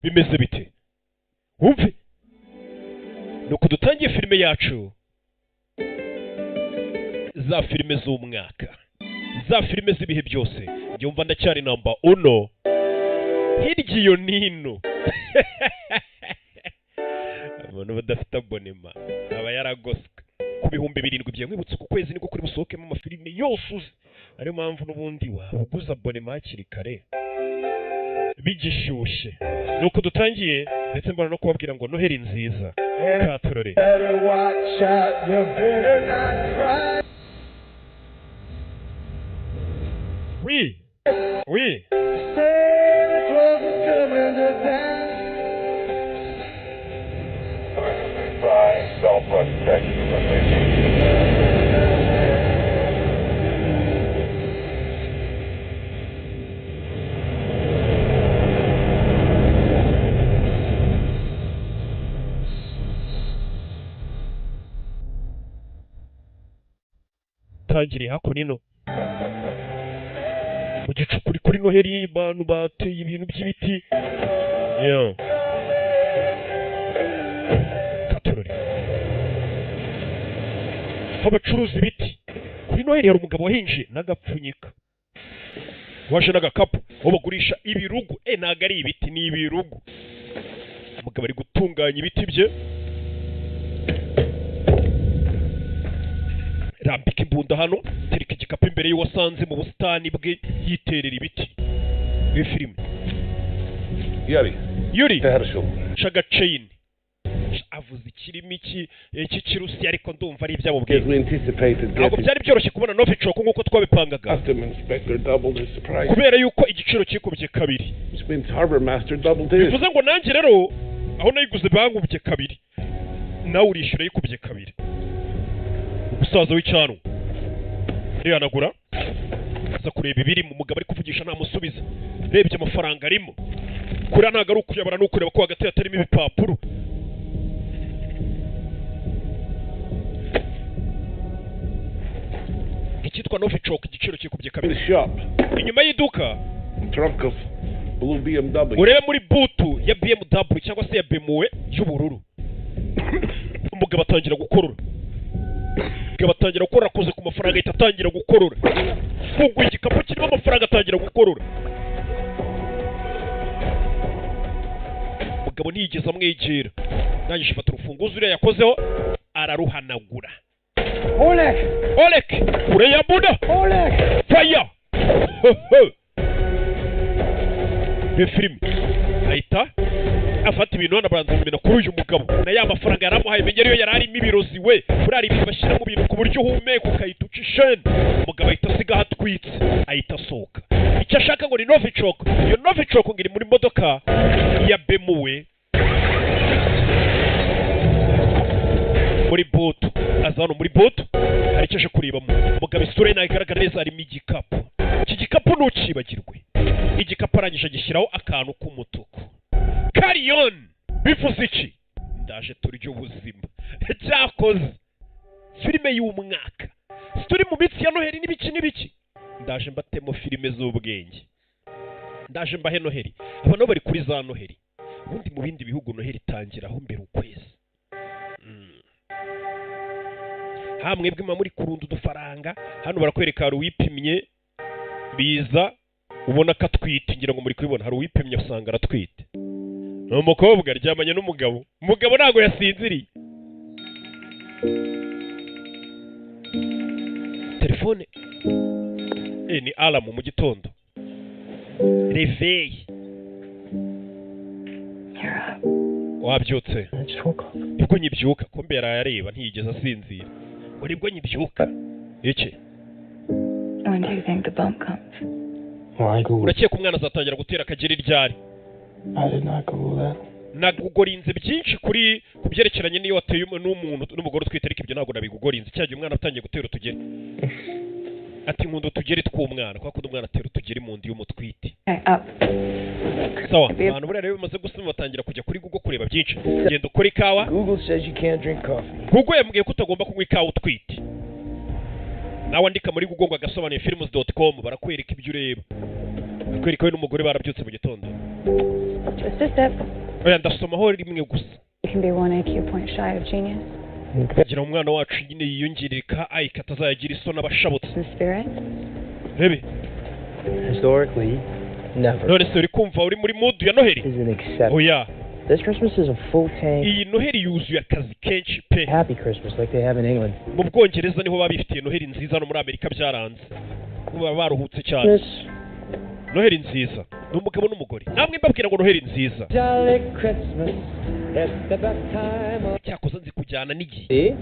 Bimeze bite? Wumve nuko dutangiye filime yacu, za filime z'umwaka, za filime z'ibihe byose. Njyumva ndacyari namba uno hirya iyo nino. Abantu badafite abonema aba yaragoswe ku 7000 byawe. Nkwibutsa, ku kwezi niko kuri busohokemo amafilime yose uzi. Ariyo mpamvu n'ubundi waba uguze abonema hakiri kare bigishyushye. Nuko dutangiye, ndetse mbona no kubabwira ngo Noheli nziza katurore. Better watch out, you better not cry. Oui, oui. Santa Claus is coming to town. Self-protection religion. Tangiriye hakuno mu gicuku kuri Noheli, abantu bateye ibintu by'ibiti. Yeah. Katurore aho bacuruza ibiti kuri Noheli, hari umugabo wahinje n'agapfunyika waje n'agakapu aho bagurisha ibirugu. Ntabwo ari ibiti, ni ibirugu. Umugabo ari gutunganya ibiti bye, rambika imbunda hano, tereka igikapu imbere y'uwasanze mu busitani bwe yiterera ibiti. Iyo filime. Yuri, Yuri. Herschel. Shagaceyini avuze ikirimi cy'ikirusiya, ariko ndumva ari ibyamubwiye. As we anticipated, Ntabwo getting byari byoroshye kubona Novichok nk'uko twabipangaga, custom inspector doubled his price, kubera yuko igiciro kikubye kabiri, which means harbor master doubled his. Bivuze ngo nanjye rero aho nayiguze bankubye kabiri, nawe urishyura yikubye kabiri. Umusaza w'icyanwa arihanagura, aza kureba ibiri mu mugabo ari kuvugisha, ntamusubiza. Rebye amafaranga arimo kuriya, ntabwo ari ukuyabara, ni ukureba ko hagati hatarimo ibipapuro. Icyitwa Novichok igiciro kikubye In kabiri. the shop, Inyuma y'iduka, trunk of blue BMW. urebe muri boot ya BMW cyangwa se ya BMW y'ubururu. Umugabo atangira gukorora, umugabo atangira gukorora, akoze ku mafaranga ahita atangira gukorora. Funguye igikapu kirimo amafaranga, atangira gukorora. Umugabo ntiyigeze amwegera, ndangije afata urufunguzo uriya yakozeho araruhanagura. Oleg! Olek kure ya buda. Oleg! Fire iyo filime, ahita afata ibintu hano, abanza bimena kuri uyu mugabo na ya mafaranga yaramuhaye, menya ariyo yari arimo ibirozi we. Buriya hari ibintu bashyira mu bintu ku buryo uhumeka ukahita uca isheni. Umugabo ahita asiga aho atwitse, ahita asohoka. Icyo ashaka ngo ni Novichok. Iyo Novichok ngo iri muri modoka ya BMW muri boot. Aza hano muri boot, hari icyo aje kurebamo. Umugabo isura ye ntabwo igaragara neza. Harimo igikapu, iki gikapu ntukibagirwe. Igikapu arangije agishyiraho akantu k'umutuku kariyoni. Bivuze iki? Ndaje turya ubuzima. Cyakoze filime y'umwaka, si turi mu minsi ya Noheli n'ibiki n'ibiki. Ndaje mbatemo filime z'ubwenge, ndaje mbahe Noheli. Abantu bari kuri za Noheli. Ubundi mu bindi bihugu Noheli itangira aho mbere ukwezi. Ha mwebwe muba muri kurunda udufaranga. Hano barakwereka hari uwipimye, biza ubona ko atwite. Ngira ngo muri kubibona, hari uwipimye usanga aratwite. Ni umukobwa aryamanye n'umugabo, umugabo ntabwo yasinziriye. Telefone ni alarm mu gitondo, réveil. You're up. Wabyutse? I just woke up. Nibwo nyibyuka. Kumbe yaraye areba, ntiyigeze asinzira, ngo nibwo nyibyuka iki. When do you think the bump comes? Well, I googled. Urakeka umwana azatangira gutera akageri ryari? I did not Google that. Nagugorinze byinshi kuri ku byerekeranye n'iyo wateye n'umuntu n'umugore utwite, ariko ibyo ntabwo nabigugorinze. Cyagihe umwana atangiye gutera utugeri, ati nkunda utugeri tw'umwana, kubera ko umwana atera utugeri mu nda iyo umutwite. Okay, up. Sawa, abantu buriya rero bamaze gusoma batangira kujya kuri Google kureba byinshi. Genda ukore ikawa. Google says you can't drink coffee. Google yambwiye ko utagomba kunywa ikawa utwite. Nawe andika muri Google ngo agasobanuye films.com, barakwereka ibyo ureba. Kwereka we n'umugore barabyutse mu gitondo. Just a sip. Oya, ndasomaho rimwe gusa. You can be one IQ point shy of genius. Kugira ngo umwana wacu nyine yiyongerere ka IQ, atazayagira isoni abashabutse. In spirit. Rebe. Historically, never. None se uri kumva uri muri mood ya Noheli? Is an exception. Oya. This Christmas is a full tank. Iyi Noheli yuzuye akazi kenshi pe. Happy Christmas like they have in England. Mu Bwongereza niho baba bifitiye Noheli nziza, no muri Amerika byaranze, baba baruhutse cyane. Christmas. Noheli nziza ni umugabo n'umugore, namwe mbabwira ngo Noheli nziza. Jolly Christmas. It's the best time of Cyakoze nzi kujyana n'igihe. See?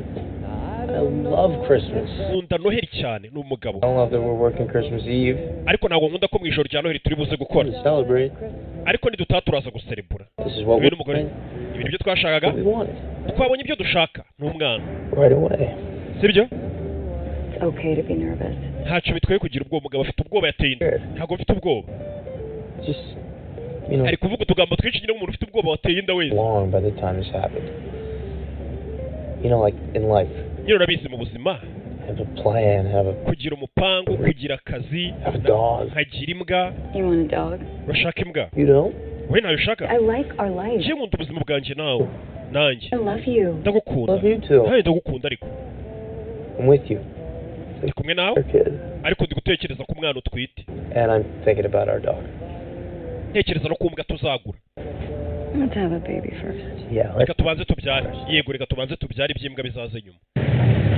I love Christmas. Nkunda Noheli cyane, ni umugabo. I don't love that we're working Christmas Eve Ariko ntabwo nkunda ko mu ijoro rya Noheli turi buze gukora. to celebrate. Ariko nidutaha turaza guserebura. This is what Uyu we n'umugore, ibi nibyo twashakaga. what we wanted. Twabonye ibyo dushaka, ni umwana. Right away. Sibyo? It's okay to be nervous. Ntacyo bitwaye kugira ubwoba. Umugabo afite ubwoba, yateye inda. Ntabwo mfite ubwoba. Just Ari kuvuga utugambo twinshi nyine nk'umuntu ufite ubwoba wateye inda wese. long by the time this happened. Like in life, Nyine urabizi mu buzima, have a plan, have a kugira umupangu, kugira akazi, have a dog. nkagira imbwa. You want a dog? Urashaka imbwa? You don't? Wowe ntayo ushaka? I like our life. Njye nkunda ubuzima bwanjye nawe, nanjye. I love you. Ndagukunda. Love you too. Nanjye ndagukunda ariko. I'm with you. Ndi kumwe nawe. Our kid. Ariko ndi gutekereza ku mwana utwite. And I'm thinking about our dog. Ntekereza no ku mbwa tuzagura. Let's have a baby first. Yeah, let's Reka tubanze tubyare. Yego, reka tubanze tubyare, iby'imbwa bizaze nyuma.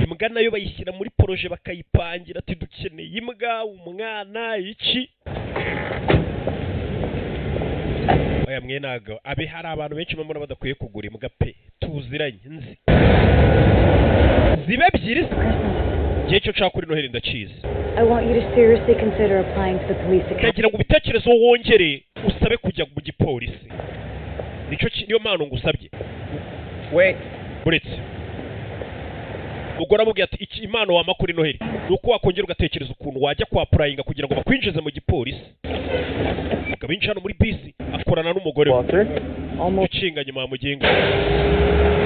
Imbwa nayo bayishyira muri projet, bakayipangira ati dukeneye imbwa, umwana, iki. Oya mwe, ntago abe hari abantu benshi mbona badakwiye kugura imbwa pe, tuziranye nzi zibe ebyiri se. Igihe cyo nshaka kuri Noheli ndakizi. I want you to seriously consider applying to the police academy. Ndagira ngo ubitekerezo wongere usabe kujya mu gipolisi. Nicyo niyo mpano ngusabye. Wait. Uretse umugore amubwira ati iki impano wampa kuri Noheli ni uko wakongera ugatekereza ukuntu wajya kwa applyinga kugira ngo bakwinjize mu gipolisi. Umugabo yinjiye hano muri bisi, akorana n'umugore we. Walter? Almost Ukinga nyuma mugenga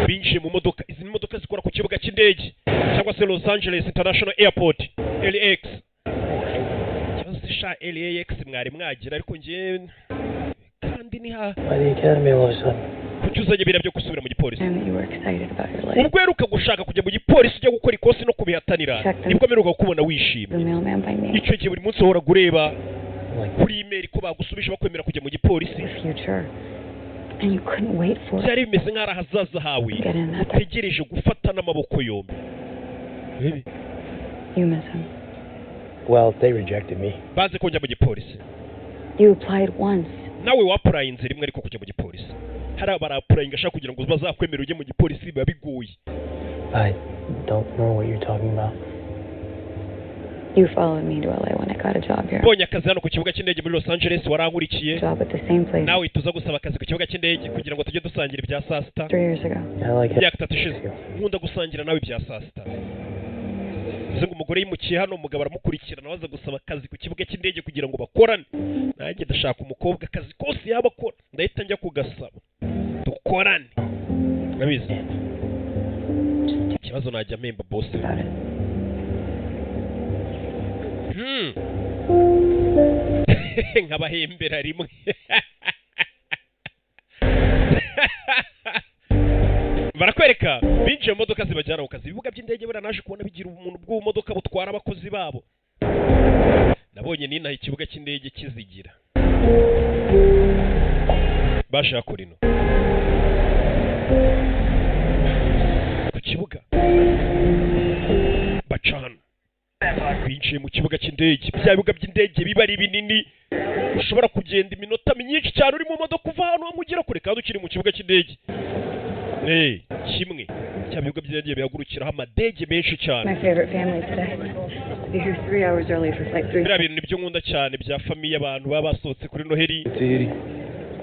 binjiye mu modoka. Izi ni modoka zikora ku kibuga cy'indege cyangwa se Los Angeles International Airport, LAX. Ikibazo se sha, LAX mwari mwagira? Ariko njye kandi ni ha by the academy all of a sudden. Kuki uzanye biriya byo gusubira mu gipolisi? And that you were excited about your life. Ubwo uheruka gushaka kujya mu gipolisi, ujya gukora ikosi no kubihatanira, nibwo mperuka kukubona wishimye. The mailman by name. Icyo gihe buri munsi wahoraga ureba Like kuri email ko bagusubije, bakwemera kujya mu gipolisi. The future. And you couldn't wait for it. Byari bimeze nk'aho ari ahazaza hawe Get in that. utegereje gufata n'amaboko yombi. Baby, You miss him. Well, they rejected me. Banze ko njya mu gipolisi. You applied once. Nawe waapplyinze rimwe, ariko kujya mu gipolisi hari abarapplyinga ashaka kugira ngo bazakwemere ujye mu gipolisi, biba bigoye. I don't know what you're talking about. You followed me to LA when I got a job here. Mbonye akazi hano ku kibuga cy'indege muri Los Angeles, warankurikiye. Job at the same place Nawe tuza gusaba akazi ku kibuga cy'indege kugira ngo tujye dusangira ibya saa sita. 3 years ago. I like it. Imyaka 3 ishize nkunda gusangira nawe ibya saa sita. Bivuze ngo umugore yimukiye hano, umugabo aramukurikirana, baza gusaba akazi ku kibuga cy'indege kugira ngo bakorane. Nanjye ndashaka umukobwa akazi kose yaba akora ndahita njya kugasaba dukorane. Urabizi, ikibazo najya mpemba boss. About it. Nkabahembera rimwe. Barakwereka binjiye mu modoka zibajyana ku kazi. Ibibuga by'indege buriya naje kubona bigira umuntu bw'ubumodoka butwara abakozi babo. Nabonye ninaha ikibuga cy'indege kizigira bashaka kurino ku kibuga bacana. Binjiye mu kibuga cy'indege. Bya bibuga by'indege biba ari binini, ushobora kugenda iminota myinshi cyane uri mu modoka, uva ahantu hamwe ugera kure kandi ukiri mu kibuga cy'indege. Kimwe cya bibuga by'indege bihagurukiraho amadege menshi cyane. My favorite family today. Be here 3 hours early for flight three. Biriya bintu nibyo nkunda cyane bya famille, abantu baba basohotse kuri Noheli. Tahiti.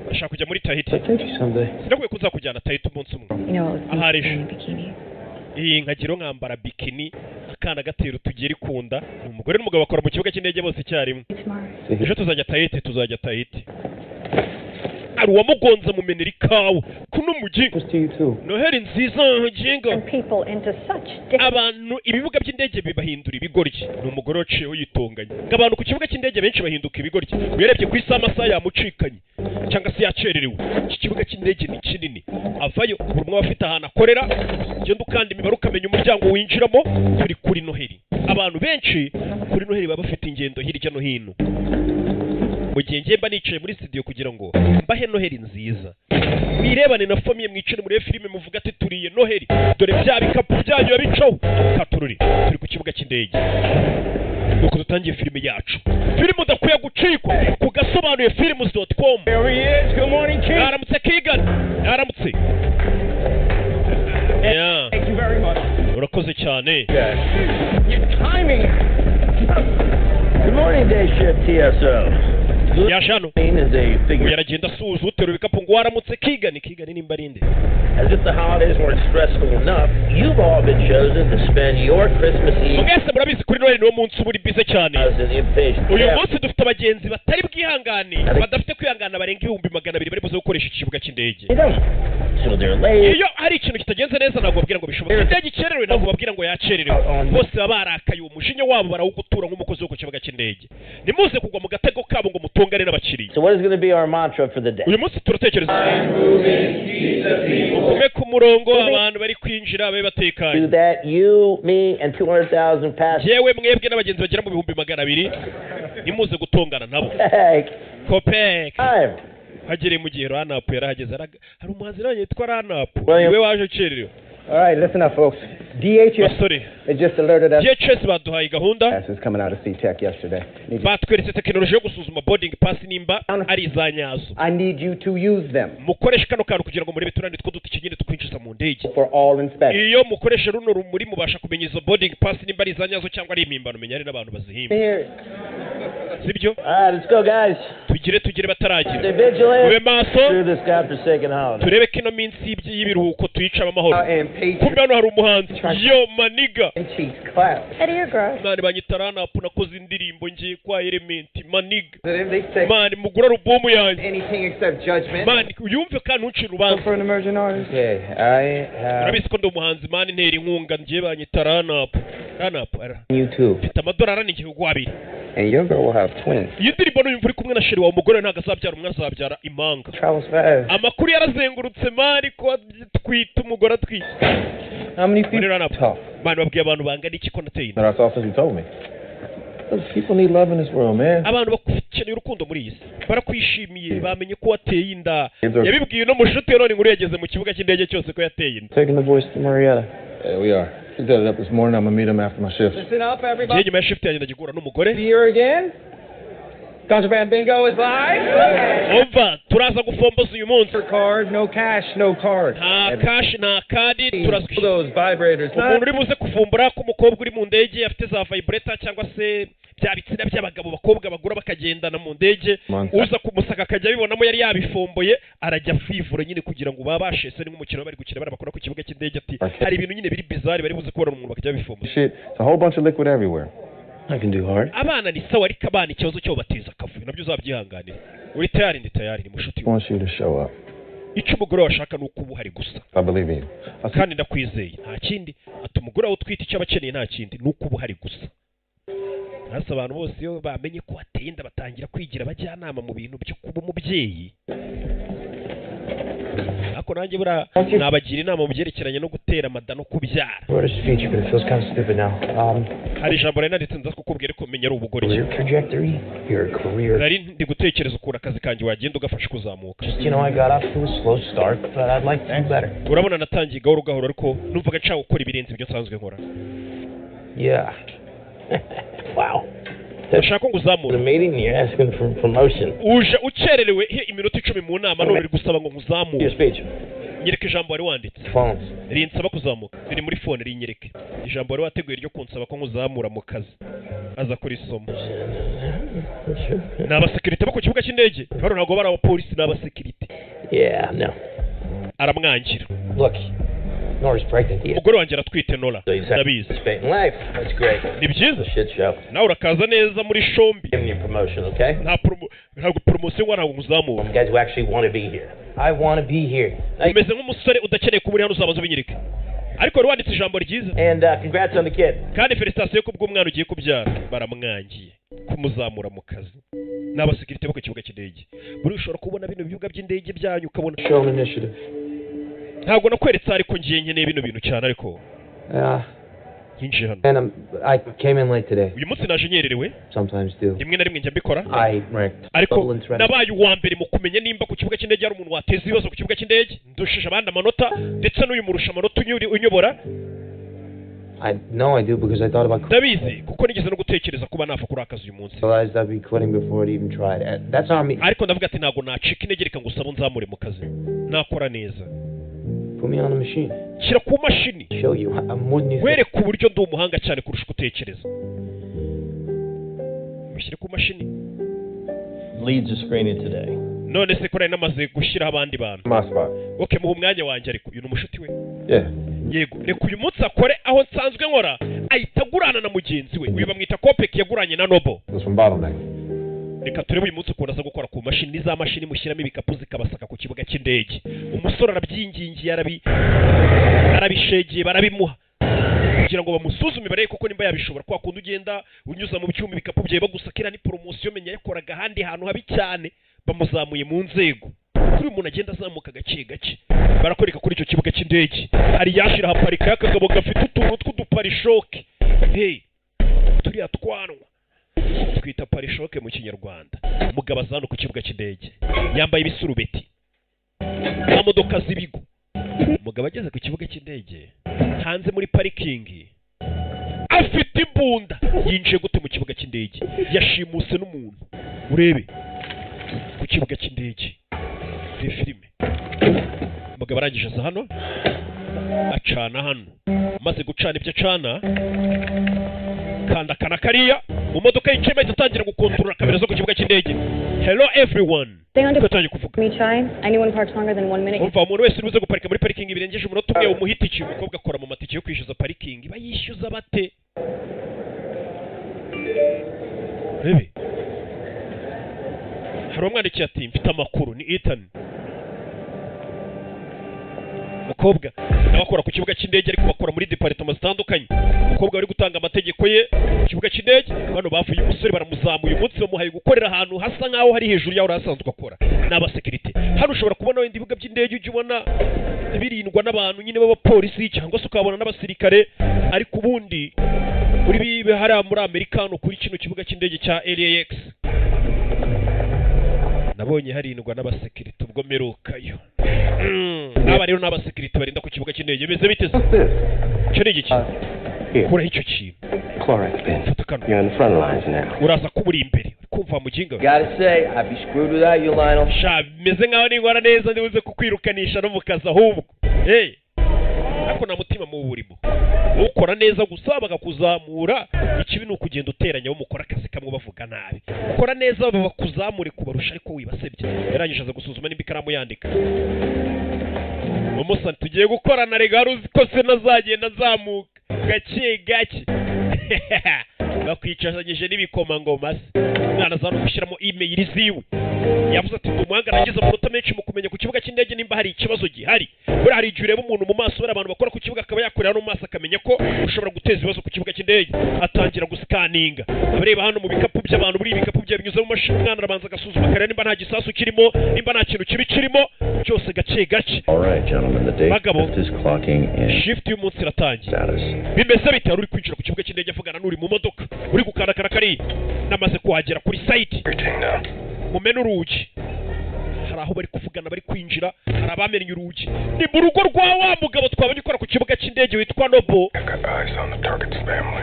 Bashaka kujya muri Tahiti. I'll take you someday. Sinakwiye ko nzakujyana Tahiti umunsi umwe. You know, I was Ahari ejo. in a bikini. Iyi nkagiro nkambara bikini, akana gatera utugeri kunda. Ni umugore n'umugabo bakora mu kibuga cy'indege bose icyarimwe. Tomorrow. Ejo tuzajya Tahiti, tuzajya Tahiti. Hari uwamugonze amumenera ikawa kuno mugingo. To you too. Noheli nziza, ginga. People into such different Abantu ibibuga by'indege bibahindura ibigoryi. Ni umugore waciyeho yitonganye ngo abantu ku kibuga cy'indege benshi bahinduka ibigoryi. Uyarebye ku isaha, amasaha yamucikanye cyangwa se yacererewe. Iki kibuga cy'indege ni kinini, avayo buri umwe aba afite ahantu akorera. Ugenda ukanda imibare ukamenya umuryango winjiramo. Turi kuri Noheli, abantu benshi kuri Noheli baba bafite ingendo hirya no hino, mu gihe njye mba nicaye muri studio kugira ngo mbahe Noheli nziza, mwirebane na famille, mwicare murebe filime, muvuga ati turiye Noheli. Dore bya bikapu byanyu babicaho katururi. Turi ku kibuga cy'indege, nuko dutangiye filime yacu, filime udakwiye gucikwa ku gasobanuye films.com. There he is. Good morning, Chief. Mwaramutse Kigan, mwaramutse. Yeah. Thank you very much. Urakoze cyane. Your timing. Good morning, day shift TSO. Yaje hano. Is a figure. Uyu aragenda asuhuza uterura ibikapu ngo waramutse Kigani. Kigani nimba ari nde? As if the holidays weren't stressful enough, you've all been chosen to spend your Christmas Eve Mwese murabizi, kuri Noheli niwo munsi uba uri busy cyane. as an inpatient. Uyu munsi dufite abagenzi batari bwihangane, badafite kwihangana, barenga 200,000 bari buze gukoresha ikibuga cy'indege. So they're late. Iyo hari ikintu kitagenze neza, ntabwo babwira ngo bishoboke. Indege ikererewe, ntabwo babwira ngo yakererewe. Bose baba barakaye, uwo mujinya wabo barawugutura nk'umukozi wo ku kibuga cy'indege. Nimuze kugwa mu gatego kabo ngo mutongane n'abakiriya. So what is going to be our mantra for the day? Uyu munsi turatekereza ugume ku murongo, abantu bari kwinjira babe batekanye. Do that, you, me, and 200,000 passengers. Yewe, mwebwe n'abagenzi bagera mu 200,000, nimuze gutongana nabo. Kopek Time. hagereye mu gihe Ranapu yarahageze. Hari umuhanzi nawe yitwa Ranapu. William. Niwe waje ukererewe. All right, listen up, folks. DHS Basore, they just alerted us. DHS baduhaye gahunda. Passes coming out of SeaTac yesterday. Need you, Batweretse tekinoloji yo gusuzuma boarding pass nimba ari iza nyazo. I need you to use them Mukoreshe kano kantu kugira ngo murebe turandi two dutike nyine twinjiza mu ndege. for all inspections. Iyo mukoresha runo rumuri, mubasha kumenya izo boarding pass nimba ari iza nyazo cyangwa ari impimbano. Menya ari n'abantu bazihimba. Here. Sibyo? All right, let's go, guys. Tugire tugire bataragira. Stay vigilant Mube maso. through this godforsaken holiday. Turebe ko ino minsi y'ibiruhuko tuyicamo amahoro. And Patriot Kumbe hano hari umuhanzi, yo my nigga. Chiefs clap. Eddie or Gross? Man, banyita Ranapu, nakoze indirimbo ngiye kwa Element, my nigga. They say Man, mugura alubumu yanjye. anything except judgment. Man, uyumve kandi ntuncire urubanza. For an emerging artist. Okay, I have Urabizi ko ndi umuhanzi, man, ntera inkunga. Ngiye, banyita Ranapu, Ranapu ara. you too. Mfite amadolari ane igihugu abiri. And your girl will have twins. Iyi ndirimbo nuyumva uri kumwe na chérie wawe, umugore ntabwo azabyara umwe, azabyara impanga. Travels fast. Amakuru yarazengurutse, man, ko atwite, umugore atwite. How many people? Muri Ranapu. Tough. Man, babwiye abantu bangana iki ko nateye inda? That's all since you told me. Those people need love in this world, man. Abantu bakeneye urukundo muri iyi si, barakwishimiye, bamenye ko wateye inda. Yabibwiye no mushuti we, none inkuru yageze mu kibuga cy'indege cyose ko yateye inda. Taking the boys to Marietta. Yeah, we are. She set it up this morning. I'm gonna meet him after my shift. Listen up, Ngiye everybody. nyuma ya shift yanjye ndagihura n'umugore. Here again. Contraband bingo is live. Umva, turaza gufomboza uyu munsi. Card, no cash, no card. Nta cash, nta card, turaza kwishyura. Those vibrators. Umuntu uri buze kuvumbura ko umukobwa uri mu ndege afite za vibrator cyangwa se bya bitsina by'abagabo bakobwa bagura bakagendana mu ndege, uza kumusaka akajya abibonamo yari yabifomboye, arajya afivura nyine kugira ngo babashe se. Ni nk'umukino bari gukina, bari bakora ku kibuga cy'indege, ati hari ibintu nyine biri bizarre bari buze kubona umuntu bakajya babifomboza. Shit, it's a whole bunch of liquid everywhere. I can do hard. Abana ni sawa, ariko abana ikibazo cyo bateza akavuyo, nabyo uzabyihanganira. Uri tayari? Ndi tayari. Ni mushuti we. Wants you to show up. Icyo umugore wawe ashaka ni uko uba uhari gusa. I believe in you. I see. Kandi ndakwizeye, nta kindi. Ati umugore wawe utwite, icyo aba akeneye nta kindi, ni uko uba uhari gusa. Hasi abantu bose iyo bamenye ko wateye inda batangira kwigira abajyanama mu bintu byo kuba umubyeyi, ariko nanjye buriya nabagira inama mu byerekeranye no gutera amada no kubyara. Wrote a speech, but it feels kind of stupid now. Hari ijambo nari nanditse nza kukubwira, ariko menya ari ubugoryi. Career trajectory, your career. Nari ndi gutekereza ukuntu akazi kanjye wagenda ugafasha kuzamuka. Just, I got off to a slow start, but I'd like to do better. Urabona natangiye gahoro gahoro, ariko numvaga nshaka gukora ibirenze ibyo nsanzwe nkora. Yeah. Wow. Ndashaka ko nguzamura. The meeting, you're asking for promotion. Uje ukererewe he iminota 10 mu nama, none uri gusaba ngo nkuzamure. Your speech. Nyereke ijambo wari wanditse Phones. rinsaba kuzamuka. Riri muri phone, rinyereke, ijambo wari wateguye ryo kunsaba ko nkuzamura mu kazi. Aza kurisoma. Ni abasekirite bo ku kibuga cy'indege bano, ntabwo bari abapolisi, ni abasekirite. Yeah, no. Aramwangira. Look, Nora's pregnant. Yeah. Umugore wanjye aratwite, Nora, ndabizi. In life. That's great. Ni byiza. Shit show. Nawe urakaza neza muri shombi. Give me a promotion, okay? Nta promo, ntabwo promotion. Poromosiyo ngo ntabwo nkuzamura. Guys who actually want to be here. I want to be here. Umeze nk'umusore udakeneye kuba uri hano, uzabaza ubinyereke, ariko wari wanditse ijambo ryiza. And congrats on the kid. Kandi félicitations ku bw'umwana ugiye kubyara. Baramwangiye kumuzamura mu kazi. Ni abasekirite bo ku kibuga cy'indege. Buri ushobora kubona bino bibuga by'indege byanyu ukabona Show initiative. Ntabwo nakweretse, ariko ngiye nkeneye bino bintu cyane, ariko yinjiye hano. And I came in late today. Uyu munsi naje nyererewe. Sometimes do. Rimwe na rimwe njya mbikora. I ranked Ariko double in threat. nabaye uwa mbere mu kumenya nimba ku kibuga cy'indege hari umuntu wateza ibibazo ku kibuga cy'indege. Ndushije abandi amanota, ndetse n'uyu murusha amanota unyobora. I know I do because I thought about Ndabizi kuko nigeze no gutekereza kuba nava kuri akazi uyu munsi. realized I'd be quitting before it even tried. That's on me. Ariko ndavuga ati ntabwo nacika intege, reka ngusaba unzamure mu kazi, nakora neza. Put me on the machine. Shyira ku mashini. Show you. I'm more than you think. Wereke uburyo ndi umuhanga cyane kurusha uko utekereza. Mushyire ku mashini. Leads the screening today. None se ko nari namaze gushyiraho abandi bantu? My spot. Okay, muha umwanya wanjye. Ariko uyu ni umushuti we. Yeah. Yego, reka uyu munsi akore aho nsanzwe nkora. Ahita agurana na mugenzi we. Uyu bamwita Kopek, yaguranye na Nobo. This from Bottleneck. Reka turebe uyu munsi ukuntu aza gukora ku mashini, za mashini mushyiramo ibikapu zikabasaka ku kibuga cy'indege. Umusore arabyingingiye, arabishegeye, barabimuha kugira ngo bamusuzume barebe koko nimba yabishobora. Kwa kundi ugenda unyuza mu byuma ibikapu byawe bagusakira, ni poromosiyo. Menya yakoraga ahandi hantu habi cyane, bamuzamuye mu nzego. Kuri uyu muntu agenda azamuka gake gake. Barakwereka kuri icyo kibuga cy'indege hari yashira haparika y'akagabo gafite utuntu tw'uduparishoke. Hey, turiya twanwa twita pare-choc mu Kinyarwanda. Umugabo aza hano ku kibuga cy'indege yambaye ibisurubeti za modoka z'ibigo. Umugabo ageze ku kibuga cy'indege hanze muri parikingi afite imbunda. Yinjiye gute mu kibuga cy'indege? Yashimuse n'umuntu. Urebe ku kibuga cy'indege ni filime. Umugabo arangije aza hano acana hano. Amaze gucana ibyo acana, kanda kana kariya mu modoka yicayemo, ahita atangira gukontorora kamera zo ku kibuga cy'indege. "Hello everyone." Stay on Niko atangiye kuvuga. Me try. Anyone parks longer than one minute. Umva, umuntu wese uri buze guparika muri parikingi birengeje umunota umwe, umuha itike. Umukobwa akora mu matike yo kwishyuza parikingi. Bayishyuza bate? Rebe, hari umwandikiye ati mfite amakuru. Ni Ethan, umukobwa nawe akora ku kibuga cy'indege, ariko bakora muri department zitandukanye. Umukobwa wari gutanga amategeko ye ku kibuga cy'indege. Bano bavuye umusore baramuzamuye, umunsi bamuhaye gukorera ahantu hasa nk'aho hari hejuru y'aho asanzwe akora. Ni abasekirite. Hano ushobora kubona wenda ibibuga by'indege ujya ubona birindwa n'abantu nyine b'abapolisi, cyangwa se ukabona n'abasirikare, ariko ubundi muri bibe hariya muri Amerika, hano kuri kino kibuga cy'indege cya LAX nabonye harindwa n'abasekirite ubwo mperukayo. Aba rero ni abasekirite barinda ku kibuga cy'indege. Bimeze bite se? Icyo ni igiki? Kuraho icyo kintu. Chloride bin. Fata kano. You're on the front lines now. Uraza kuba uri imbere. Uri kumva, muginga we? Gotta say, I'd be screwed without you, Lionel. Sha, bimeze nkaho ninkora neza ndibuze kukwirukanisha no mu kazi ahubwo. Hey, ariko nta mutima mubi urimo, ukora neza gusa bakakuzamura. Ikibi ni ukugenda uteranya abo mukora akazi kamwe bavuga nabi. Ukora neza bakuzamure kubarusha, ariko wibasebye. Yarangije aza gusuzuma nimba ikaramu yandika. Umusani tugiye gukorana rega, wari uzi ko se nazagenda azamuka gake gake. Bakwicazanyije n'ibikomangoma se. Umwana aza no gushyiramo email ziwe. Yavuze ati ndi umuhanga, nagize amanota menshi mu kumenya ku kibuga cy'indege nimba hari ikibazo gihari. Buriya hari igihe ureba umuntu mu maso, bariya abantu bakora ku kibuga, akaba yakorera no mu maso akamenya ko ushobora guteza ibibazo ku kibuga cy'indege. Atangira gusikaninga, abareba hano mu bikapu by'abantu. Buriya ibikapu byawe binyuze mu mashini, umwana arabanza agasuzuma akareba nimba nta gisasu kirimo, nimba nta kintu kibi kirimo, byose gake gake. All right, gentlemen, the day Bagabo. shift is clocking in. Shift y'umunsi iratangiye. Status. Bimeze bite? Hari uri kwinjira ku kibuga cy'indege avugana n'uri mu modoka uri gukandakara kariya. Namaze kuhagera kuri site, mumene urugi. Hari aho bari kuvugana, bari kwinjira, hari abamennye urugi. Ni mu rugo rwa wa mugabo twabonye ukora ku kibuga cy'indege witwa Nobo.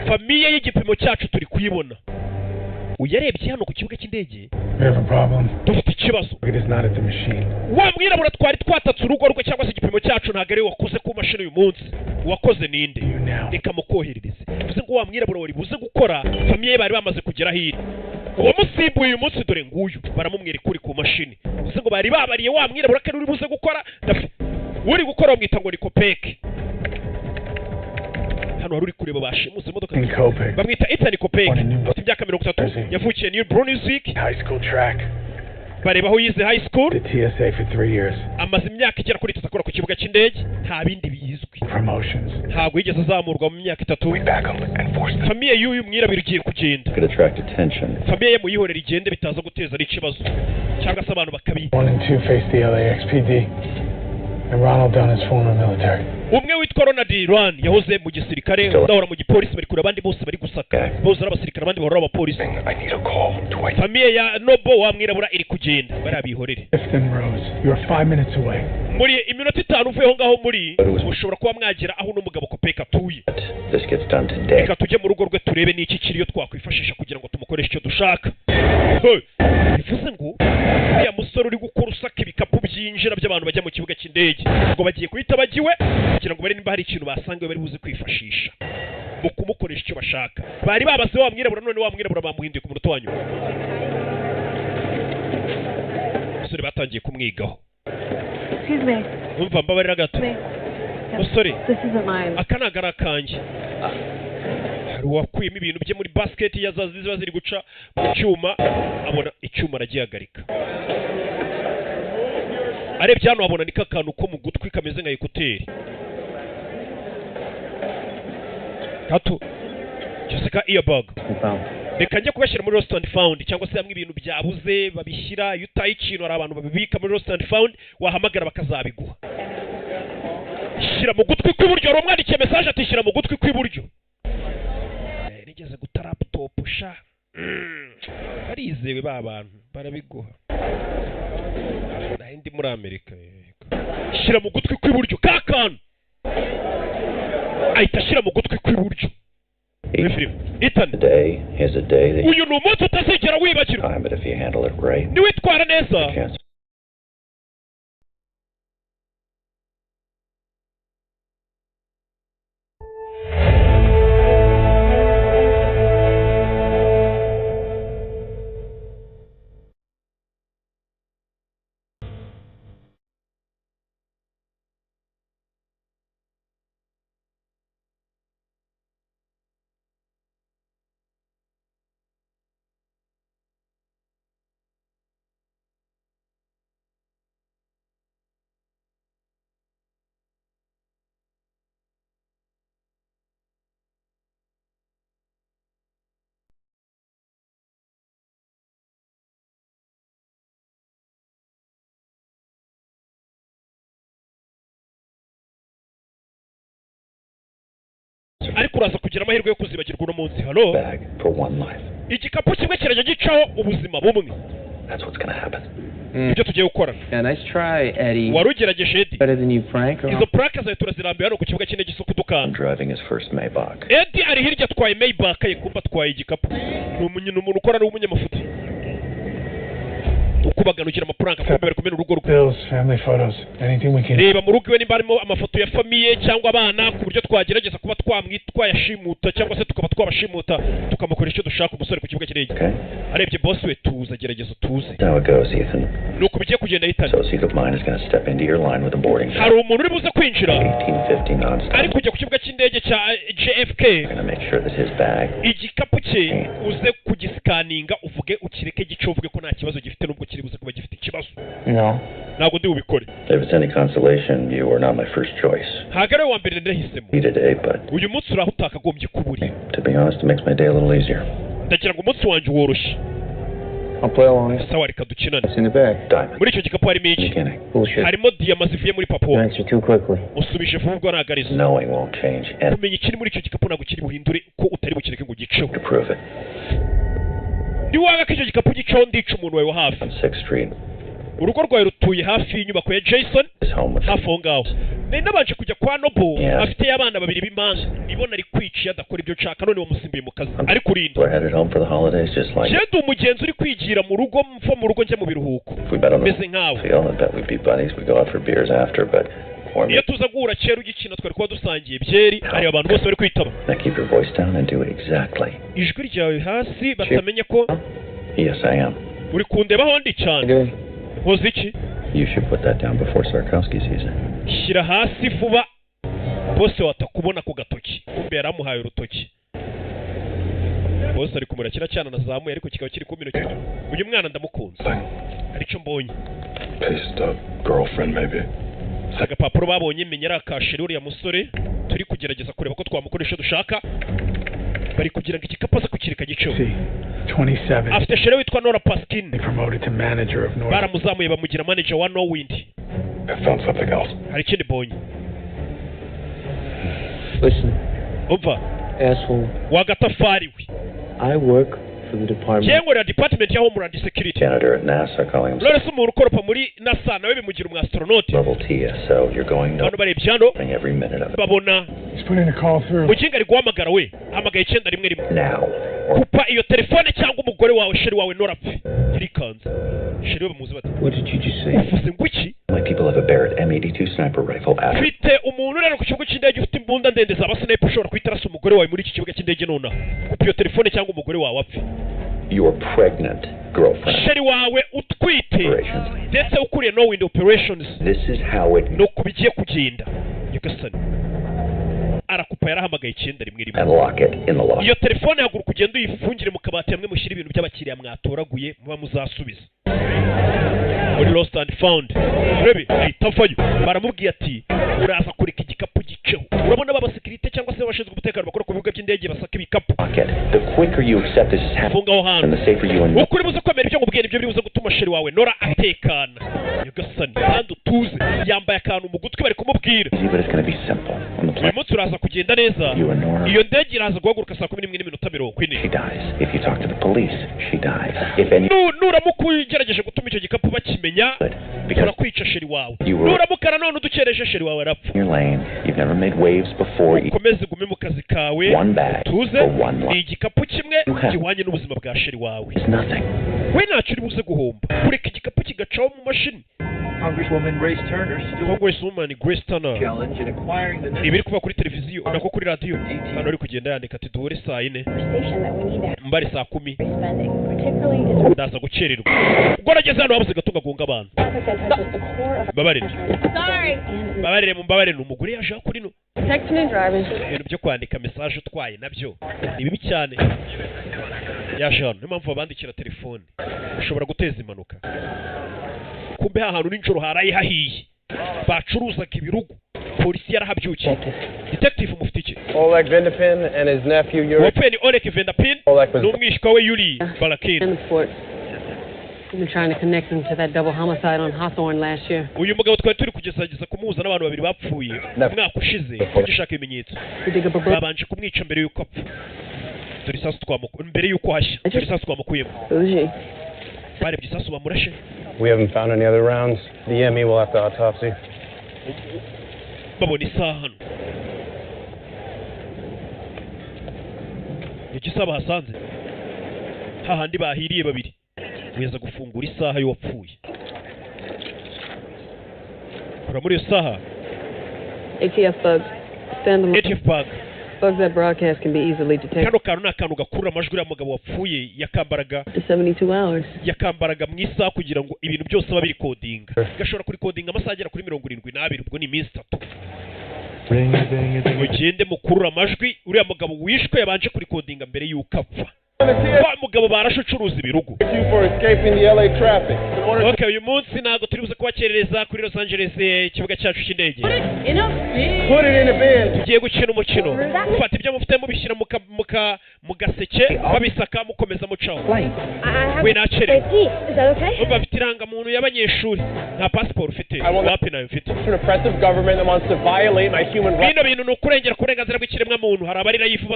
Famille y'igipimo cyacu turi kuyibona. Uyarebye hano ku kibuga cy'indege. We have a problem. Dufite ikibazo. It is not at the machine. Wa mwirabura twari twatatse urugo rwe cyangwa se igipimo cyacu ntabwo ari we wakoze ku mashini uyu munsi. Uwakoze ninde? Reka mukoherereze. Bivuze ngo wa mwirabura wari buze gukora, famille ye bari bamaze kugera hirya. Uwamusimbuye uyu munsi dore nguyu, baramumwereka uri ku mashini. Bivuze ngo bari babariye wa mwirabura ko ari uri buze gukora. Uri gukora bamwita ngo ni Kopeke. Hano hari uri kureba bashimuse imodoka. Kopek. Bamwita Ethan Kopek, afite imyaka 30, yavukiye New Brunswick. High school track. Bareba aho yize high school. The TSA for 3 years. Amaze imyaka igera kuri 3 akora ku kibuga cy'indege, nta bindi bizwi. Promotions. Ntabwo yigeze azamurwa mu myaka 3. Famille y'uyu mwirabura igiye kugenda. Could attract attention. Famille ye muyihorera igende, bitaza guteza ari ikibazo cyangwa se abantu bakabi. One and two face the LAXPD. And Ronald Dunn is former military. Umwe witwa Ronald Rwan yahoze mu gisirikare, undi ahora mu gipolisi. Bari kure, abandi bose bari gusaka bose ari abasirikare, abandi bahora ari abapolisi. Famille ya Nobo wa mwirabura iri kugenda, bariya bihorere. Fifth and Rose. You're 5 minutes away. Muri iminota 5 uvuye aho ngaho muri mushobora kuba mwagera aho uno mugabo Kopeka atuye. This gets done today. Reka tujye mu rugo rwe turebe n'iki kiriyo twakwifashisha kugira ngo tumukoreshe icyo dushaka. Hey! Bivuze ngo uriya musore uri gukora usaka ibikapu byinjira by'abantu bajya mu kibuga cy'indege, ngo bagiye guhita bagiwe kugira ngo barebe nimba hari ikintu basanga bari buze kwifashisha mu kumukoresha icyo bashaka. Bari babaze wa mwirabura, none wa mwirabura bamuhinduye ku munota wa nyuma. Umusore batangiye kumwigaho. Excuse me. Umva, mbabarira gato. Me. Musore. This isn't mine. Aka ntabwo ari akanjye. Hari uwakuyemo ibintu bye muri basket ya za ziba ziri guca mu cyuma, abona icyuma aragihagarika. Arebye hano abona ni kakantu ko mu gutwi kameze nka écouteur gato cyose ka earbag. Reka njye kugashyira muri lost and found, cyangwa se hamwe ibintu byabuze babishyira. Iyo utaye ikintu, hari abantu babibika muri lost and found, wahamagara bakazabiguha. Shyira mu gutwi kw'iburyo. Wari umwandikiye message ati shyira mu gutwi kw'iburyo. Nigeze guta laptop sha. Barizewe ba bantu barabiguha. Nari ndi muri Amerika, yego. Shyira mu gutwi kw'iburyo ka kantu, ahita ashyira mu gutwi kw'iburyo muri filime Ethan. Today is a day that Uyu ni umunsi utazigera wibagirwa. time, but if you handle it right, Niwitwara neza. chance Ariko uraza kugira amahirwe yo kuzibagirwa uno munsi. Halo. bag for one life. Igikapu kimwe kirajya gicaho ubuzima bumwe. That's what's gonna happen. Ibyo tugiye gukora. Yeah, nice try, Eddie. Wari ugerageje, Eddie. Better than you, Frank. Izo purake zawe turazirambuye hano ku kibuga cy'indege isuku dukanda. Driving his first Maybach. Eddie ari hirya atwaye Maybach ye, kumva atwaye igikapu. Ni umuntu ukora n'umunyamafuti ukubaganukira amafaranga, kumbe bari kumena urugo rwe. Bills, family photos, anything we can. Reba mu rugo iwe nimba harimo amafoto ya famille cyangwa abana, ku buryo twagerageza kuba twayashimuta cyangwa se tukaba twabashimuta tukamukoresha icyo dushaka. Umusore ku kibuga cy'indege arebye boss we, tuza, gerageza utuze. That's how it goes, Ethan. Ni uko bigiye kugenda, Ethan. Associate of mine is gonna step into your line with a boarding pass. Hari umuntu uri buze kwinjira 1850 nonstop. ari kujya ku kibuga cy'indege cya JFK. Gonna make sure that his bag Igikapu cye uze kugisikaninga, uvuge ukireke gice, uvuge ko nta kibazo gifite nubwo kiri buze kuba gifite ikibazo. No. Ntabwo ndi bubikore. If it's any consolation, you were not my first choice. Ntabwo ari we wa mbere nahisemo. Me today, but Uyu munsi uraho utakagombye kuba uri. to be honest, it makes my day a little easier. Ndagira ngo umunsi wanjye woroshye. I'll play along. Sawa, reka dukinane. It's in the bag. Diamond. Muri icyo gikapu harimo iki? Bullshit. Harimo diyama zivuye muri Papua. You answer too quickly. Usubije vuba, ubwo ntabwo arizo. Knowing won't change and Kumenya ikiri muri icyo gikapu ntabwo kiri buhindure ko utari bukireke ngo ugiceho. to prove it. Niwanga ko icyo gikapu gicaho, ndica umuntu wawe wa hafi. On 6th Street, Urugo rwawe rutuye hafi y'inyubako ya Jason. is home with Hafi aho ngaho nari nabanje kujya kwa Nobo. Yeah. Afite abana babiri b'impanga, nibona ari kwica iyo adakora ibyo nshaka, none wamusimbuye mu kazi ari kurinda. We're headed home for the holidays, just like Njye ndi umugenzi uri kwigira mu rugo, mva mu rugo njya mu biruhuko. if we bet on the Meze nkawe. field, I bet we'd be buddies. We go out for beers after, but or Iyo tuza guhura kera ugikina, twari kuba dusangiye byeri. Areba abantu bose bari kwitaba. Now keep your voice down and do exactly. Ijwi ryawe hasi, batamenya ko Yes, I am. uri kundebaho ndi cyane. Nkoze iki? You should put that down before Sarkowski sees it. Shyira hasi vuba bose watakubona ku gatoki. Kumbe yaramuhaye urutoki. Bose ari kumura kiriya cyana nazamuye, ariko kikaba kiri ku minota. Uyu mwana ndamukunze, hari icyo mbonye. Paste up girlfriend, maybe. Agapapuro babonye menya ari akashiri uriya musore turi kugerageza kureba ko twamukoresha dushaka. Bari kugira ngo igikapu aze kukireka giceho. 27. Afite chérie witwa Nora Paskin. Promoted to manager of North. Baramuzamuye bamugira manager wa No Wind. I found something else. Hari ikindi mbonye. Listen, Umva, asshole. wagatafari we. I work for the department. Njyewe nkorera department ya Homeland Security. Janitor at NASA calling himself None se umuntu ukoropa muri NASA nawe bimugira umu astronaut? level TSO. You're going Hano barebye hano to every minute of it. babona He's putting a call through. Muginga ari guhamagara. We hamagaye 911. Now. Kupa iyo telefone cyangwa umugore wawe, chérie wawe Nora apfe. Yarikanze. Chérie we bamuzi bate? What did you just say? Uvuze ngo iki? My people have a Barrett M82 sniper rifle at Mfite umuntu rero ku kibuga cy'indege ufite imbunda ndende za sniper, ushobora guhita arasa umugore wawe muri iki kibuga cy'indege nonaha. Kupa iyo telefone cyangwa umugore wawe apfe. Your pregnant girlfriend. Chérie wawe utwite Operations. ndetse ukuriye No Wind Operations. This is how it Ni uku bigiye kugenda. Nyagasani, arakupa. Yarahamagaye 911. And lock it in the locker. Iyo telefone, haguruka ugende uyifungire mu kabati hamwe mushyire ibintu by'abakiriya mwatoraguye muba muzasubiza muri lost and found. Urebe ahita avayo. Baramubwiye ati uraza kureka igikapu giceho. Urabona ba basekirite cyangwa se abashinzwe umutekano bakora ku bibuga by'indege basaka ibikapu. Lock it. The quicker you accept this is happening, Funga aho hantu. and the safer you and Ukuri buze kwemera ibyo nkubwiye nibyo biri buze gutuma chérie wawe Nora atekana. Nyagasani, kandi utuze. Yambaye akantu mu gutwi, bari kumubwira. Easy, but it's going to be simple. On the Uyu plane, munsi uraza kugenda neza. you and Nora. Iyo ndege iraza guhaguruka saa 11:40. She dies. If you talk to the police, she dies. If any, Nuramuka ugerageje gutuma icyo gikapu bakimenya, because turakwica chérie wawe. You were- Nuramuka nanone udukereje, chérie wawe arapfa. in your lane, you've never made waves before. Ukomeze ugume mu kazi kawe. One bag Tuze. for one Ni life. igikapu kimwe gihwanye n'ubuzima bwa chérie wawe. It's nothing. We ntacyo uri buze guhomba kureka igikapu kigacaho mu mashini. Congresswoman Grace Turner still Congresswoman Grace Turner. challenge in acquiring the Ibiri kuva kuri televiziyo, nako kuri radiyo. Hano ari kugenda yandika ati duhure saa 4 Conversation that we need to mbari saa 10. spending, particularly is Ndaza gukererwa. Ubwo nageze hano habuze gato ngagonga abantu. topic that touches the core of Mbabarire. Sorry. Mbabarire, mumbabarire. Ni umugore yaje kuri no Texting and driving. Ibintu byo kwandika message utwaye nabyo ni bibi cyane. Yaje hano, niyo mpamvu babandikira telefone, ushobora guteza impanuka. Kumbe ha hantu nijoro haraye hahiye, bacuruzaga ibirugu. Polisi yarahabyukiye. Detective, mufite iki? Oleg Vendapin and his nephew Yuri. Uwapfuye ni Oleg Vendapin Oleg was n'umwishywa we Yuri Barakin. In the port. We've been trying to connect him to that double homicide on Hawthorne last year. Uyu mugabo twari turi kugerageza kumuhuza n'abantu babiri bapfuye umwaka ushize, tugishaka ibimenyetso. We dig up a book. Babanje kumwica mbere y'uko apfa. Dore isasu twamuku mbere y'uko hashya. Dore isasu twamukuyemo. Bougie. Barebye isasu bamurashe. We haven't found any other rounds. The ME will have to autopsy. Babona isaha hano. Ni isaha bahasanze hahandi bahiriye babiri. Weza gufungura isaha y'uwapfuye, kora muri iyo saha. ATF bugs. Stand ATF bug. Bugs that broadcast can be easily detected. Kano kantu ni akantu gakurura amajwi. Uriya mugabo wapfuye yakambaraga To 72 hours. yakambaraga mu isaha kugira ngo ibintu byose aba birikodinga. Gashobora kurikodinga amasaha agera kuri 72, ubwo ni iminsi 3. Mugende mukurura amajwi uriya mugabo wishwe yabanje kurikodinga mbere y'uko apfa. Wa mugabo barashe ucuruza ibirugu. You for escaping the LA traffic. In order Okay, uyu munsi ntabwo turi buze kubakerereza kuri Los Angeles, ikibuga cyacu cy'indege. Put it in the bin. Tugiye gukina umukino. Mufata ibyo mufite mubishyira mu gaseke, babisaka, mukomeza mucaho. We nakerewe. Is that okay? Umva, afite irangamuntu y'abanyeshuri. Nta pasiporo ufite? Wapi, nayo mfite. It's an oppressive government that wants to violate my human rights. Bino bintu ni ukurengera ku burenganzira bw'ikiremwamuntu. Hari abarira yifu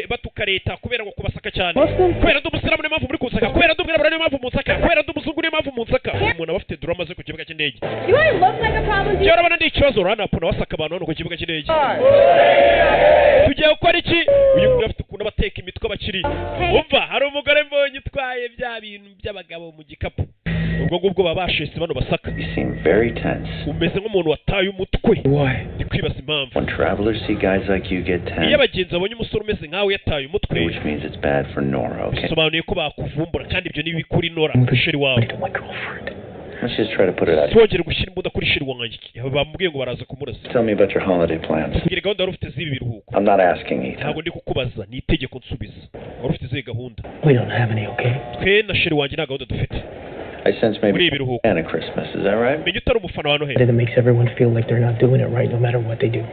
batuka leta kubera ngo kubasaka cyane. Kubera ndi umusilamu niyo mpamvu muri kunsaka, kubera ndi umwirabura niyo mpamvu munsaka, kubera ndi umuzungu niyo mpamvu munsaka. Umuntu aba afite drama ze ku kibuga cy'indege. Do I look like a problem to Njyewe urabona ndi ikibazo? Uranapo wasaka abantu hano ku kibuga cy'indege. Tugiye gukora iki? Uyu nguyu afite ukuntu abateka imitwe abakiriya. Umva, hari umugore mbonye utwaye bya bintu by'abagabo mu gikapu. Ubwo ngubwo baba bashese bano basaka. You seem very tense. Umeze nk'umuntu wataye umutwe. Ndi kwibaza impamvu. When travelers see guys like you get Iyo tense, abagenzi babonye umusore umeze nkawe yataye umutwe, which means it's bad for Nora, okay? bisobanuye ko bakuvumbura, kandi ibyo ni bibi kuri Nora, chérie wawe. Let's just try to put it out. Twongere gushyira imbunda kuri chérie wanjye. Bamubwiye ngo baraza kumurasa. Tell me about your holiday plans. Mbwira gahunda wari ufite z'ibi biruhuko. I'm not asking, Ethan. Ntabwo ndi kukubaza, ni itegeko, nsubiza. Wari ufite izihe gahunda? We don't have any, okay? Twe na chérie wanjye nta gahunda dufite I sense maybe muri ibi biruhuko. fan of Christmas. Is that right? Menya utari umufana wa Noheli. That makes everyone feel like they're not doing it right no matter what they do.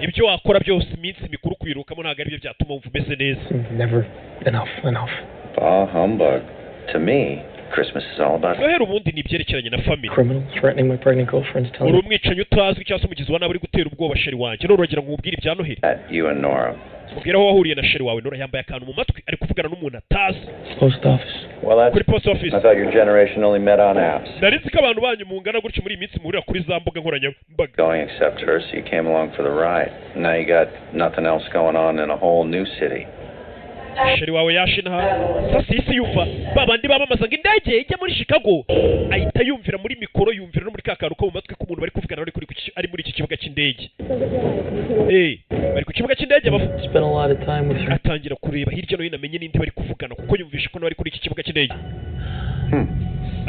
Ibyo wakora byose, iminsi mikuru kwirukamo ntabwo aribyo byatuma wumva umeze neza. Never enough, enough. Bah humbug. To me, Christmas is all about Noheli ubundi ni ibyerekeranye na family. Criminal threatening my pregnant girlfriend's telling Uri umwicanyi utazwi cyangwa se umugizi wa nabi uri gutera ubwoba chérie wanjye, none uragira ngo umubwire ibya Noheli? that you and Nora. Mubwire aho wahuriye na chérie wawe. Nora yambaye akantu mu matwi, ari kuvugana n'umuntu atazi. Post office. Well, that's. Kuri post office. I thought your generation only met on apps. Nari nzi ko abantu banyu mungana gutyo muri iyi minsi muhurira kuri za mbuga nkoranyambaga. Going except her, so you came along for the ride. Now you got nothing else going on in a whole new city. Chérie wawe yaje inaha. Sasa isi yumva ba bandi bamamaza ngo indege ijya muri Chicago, ahita yumvira muri mikoro, yumvira no muri ka kantu ko mu matwi k'umuntu bari kuvugana, ari muri iki kibuga cy'indege. Bari ku kibuga cy'indege. Spent a lot of time with her. Atangira kureba hirya no hino amenye n'indi bari kuvugana, kuko yumvishe ko bari kuri iki kibuga cy'indege.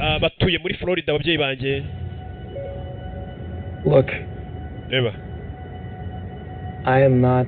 Ah, batuye muri Florida ababyeyi banjye. Look, Reba. I am not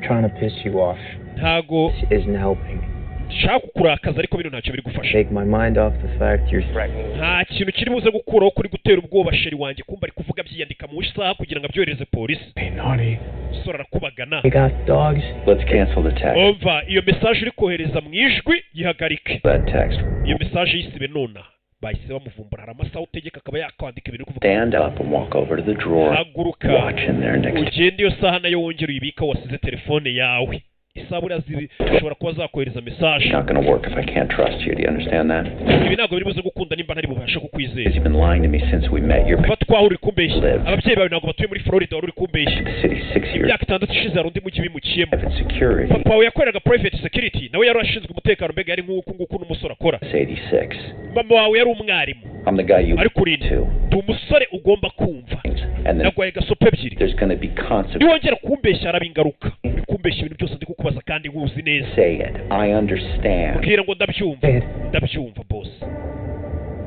trying to piss you off. Ntago This isn't helping. nshaka kukurakaza, ariko bino ntacyo biri gufasha. Take my mind off the fact you're threatening. Nta kintu kiri buze gukuraho kuri gutera ubwoba chérie wanjye. Kumva ari kuvuga abyiyandika mu isaha kugira ngo abyohereze polisi. Naughty. Umusore arakubagana. You got dogs? Let's cancel the text. Umva, iyo message uri kohereza mu ijwi yihagarike. That text. Iyo message yisibe nona. Bahise bamuvumbura. Hari amasaha utegeka akaba yakwandika ibintu uri kuvuga. Stand up and walk over to the drawer. Haguruka. Watch in there next. Ugende iyo saha nayo wongere uyibike aho wasize telefone yawe. Isaha buriya zishobora kuba zakohereza message. Not gonna work if I can't trust you. Do you understand that? Ibi ntabwo biri buze gukunda nimba ntari bubashe kukwizera. You've been lying to me since we met. Your Kuva twahura uri kumbeshya. Live. Ababyeyi bawe ntabwo batuye muri Florida, wari uri kumbeshya. the city 6 years. Imyaka 6 ishize hari undi mujyi bimukiyemo. Private security. Papa wawe yakoreraga private security, nawe yari ashinzwe umutekano, mbega yari nk'uku nguku n'umusore akora. It's 86. Mama wawe yari umwarimu. I'm the guy you Ariko urinde to. ndi umusore ugomba kumva. And then Nagwaye gasopo ebyiri. there's gonna be consequences. Niwongera kumbeshya haraba ingaruka. Uri kumbeshya ibintu byose ndi kukubaza kandi nkuzi neza. Say it. I understand. Mbwira ngo ndabyumva, ndabyumva, boss.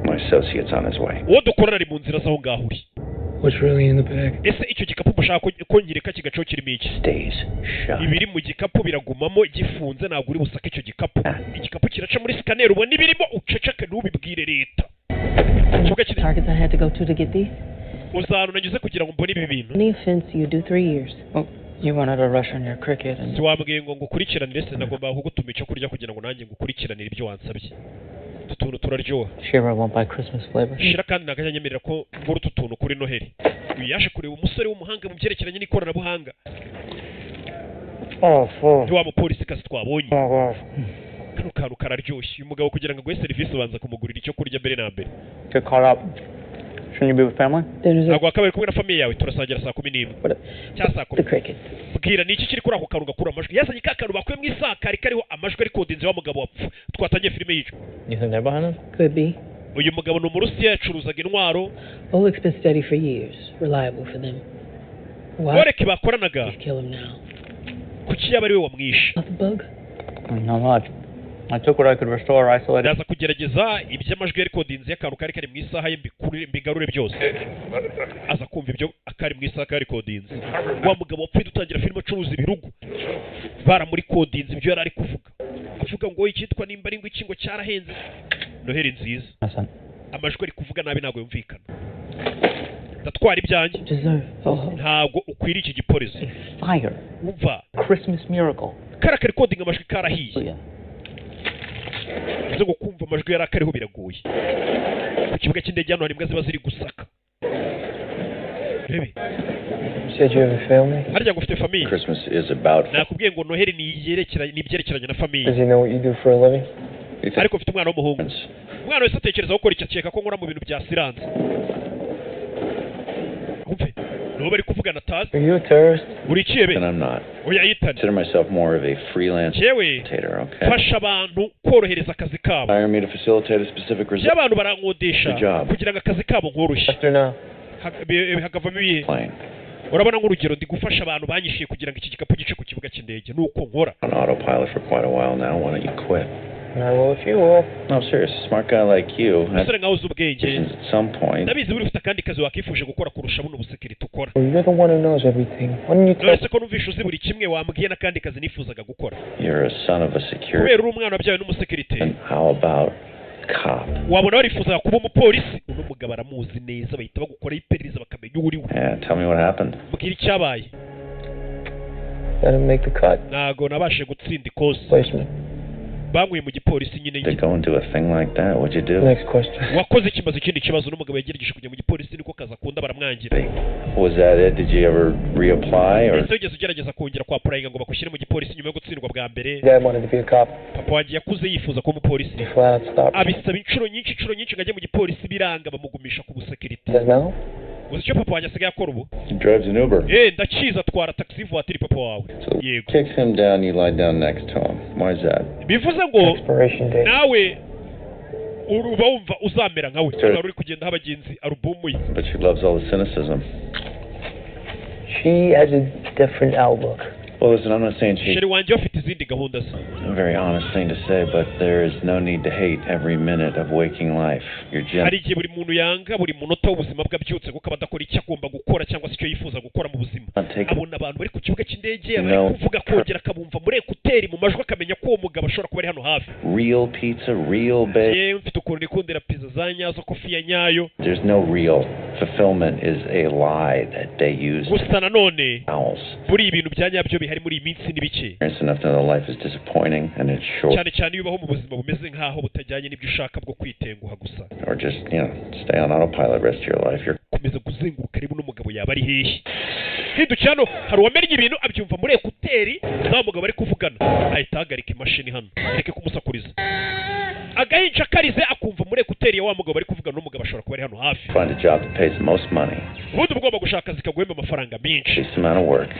My associate's on his way. Uwo dukorana ari mu nzira z'aho ngaho uri. What's really in the bag? Ese icyo gikapu mushaka ko nkireka kigacaho kirimo iki? Stays shut. Ibiri mu gikapu biragumamo gifunze, ntabwo uri busake icyo gikapu. Igikapu kiraca muri scanner, ubona ibirimo, uceceke, ntubibwire leta. Ikibuga cy'indege. Targets I had to go to get these? Uzi ahantu nanyuze kugira ngo mbone ibi bintu? Any offense, you do 3 years. You wanted a rush on your cricket and Si wambwiye ngo ngukurikiranire se? Nagomba kugutuma icyo kurya kugira ngo nanjye ngukurikiranire ibyo wansabye. Utu tuntu turaryoha. Shira won't buy Christmas flavor. Shira kandi ntabwo ajya anyemerera ko ngura utu tuntu kuri Noheli. Uyu yaje kureba umusore w'umuhanga mu byerekeranye n'ikoranabuhanga. Oh, full. Ni wa mupolisi kazi twabonye. Kano kantu kararyoshye. Uyu mugabo kugira ngo aguhe serivisi ubanza kumugurira icyo kurya mbere na mbere. Get caught up. Shouldn't you be with family? Dinner's Ntabwo wakabaye kumwe na famille yawe? Turasangira saa 11 cyangwa saa the 10. cricket. Bwira, ni iki kiri kuri ako kantu gakura amajwi? Yazanye ka kantu bakuye mu isakari kariho amajwi ariko kodinze wa mugabo wapfa twatangiye filime yicwa. You think they're behind this? Could be. Uyu mugabo ni Umurusiya, yacuruzaga intwaro. Oleg's been steady for years, reliable for them. Why Oleg bakoranaga. kill him now? Kuki yaba ari we wamwishe? Not the bug? Not much. I took what I could restore, isolated. Ndaza kugerageza iby'amajwi yarikodinze y'akantu kari kari mu isaha ye mbigarure byose. Aza kumva ibyo akari mu isaha karikodinze. Wa mugabo wapfuye dutangira filime acuruza ibirugu, baramurikodinze ibyo yari ari kuvuga, avuga ngo icyitwa nimba ari ngo iki ngo cyarahenze. Noheli nziza. Amajwi ari kuvuga nabi, ntabwo yumvikana. Ndatwara ibyanjye. Deserve. Oh, Ntabwo ukwiriye iki gipolisi. Fire. Umva. Christmas miracle. Kariya karikodinga amajwi karahiye, bivuze ngo kumva amajwi yari akariho biragoye. Ku kibuga cy'indege hano hari imbwa ziba ziri gusaka, rebe. You said you have a family? Harya ngo ufite famille? Christmas is about. Nakubwiye ngo Noheli ni ni ibyerekeranye na famille. Does he know what you do for a living? Ariko ufite umwana w'umuhungu? Umwana wese atekereza gukora icyo, akeka ko nkora mu bintu bya science. Umve, nibo bari kuvugana atazi. Are you a terrorist? Uri ikihebe? And I'm not. Oya, yitane. Consider myself more of a freelance Jewe facilitator, okay? mfasha abantu korohereza akazi kabo. Hire me to facilitate a specific Iyo result. abantu barankodesha Good job. kugira ngo akazi kabo nkoroshye. After now. Hakavamo ibihe? Plane. Urabona, nk'urugero, ndi gufasha abantu banyishyuye kugira ngo iki gikapu gice ku kibuga cy'indege, nuko nkora. On autopilot for quite a while now. Why don't you quit? I will if you will. No, I'm serious. A smart guy like you has Umusore nkawe uzi ubwenge, at some point. Ndabizi buri ufite akandi kazi wakifuje gukora kurusha buno busekirite ukora. Well, you're the one who knows everything. Why don't you tell None se ko numvishe uzi buri kimwe, wambwiye n'akandi kazi nifuzaga gukora? You're a son of a security. Kubera uri umwana wabyawe n'umusekirite. And how about cop? Wabona warifuzaga kuba umupolisi. Uno mugabo aramuzi neza, bahita bagukoraho iperereza bakamenya uwo uri we. Yeah, tell me what happened. Mbwira icyabaye. I didn't make the cut. Ntago nabashije gutsinda ikosi. Placement. Bankuye mu gipolisi nyine. To go into a thing like that, what'd you do? Next question. Wakoze ikimaze ikindi kibazo. N'umugabo yagerageje kujya mu gipolisi, niko kazi akunda, baramwangira. Was that it? Did you ever reapply or Ese wigeze ugerageza kongera kwa applyinga ngo bagushyire mu gipolisi nyuma yo gutsindwa bwa mbere? Dad wanted to be a cop. Papa wanjye yakuze yifuza kuba umupolisi. He flat out stopped. Abisaba inshuro nyinshi, inshuro nyinshi ngo ajye mu gipolisi, biranga, bamugumisha ku busekirite. Does now? Uzi icyo papa wanjye asigaye akora ubu? He drives an Uber. Ndakiza, atwara taxi voiture papa wawe. So Yego. kicks him down, you lie down next to him. Why is that? Bivuze ngo Expiration date. nawe uba wumva uzamera nkawe. Sure. Wari uri kugenda aho abagenzi alubumu ye. But she loves all the cynicism. She has a different outlook. Well, listen, I'm not saying she's Chérie wanjye we afite izindi gahunda ze. a very honest thing to say, but there is no need to hate every minute of waking life. You're Hari gentle. Igihe buri muntu yanga buri munota w'ubuzima bwe abyutse, kuko aba adakora icyo agomba gukora cyangwa se icyo yifuza gukora mu buzima. Take Abona abantu bari ku kibuga cy'indege No. bari kuvuga, akongera akabumva muri écouteurs mu majwi, akamenya ko uwo mugabo ashobora kuba ari hano hafi. Real pizza, real bake. Yewe, mfite ukuntu nikundira pizza za nyazo, coffee ya nyayo. There's no real fulfillment is a lie that they use. Gusa nanone Owls. buri ibintu bya nyabyo bihari muri iyi minsi ni bike. It's enough to know that life is disappointing and it's short. Cyane cyane iyo ubaho mu buzima bumeze nk'aho butajyanye n'ibyo ushaka, bwo kwitenguha gusa. Or just, stay on autopilot rest of your life. You're Komeza kuzenguruka, reba uno mugabo yaba ari hehe. Hindukira hano, hari uwamennye ibintu abyumva muri écouteurs z'aho mugabo ari kuvugana, ahita ahagarika imashini hano reke kumusakuriza. Agahinja karize akumva muri écouteurs ya wa mugabo bari kuvugana, n'umugabo ashobora kuba ari hano hafi. Find a job that pays the most money, Ubundi uba ugomba gushaka akazi kaguhemba amafaranga menshi, least amount of work.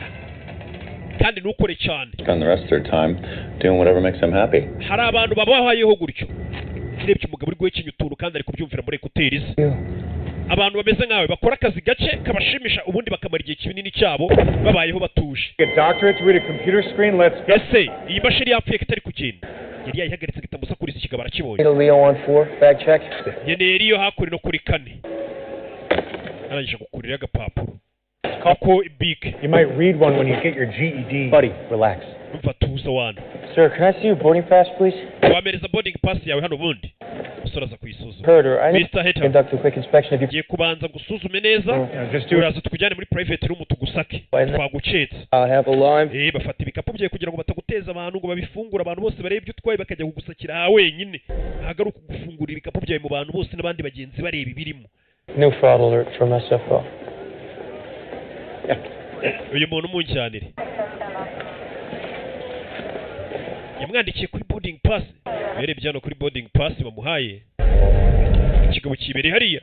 kandi ntukore cyane. Spend the rest of their time doing whatever makes them happy. Hari abantu babayeho gutyo. Urebye umugabo uri guhekenya utuntu kandi ari kubyumvira muri écouteurs ze. Abantu bameze nkawe bakora akazi gake kabashimisha, ubundi bakamara igihe kinini cyabo babayeho batuje. A doctorate to read a computer screen? Let's go. Ese iyi mashini yapfuye ko itari kugenda? Yari yayihagaritse ngo itamusakuriza, ikigabo arakibonye. Need a Leo on 4. Bag check. Nkeneye Riyo hakurino kuri 4. Arangije gukurira agapapuro ako bike. You might read one when you get your GED. Buddy, relax. Umva, tuza wana. Sir, can I see your boarding pass, please? Wamereza boarding pass yawe hano? Ubundi umusore aza kuyisuzuma. Herder, I need Mr. to Hater. conduct a quick inspection of your. Ngiye kubanza ngusuzume neza. Just do it. Uraza tukujyane muri private room tugusake, twaguketse. I have a lime. Bafata ibikapu byawe kugira ngo bataguteza abantu, ngo babifungure abantu bose barebe ibyo utwaye, bakajya kugusakira aha wenyine. Ntabwo ari ukugufungurira ibikapu byawe mu bantu bose n'abandi bagenzi bareba ibirimo. New fraud alert from SFO. Uyu muntu umunjyanire. Yamwandikiye kuri boarding pass. Yarebye hano kuri boarding pass bamuhaye, ikigabo kibereye hariya.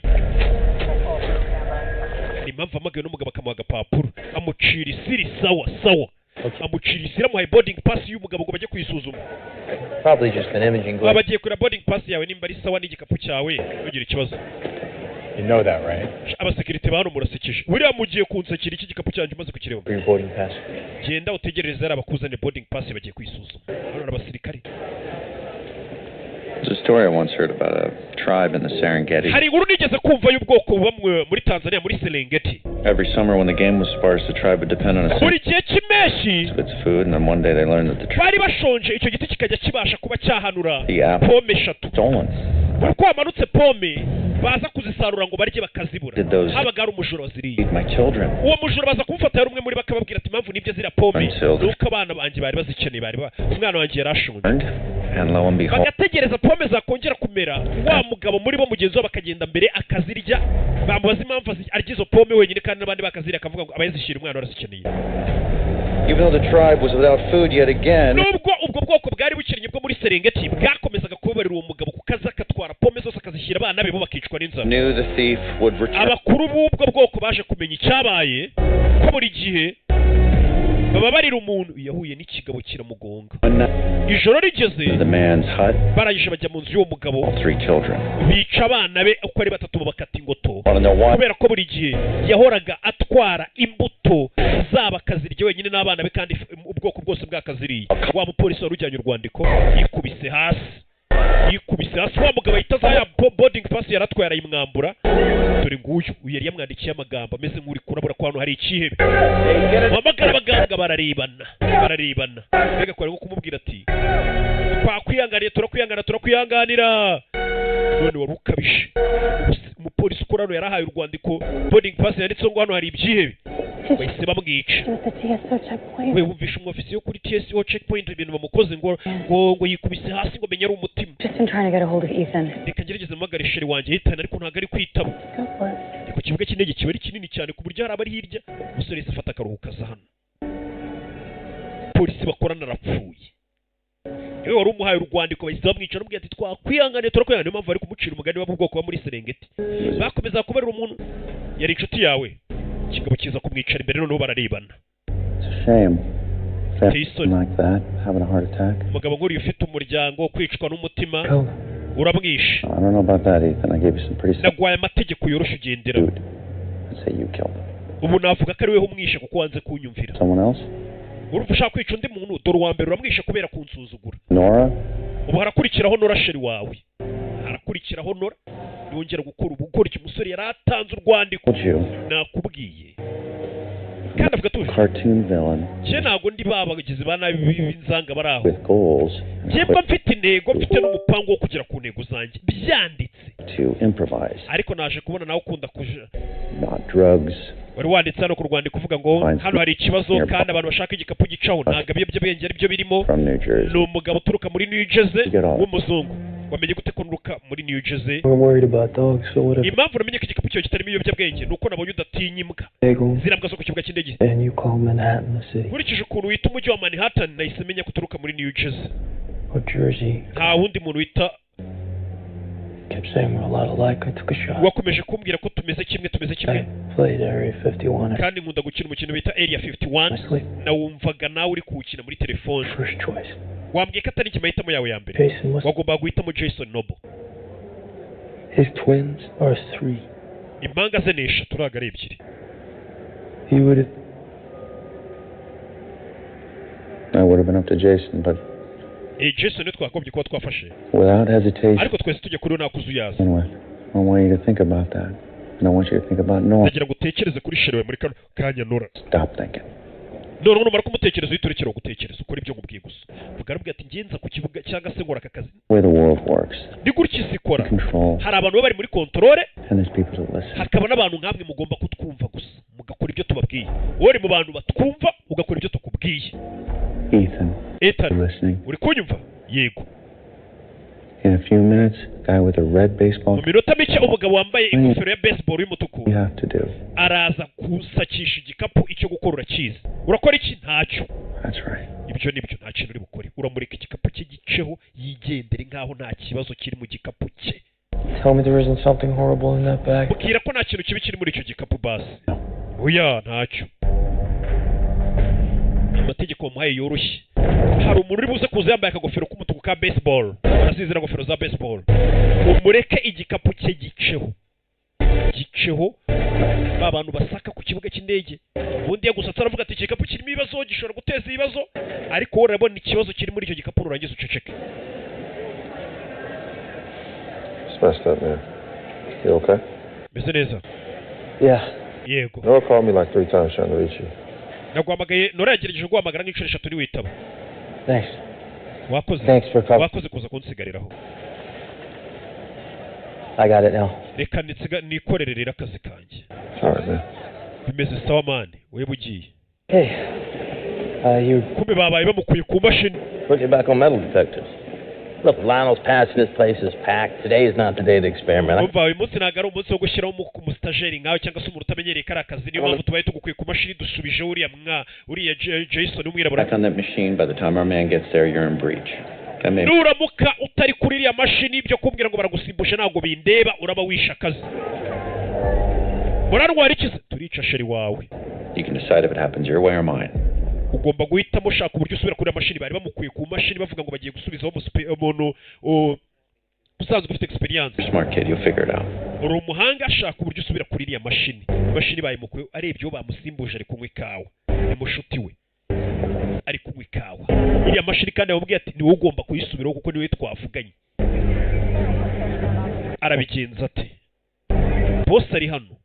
Hari impamvu amagaye n'umugabo akamuha agapapuro, amucira isiri. Sawa sawa, amucira isiri, amuhaye boarding pass y'umugabo ngo bajye kuyisuzuma. Probably just an imaging Baba glitch. bagiye kureba boarding pass yawe nimba ari sawa n'igikapu cyawe, ntugire ikibazo. You know that, right? Abasekirite ba hano murasekeje. Buriya mugiye kunsekera iki gikapu cyanjye umaze kukireba. For your boarding pass. Genda utegerereze hariya bakuzanire boarding pass, bagiye kuyisuzuma. Hano hari abasirikare. There's a story I once heard about a tribe in the Serengeti. Hari inkuru nigeze kumva y'ubwoko buba muri Tanzania, muri Serengeti. Every summer when the game was sparse, the tribe would depend on a Buri gihe cy'impeshyi of its food, and then one day they learned that the tree bari bashonje, icyo giti kikajya kibasha kuba cyahanura the apple pome eshatu. Stolen. Buri uko hamanutse pome, baza kuzisarura ngo barye, bakazibura. Did those Habaga hari umujura waziriye. eat my children? Uwo mujura baza kumufata, yari umwe muri bo, akababwira ati impamvu nibyo ziriya pome Until the ni uko abana banjye bari bazikeneye, umwana wanjye yari ashonje. And lo and behold, Bagategereza pome zakongera kumera, wa mugabo muri bo mugenzi wabo akagenda mbere akazirya. Bamubaza impamvu arya izo pome wenyine kandi n'abandi bakazirya, akavuga ngo aba yazishyira umwana warazikeneye. Even though the tribe was without food yet again, Nubwo ubwo bwoko bwari bukennye bwo muri Serengeti, bwakomezaga kubabarira uwo mugabo kuko aza akatwara pome zose akazishyira abana be, bo bakicwa n'inzara. Knew the thief would return. Abakuru b'ubwo bwoko baje kumenya icyabaye, ko buri gihe bababarira umuntu yahuye n'ikigabo kiramugonga. Ijoro rigeze, To the man's hut, barangije bajya mu nzu y'uwo mugabo, all three children. bica abana be uko ari batatu, babakata ingoto. Want to know why? Kubera ko buri gihe yahoraga atwara imbuto zaba akazirya wenyine n'abana be, kandi ubwoko bwose bwakaziriye. Wa mupolisi wari ujyanye urwandiko yikubise hasi. Yikubise hasi, wa mugabo ahita aza, ya boarding pass yaratwaye arayimwambura. Dore nguyu, uyu yari yamwandikiye amagambo ameze nk'uri kurabura ko hano hari ikihebe. Wahamagara abaganga, bararebana, bararebana. Mbega ko ari nko kumubwira ati: "Twakwihanganiye, turakwihangana, turakwihanganira, none wari ukabije." Umupolisi ukora hano yarahaye urwandiko, boarding pass yanditseho ngo hano hari ibyihebe, bahise bamwica. At the TSO checkpoint. We wumvisha umwofisiye wo kuri TSO checkpoint ibintu bamukoze, ngo yikubise hasi, ngo menye ari umutima. Just been trying to get a hold of Ethan. Reka ngerageze mpamagare chéri wanjye Ethan, ariko ntabwo ari kwitaba. Go for it. Ni ku kibuga cy'indege, kiba ari kinini cyane ku buryo hari abari hirya. Umusore yahise afata akaruhuko, aza hano. Polisi bakorana arapfuye, niwe wari umuhaye urwandiko, bahise bamwica. Aramubwira ati: "Twakwihanganiye, turakwihanganiye." Niyo mpamvu bari kumucira umugani wo mu bwoko bwo muri Serengeti, bakomeza kubarira umuntu yari inshuti yawe. Ikigabo kiza kumwicara imbere, noneho bararebana. It's a shame. Jason. Like that, having a heart attack. Umugabo nk'uriya ufite umuryango, kwicwa n'umutima, uramwishe. I don't know about that, Ethan. I gave you some pretty Naguhaye amategeko yoroshye ugendera. I'd say you killed him. Ubu navuga ko ari weho umwishe kuko wanze kunyumvira. Someone else? Urumva ushaka kwica undi muntu? Dore uwa mbere uramwishe kubera kunsuzugura. Nora? Ubu harakurikiraho Nora, chéri wawe. Harakurikiraho Nora yongera gukora ubugoryi. Umusore yari atanze urwandiko. Told you. Nakubwiye kandi avuga atuje. Cartoon villain Njye ntabwo ndi ba bagizi ba nabi b'inzanga bari aho. with goals Njye mba mfite intego, mfite n'umupango wo kugera ku ntego zanjye byanditse. to improvise, Ariko naje kubona nawe ukunda kuja not drugs. Wari wanditse hano ku rwandiko uvuga ngo hano hari ikibazo kandi abantu bashaka igikapu gicaho, ntabwo ibiyobyabwenge ari byo birimo. From New Jersey. Ni umugabo uturuka muri New Jersey w'umuzungu. Wamenye gute ko nturuka muri New Jersey? We're worried about dogs, so what if Impamvu namenye ko igikapu cyawe kitarimo ibiyobyabwenge ni uko nabonye udatinya imbwa, bagels ziriya mbwa zo ku kibuga cy'indege. and you call Manhattan the city Nkurikije ukuntu wita umujyi wa Manhattan, nahise menya ko uturuka muri New Jersey. or Jersey? Nta wundi muntu wita Kept saying we're a lot alike. I took a shot. Wakomeje kumbwira ko tumeze kimwe, tumeze kimwe. Played Area 51. Kandi nkunda gukina umukino bita Area 51, nawumvaga nawe uri kuwukina muri telefone. First choice. Wambwiye ko atari njye mahitamo yawe ya mbere. Jason was Wagombaga guhitamo Jason Noble. His twins are three. Impanga ze ni eshatu, ntabwo ari ebyiri. He would have That would have been up to Jason, but Jason niwe twakagombye kuba twafashe. without hesitation. Ariko twese tujya kuri we nta kuzuyaza. With. I want you to think about that. And I want you to think about Nora. Ndagira ngo utekereze kuri chéri we muri kano kanya, Nora. Stop thinking. Noneho numara kumutekereza, uhite urekera gutekereza, ukora ibyo nkubwiye gusa. Vuga, arabwira ati: "Ngenza ku kibuga cyangwa se nkora aka kazi." The way the world works. Ni gutya isi ikora. Control. Hari abantu baba bari muri control, And there's people to listen. hakaba n'abantu nkamwe mugomba kutwumva gusa, mugakora ibyo tubabwiye. Wowe uri mu bantu batwumva, ugakora ibyo tukubwiye. Ethan. Ethan. You listening? Uri kunyumva? Yego. In a few minutes, guy with a red baseball. Mu minota mike, umugabo wambaye ingofero ya baseball y'umutuku You have to do. araza gusakisha igikapu. Icyo gukora urakizi. Urakora iki? Ntacyo. That's right. Ibyo nibyo, nta kintu uri bukore. Uramureka igikapu cye giceho, yigendere nk'aho nta kibazo kiri mu gikapu cye. Tell me there isn't something horrible in that bag. Mbwira ko nta kintu kibi kiri muri icyo gikapu basi. Oya, ntacyo. Amategeko bamuhaye yoroshye: hari umuntu uri buze kuza yambaye akagofero k'umutuku ka baseball, urazizi ingofero za baseball. Umureke igikapu cye giceho, giceho. Ba bantu basaka ku kibuga cy'indege, ubundi yagusatse aravuga ati: "Igikapu kirimo ibibazo, gishobora guteza ibibazo." Ariko wowe urabona ikibazo kiri muri icyo gikapu, nurangiza uceceke. It's messed up, man. You okay? Meze neza. Yeah. Yego. Nora called me like three times trying to reach you. Naguhamagaye, Nora yagerageje guhamagara nk'inshuro eshatu, ntiwitaba. Thanks. Wakoze. Thanks for covering. Wakoze kuza kunsigariraho. I got it now. Reka nikorere rero akazi kanjye. All right, man. Bimeze sawa man, wewe ugiye. Hey. You Kumbe babaye bamukuye ku mashini. Put you back on metal detectors. Look, Lionel's passing, this place is packed. Today is not the day to experiment. Umva, uyu munsi ntabwo ari umunsi wo gushyiraho umusitageri nkawe cyangwa se umuntu utamenyereye kariya kazi. Niyo mpamvu tubaye tugukuye ku mashini, dusubijeho uriya mwa uriya Jason w'umwirabura. Back on that machine, by the time our man gets there, you're in breach. That may Nuramuka utari kuri iriya mashini, ibyo kumbwira ngo baragusimbuje ntabwo bindeba, uraba wishe akazi. Murarwara iki se? Turica chéri wawe. You can decide if it happens your way or mine. Ugomba guhitamo, ushaka uburyo usubira kuri iriya mashini. Bari bamukuye ku mashini bavuga ngo bagiye gusubizaho umuntu usanzwe ufite experience. You're a smart kid, you'll figure it out. Uri umuhanga, shaka uburyo usubira kuri iriya mashini. Imashini bayimukuye, arebye uwo bamusimbuje ari kunywa ikawa, ni mushuti we ari kunywa ikawa. Iriya mashini kandi yamubwiye ati: "Ni wowe ugomba kuyisubiraho kuko niwe twavuganye." Arabigenza ate? Boss ari hano.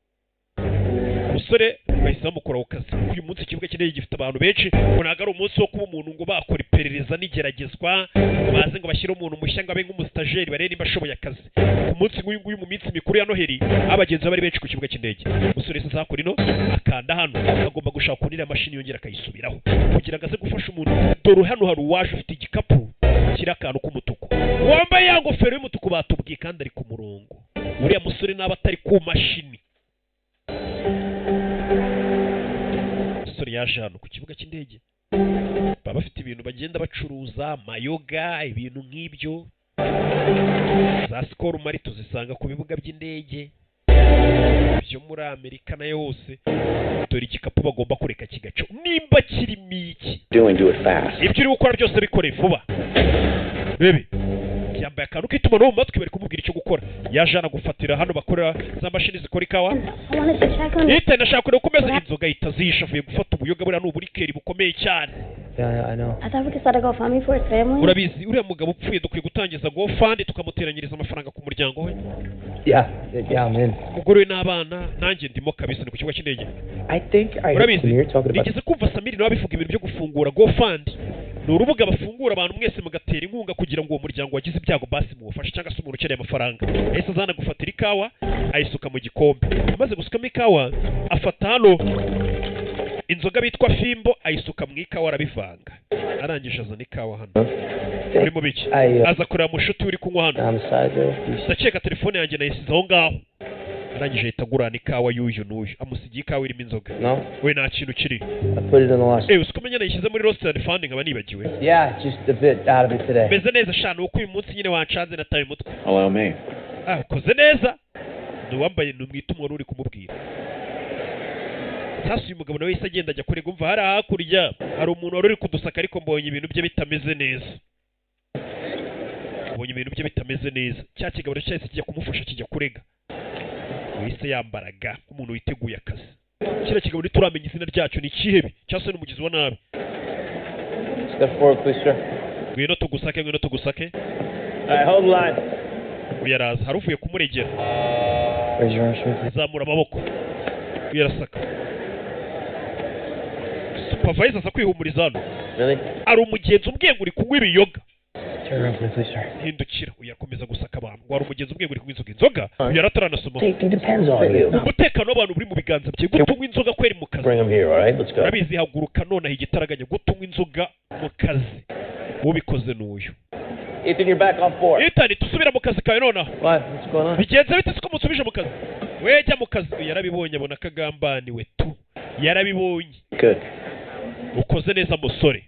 Umusore bahise bamukora ku kazi. Uyu munsi ikibuga cy'indege gifite abantu benshi, ngo ntabwo ari umunsi wo kuba umuntu ngo bakora iperereza n'igeragezwa, ngo baze ngo bashyire umuntu mushya ngo abe nk'umusitageri, barebe niba ashoboye akazi. Ku munsi nk'uyu nguyu, mu minsi mikuru ya Noheli, abagenzi baba ari benshi ku kibuga cy'indege. Umusore wese azakora ino, akanda hano, agomba gushaka ukuntu iriya mashini yongera akayisubiraho kugira ngo aze gufasha umuntu. Dore hano hari uwaje ufite igikapu kiri akantu k'umutuku, wambaye ya ngofero y'umutuku batubwiye, kandi ari ku murongo. Uriya musore naba atari ku mashini. Umusore yaje hano ku kibuga cy'indege, baba bafite ibintu bagenda bacuruza, mayoga, ibintu nk'ibyo, za Skol mari tuzisanga ku bibuga by'indege byo muri Amerika nayo hose. Dore igikapu bagomba kureka kigaca nimba kirimo iki. Doing, do it fast. Ibyo uri gukora byose bikore vuba. Bebe yambaye akantu k'itumanaho mu matwi, bari kumubwira icyo gukora. Yaje hano gufatira hano bakorera za mashini zikora ikawa. I wanted to check on Yita ndashaka kureba uko umeze. Inzoga ahita azisha, avuye gufata ubuyoga, buriya ni uburikeri bukomeye cyane. Yeah, I know. I thought we could start a GoFundMe for his family. Urabizi, uriya mugabo upfuye, dukwiye gutangiza GoFund tukamuteranyiriza amafaranga ku muryango we. Yeah, I'm in. Umugore we n'abana, nanjye ndimo kabisa. Ni ku kibuga cy'indege. I think I heard Urabizi, Samir talking about nigeze kumva Samiri nawe abivuga, ibintu byo gufungura GoFund. Ni urubuga bafungura, abantu mwese mugatera inkunga kugira ngo uwo muryango wagize ibyago basi muwufashe, cyangwa se umuntu ukeneye amafaranga. Yahise azana gufatira ikawa, ayisuka mu gikombe. Amaze gusukamo ikawa, afata hano inzoga bitwa Fimbo, ayisuka mu ikawa, arabivanga. Arangije azana ikawa hano. Uri mu biki? Aza kureba mushuti uri kunywa hano. Homicide there. You Ndakeka telefone yanjye nayisize aho ngaho. Arangije ahita agurana ikawa y'uyu n'uyu, amusigiye ikawa irimo inzoga. No? We, nta kintu kiri. I put it in the lost. Uzi ko umenya nayishyize muri lost and found, nkaba nibagiwe. Yeah, just a bit out of it today. Meze neza shana, uko uyu munsi nyine wancanze, nataye umutwe. Allow me. Ah, ukoze neza. Ni uwambaye, ni umwita wari uri kumubwira. Sasa uyu mugabo nawe yahise agenda ajya kurega. Umva, hari hakurya hari umuntu wari uri kudusaka, ariko mbonye ibintu bye bitameze neza, mbonye ibintu bye bitameze neza. Cya kigabo rero cyahise kijya kumufasha, kijya kurega. Wahise yambaraga nk'umuntu witeguye akazi. Kiriya kigabo ntituramenya izina ryacyo, ni ikihebe cyangwa se ni umugizi wa nabi. Step forward, please, sir. Ngwino tugusake, ngwino tugusake. All right, hold the line. Uyu araza, hari uvuye kumuregera. Raise your arms for me, please. Zamura amaboko. Uyu arasaka. Supervisor aza kwihumuriza hano. Really? Ari umugenzi umbwiye ngo uri kunywa ibiyoga. Turn around for me, please, sir. Hindukira. Uyu arakomeza gusaka abantu, ngo hari umugenzi umbwiye ngo uri kunywa inzoga. Inzoga uyu yarataranasoma. Safety depends on you. Umutekano w'abantu uri mu biganza bye. Gute unywa inzoga kweri mu kazi? Bring him here, all right? Let's go. Urabizi, haguruka nonaha igitaraganya. Gute unywa inzoga mu kazi? Ubikoze n'uyu. Ethan, you're back on 4. Ethan, tusubira mu kazi kawe nonaha. What? What's going on? Bigenze bite siko musubije mu kazi? We, jya mu kazi. Uyu yarabibonye, abona akagambaniwe tu, yarabibonye. Good. Ukoze neza, musore.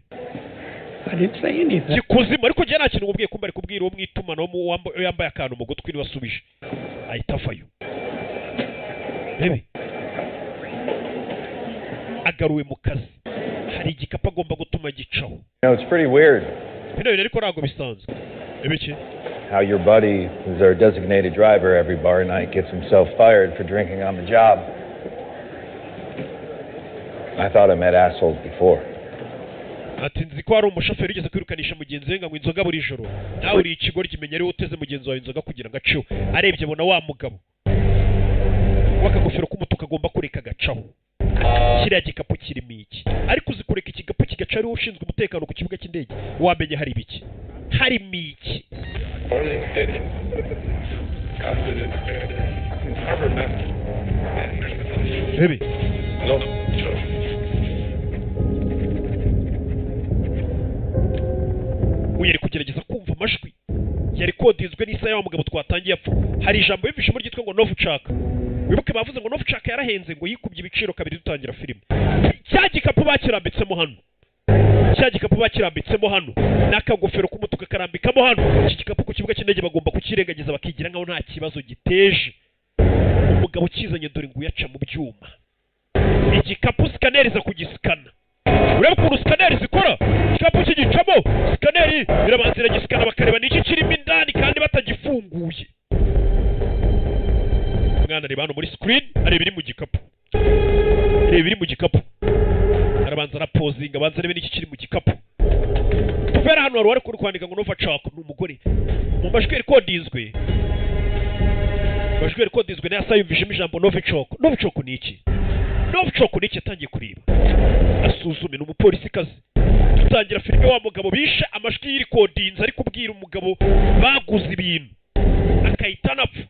I didn't say anything. Kikuzimu, ariko njye nta kintu nkubwiye. Kumba ari kubwira uwo mwitumanaho yambaye akantu mu gutwi, niwe wasubije, ahita avayo. Bebe agaruwe mu kazi, hari igikapu agomba gutuma gicaho. It's pretty weird Bino bintu ariko ntabwo bisanzwe. Ibiki? how your buddy, who's our designated driver every bar night, gets himself fired for drinking on the job. I thought I met assholes before. Ati nzi ko hari umushoferi ugeze kwirukanisha mugenzi we ngo anywe inzoga buri joro. Nawe uri ikigoryi, menya ariwe uteze mugenzi wawe inzoga kugira ngo aceho. Arebye abona wa mugabo w'akagofero k'umutuku agomba kureka agacaho. Kiriya gikapu kirimo iki? Ariko uzi kureka igikapu kigaca ariwe ushinzwe umutekano ku kibuga cy'indege? Wamenya hari ibiki, harimo iki? Bebe uyu ari kugerageza kumva amajwi yari kodinzwe n'isaha ya mugabo twatangiye apfa. Hari ijambo yumvishemo ryitwa ngo Novucaka. Wibuke bavuze ngo Novucaka yarahenze, ngo yikubye ibiciro kabiri dutangira filime. Cya gikapu bakirambitsemo hano, cya gikapu bakirambitsemo hano n'akagofero k'umutuku karambikamo hano. Iki gikapu ku kibuga cy'indege bagomba kukirengagiza, bakigira nkaho nta kibazo giteje. Umugabo ukizanye dore ngo uyaca mu byuma. Igikapu scanner iza kugisikana. Urebe ukuntu scanner zikora, igikapu kigicamo scanner irabanza iragisikana, bakareba niki kirimo indani kandi batagifunguye. Umwana areba hano muri screen, areba ibiri mu gikapu, areba ibiri mu gikapu, arabanza arapozinga, abanza arebe n'iki kiri mu gikapu. Tuvera hano hari uwari kuri kwandika ngo Nova Chak, ni umugore mu majwi yarikodinzwe. Amajwi yarikodizwe na yasa, yumvishemo ijambo Novichok. Novichok ni iki? Novichok ni iki? Yatangiye kureba, asuzume. Ni umupolisikazi. Dutangira filime wa mugabo bishe, amajwi yirikodinze ari kubwira umugabo baguze ibintu akahita anapfa.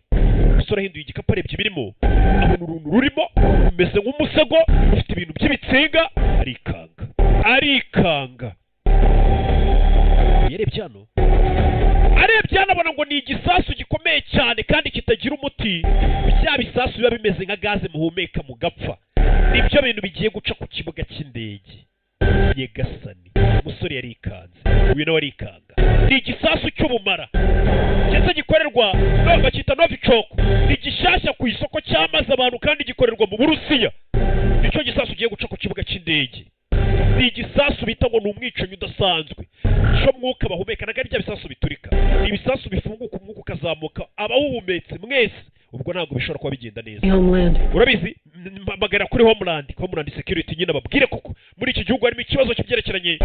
Umusore ahinduye igikapu, arebye ibirimo, abona uruntu rurimo rumeze nk'umusego rufite ibintu by'ibitsinga, arikanga, arikanga. Yarebye hano, arebye hano, abona ngo ni igisasu gikomeye cyane kandi kitagira umuti. Bya bisasu biba bimeze nka gaze muhumeka mugapfa, nibyo bintu bigiye guca ku kibuga cy'indege. Nyegasani, umusore yarikanze, uyu nawe arikanga. Ni igisasu cy'ubumara ndetse gikorerwa no bacyita Novichok. Ni gishyashya ku isoko, cyamaze abantu, kandi gikorerwa mu Burusiya. Nicyo gisasu ugiye guca ku kibuga cy'indege. Ni igisasu bita ngo ni umwicanyi udasanzwe cyo mwuka bahumeka. Ntabwo ari bya bisasu biturika, ni ibisasu bifunguka, umwuka ukazamuka, abawuhumetse mwese ubwo ntabwo bishobora kuba bigenda neza. Homeland. Urabizi, magana kuri Homeland Security nyine, babwire koko muri iki gihugu harimo ikibazo cy'ibyerekeranye.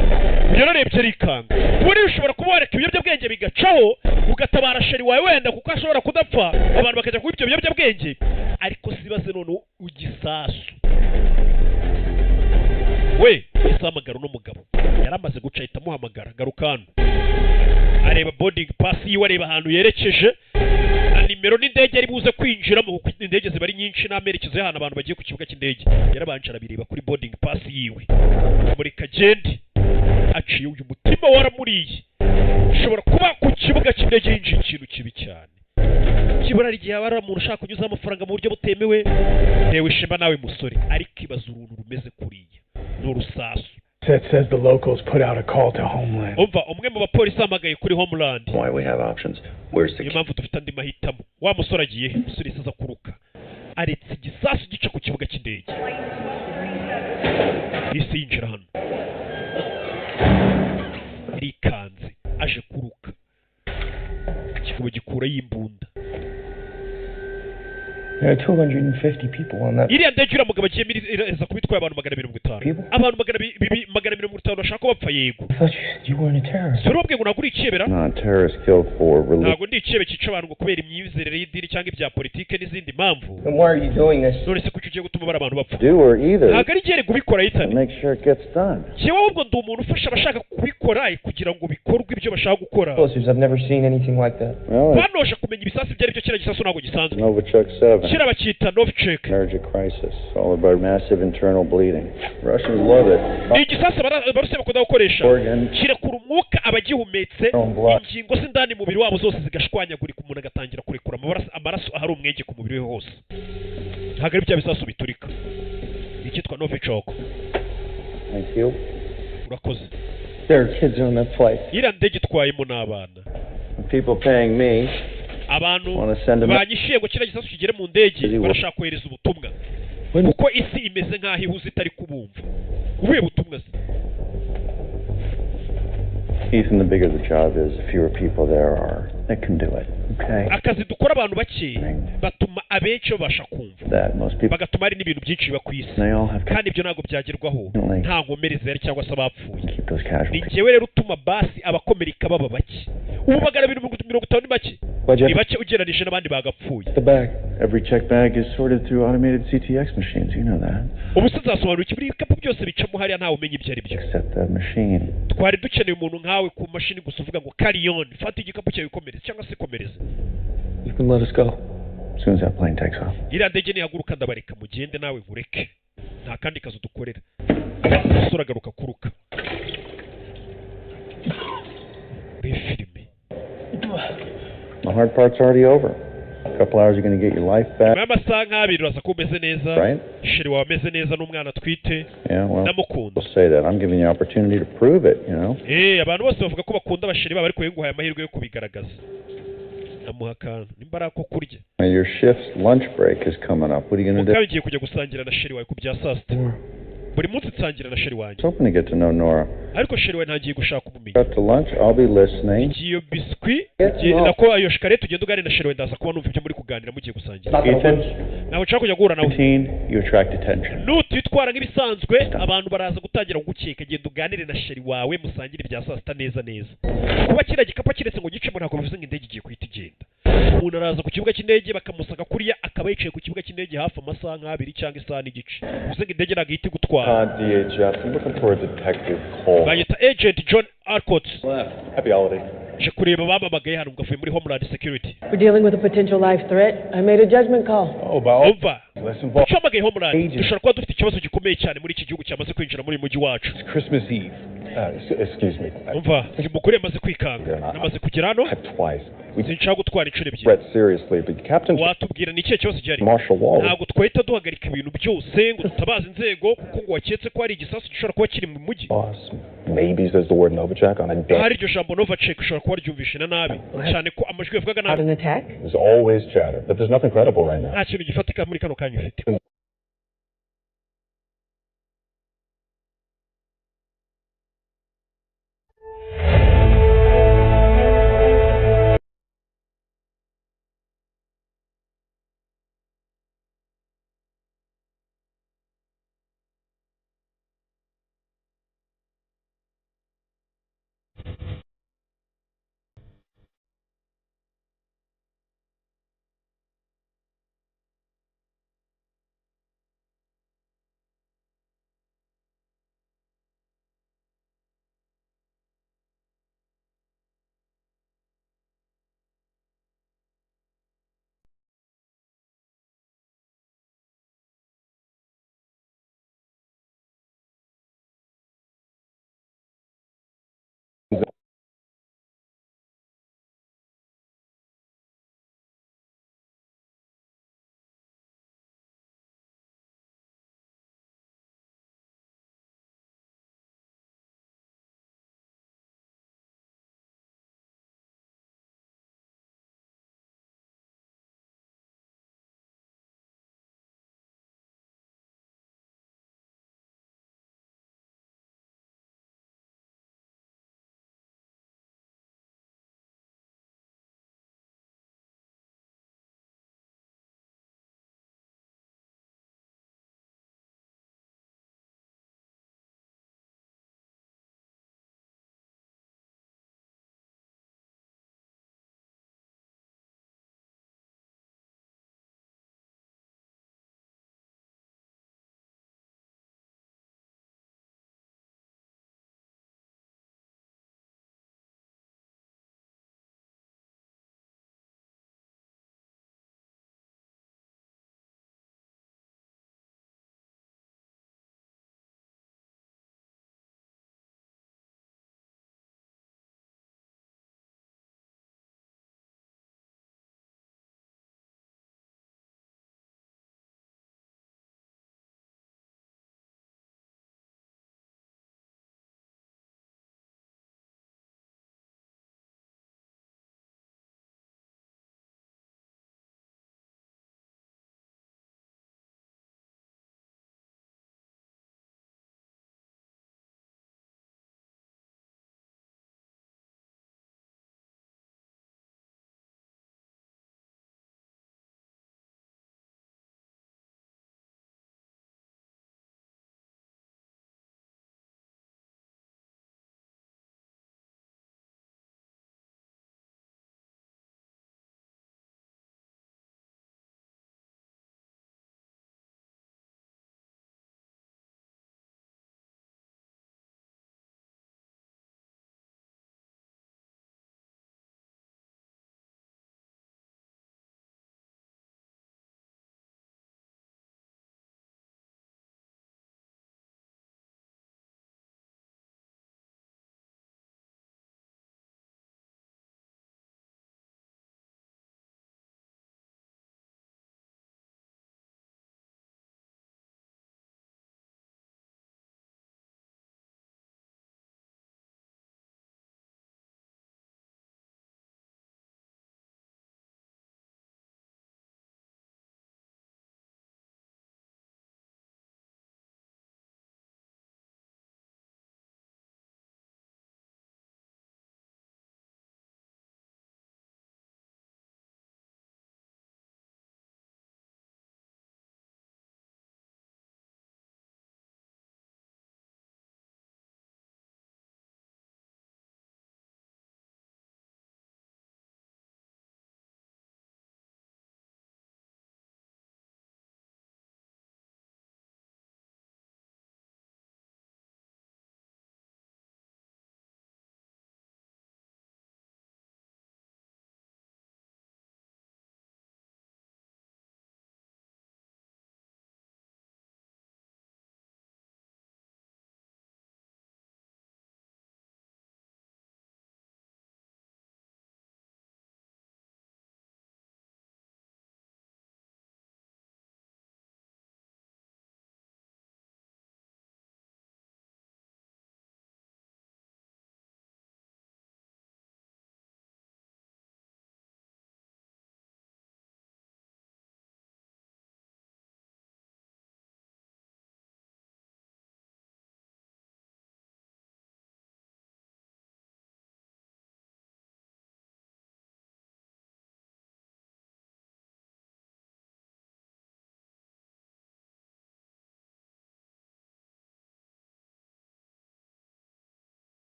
Yararebye arikanga. Buriya ushobora kuba wareka ibiyobyabwenge bigacaho, ugatabara chéri wawe wenda kuko ashobora kudapfa, abantu bakajya kuba ibyo biyobyabwenge, ariko sibaze noneho igisasu we yasamagara. Uno mugabo yari amaze guca, ahita amuhamagara: "Garuka hano." Areba boarding pass yiwe, areba ahantu yerekeje na nimero n'indege ari buze kwinjiramo, kuko indege ziba ari nyinshi n'amerekezo y'ahantu abantu bagiye ku kibuga cy'indege. Yarabanje arabireba kuri boarding pass yiwe. Muri kagende aciye, uyu mutima waramuriye. Ushobora kuba ku kibuga cy'indege yinjiye ikintu kibi cyane. Kibura hari igihe haba hari umuntu ushaka kunyuzaho amafaranga mu buryo butemewe. Ntewe ishema nawe musore, ariko ibaza uruntu rumeze kuriya, ni urusasu. That says the locals put out a call to Homeland. Umva, umwe mu bapolisi ahamagaye kuri Homeland. Why we have options. Where's the Niyo mpamvu dufite andi mahitamo. Wa musore agiye he? Umusore yahise aza kuruka, aretse igisasu gica ku kibuga cy'indege, yahise yinjira hano, rikanze, aje kuruka, kikaba gikurayo imbunda. There are 250 people on that. Iriya ndege uriya mugabo agiyemo iraza kuba itwaye abantu 250. Abantu 250 bashaka ko bapfa, yego. I thought you said you weren't a terrorist. Si urababwiye ngo ntabwo uri ikiyebera? Not terrorists killed for religion. Ntabwo ndi ikiyebe cyica abantu ngo kubera imyizerere y'idini cyangwa ibya politike n'izindi mpamvu. Then why are you doing this? None se kuki ugiye gutuma bari abantu bapfa? Do or either. Ntabwo ari igihe kubikora, Ethan. Make sure it gets done. Njyewe ahubwo ndi umuntu ufasha abashaka kubikora kugira ngo bikorwe ibyo bashaka gukora. Explosives, I've never seen anything like that. Well, Banoje kumenya ibisasu ibyo ari byo. Kiriya gisasu ntabwo gisanzwe. Novichok 7. Kiriya bacyita Novichok. Energy crisis, followed by massive internal bleeding. Russians love it. Ni igisasu Abarusiya bakunda gukoresha. Organ. Kirekura umwuka, abagihumetse Blood. ingingo z'indani mubiri wabo zose zigashwanyagurika, umuntu agatangira kurekura amaraso, ahari umwenge ku mubiri we hose. Ntabwo ari bya bisasu biturika. Ni icyitwa Novichok. Thank you. Urakoze. There are kids on that flight. Iriya ndege itwayemo n'abana. People paying me Abantu want to send them. banyishyuye ngo kiriya gisasu kigere mu ndege, barashaka kohereza ubutumwa kuko isi imeze nk'aho ihuze, itari kubumva. Ubuhe butumwa se? Ethan, the bigger the job is, the fewer people there are that can do it. Okay? Akazi dukora abantu bake batuma abenshi babasha kumva, That most people, bagatuma hari n'ibintu byinshi biba ku isi, they all have to kandi ibyo ntabwo byagerwaho nta nkomere zihari cyangwa se abapfuye. keep those Ni casualties. njyewe rero utuma basi abakomereka baba bake. Ubu 250 ni bake, Why'd ni bake ugereranije n'abandi bagapfuye. The bag. Every check bag is sorted through automated CTX machines. You know that. Ubu se nzasobanura iki? Buri bikapu byose bicamo hariya, ntawe umenya ibyo ari byo. Except that machine. Twari dukeneye umuntu nkawe ku mashini gusa uvuga ngo "Carry on, fata igikapu cyawe wikomereze" cyangwa se komereze. You can let us go. As soon as that plane takes off. Iriya ndege nihaguruka ndabareka mugende, nawe nkureke, nta kandi kazi dukorera. Umusore agaruka kuruka muri filime. The hard part's already over. A couple hours, you're going to get your life Nyuma back. y'amasaha nk'abiri uraza kuba umeze neza. Right? Chéri wawe ameze neza n'umwana atwite. Yeah, well, Ndamukunda. we'll say that. I'm giving you an opportunity to prove it. Abantu bose bavuga ko bakunda abachéri babo, ariko wowe nguhaye amahirwe yo kubigaragaza. Amuha akantu nimba ari ako kurya. Now, your shift's lunch break is coming up. What are you going to do? Mukaba ugiye kujya gusangira na chéri wawe ku bya saa sita. Buri munsi nsangira na chéri wanjye. I was hoping to get to know Nora. Ariko chéri we ntagiye gushaka umumenya. Out to lunch, I'll be listening. Iyo biswi nako ayo shikarete, tugenda uganire na chéri we, ndaza kuba numva ibyo muri kuganira mugiye gusangira. Ethan, Ntabwo nshaka kujya guhura nawe. routine, you attract attention. Nutitwara nk'ibisanzwe, abantu baraza gutangira kugukeka. Genda uganire na chéri wawe, musangire ibya saa sita neza neza. Kuba kiriya gikapu kiretse ngo gicemo, ntabwo bivuze ngo indege igiye guhita igenda. Umuntu araza ku kibuga cy'indege bakamusaka kuriya, akaba yicaye ku kibuga cy'indege hafi amasaha nk'abiri cyangwa isaha n'igice, bivuze ngo indege ntabwo ihita igutwara. DHS. I'm looking for a Detective Cole. Banyita Agent John Arcot. Happy holiday. Je kureba bamamagaye hano ngo avuye muri Homeland Security. We're dealing with a potential life threat. I made a judgment call. Oh, by all. Umva. Let's involve. Ucamagaye Homeland, dushobora kuba dufite ikibazo gikomeye cyane muri iki gihugu cyamaze kwinjira muri uyu mujyi wacu. It's Christmas Eve. Excuse me. Umva, uyu mugore yamaze kwikanga, namaze kugera hano. Twice. We Sinshaka gutwara inshuro ebyiri. threat seriously, but Captain Watubwira ni ikihe kibazo gihari? Marshal Waller. Ntabwo twahita duhagarika ibintu byose ngo dutabaze inzego kuko ngo waketse ko hari igisasu gishobora kuba kiri mu mujyi. Boss maybe says the word Novichok on a damn. Ahari iryo jambo Novachek ushobora kuba waryumvishe na nabi, cyane ko amajwi yavugaga nabi. An attack? There's always chatter, but there's nothing credible right now. Nta kintu gifatika muri kano kanya ufite.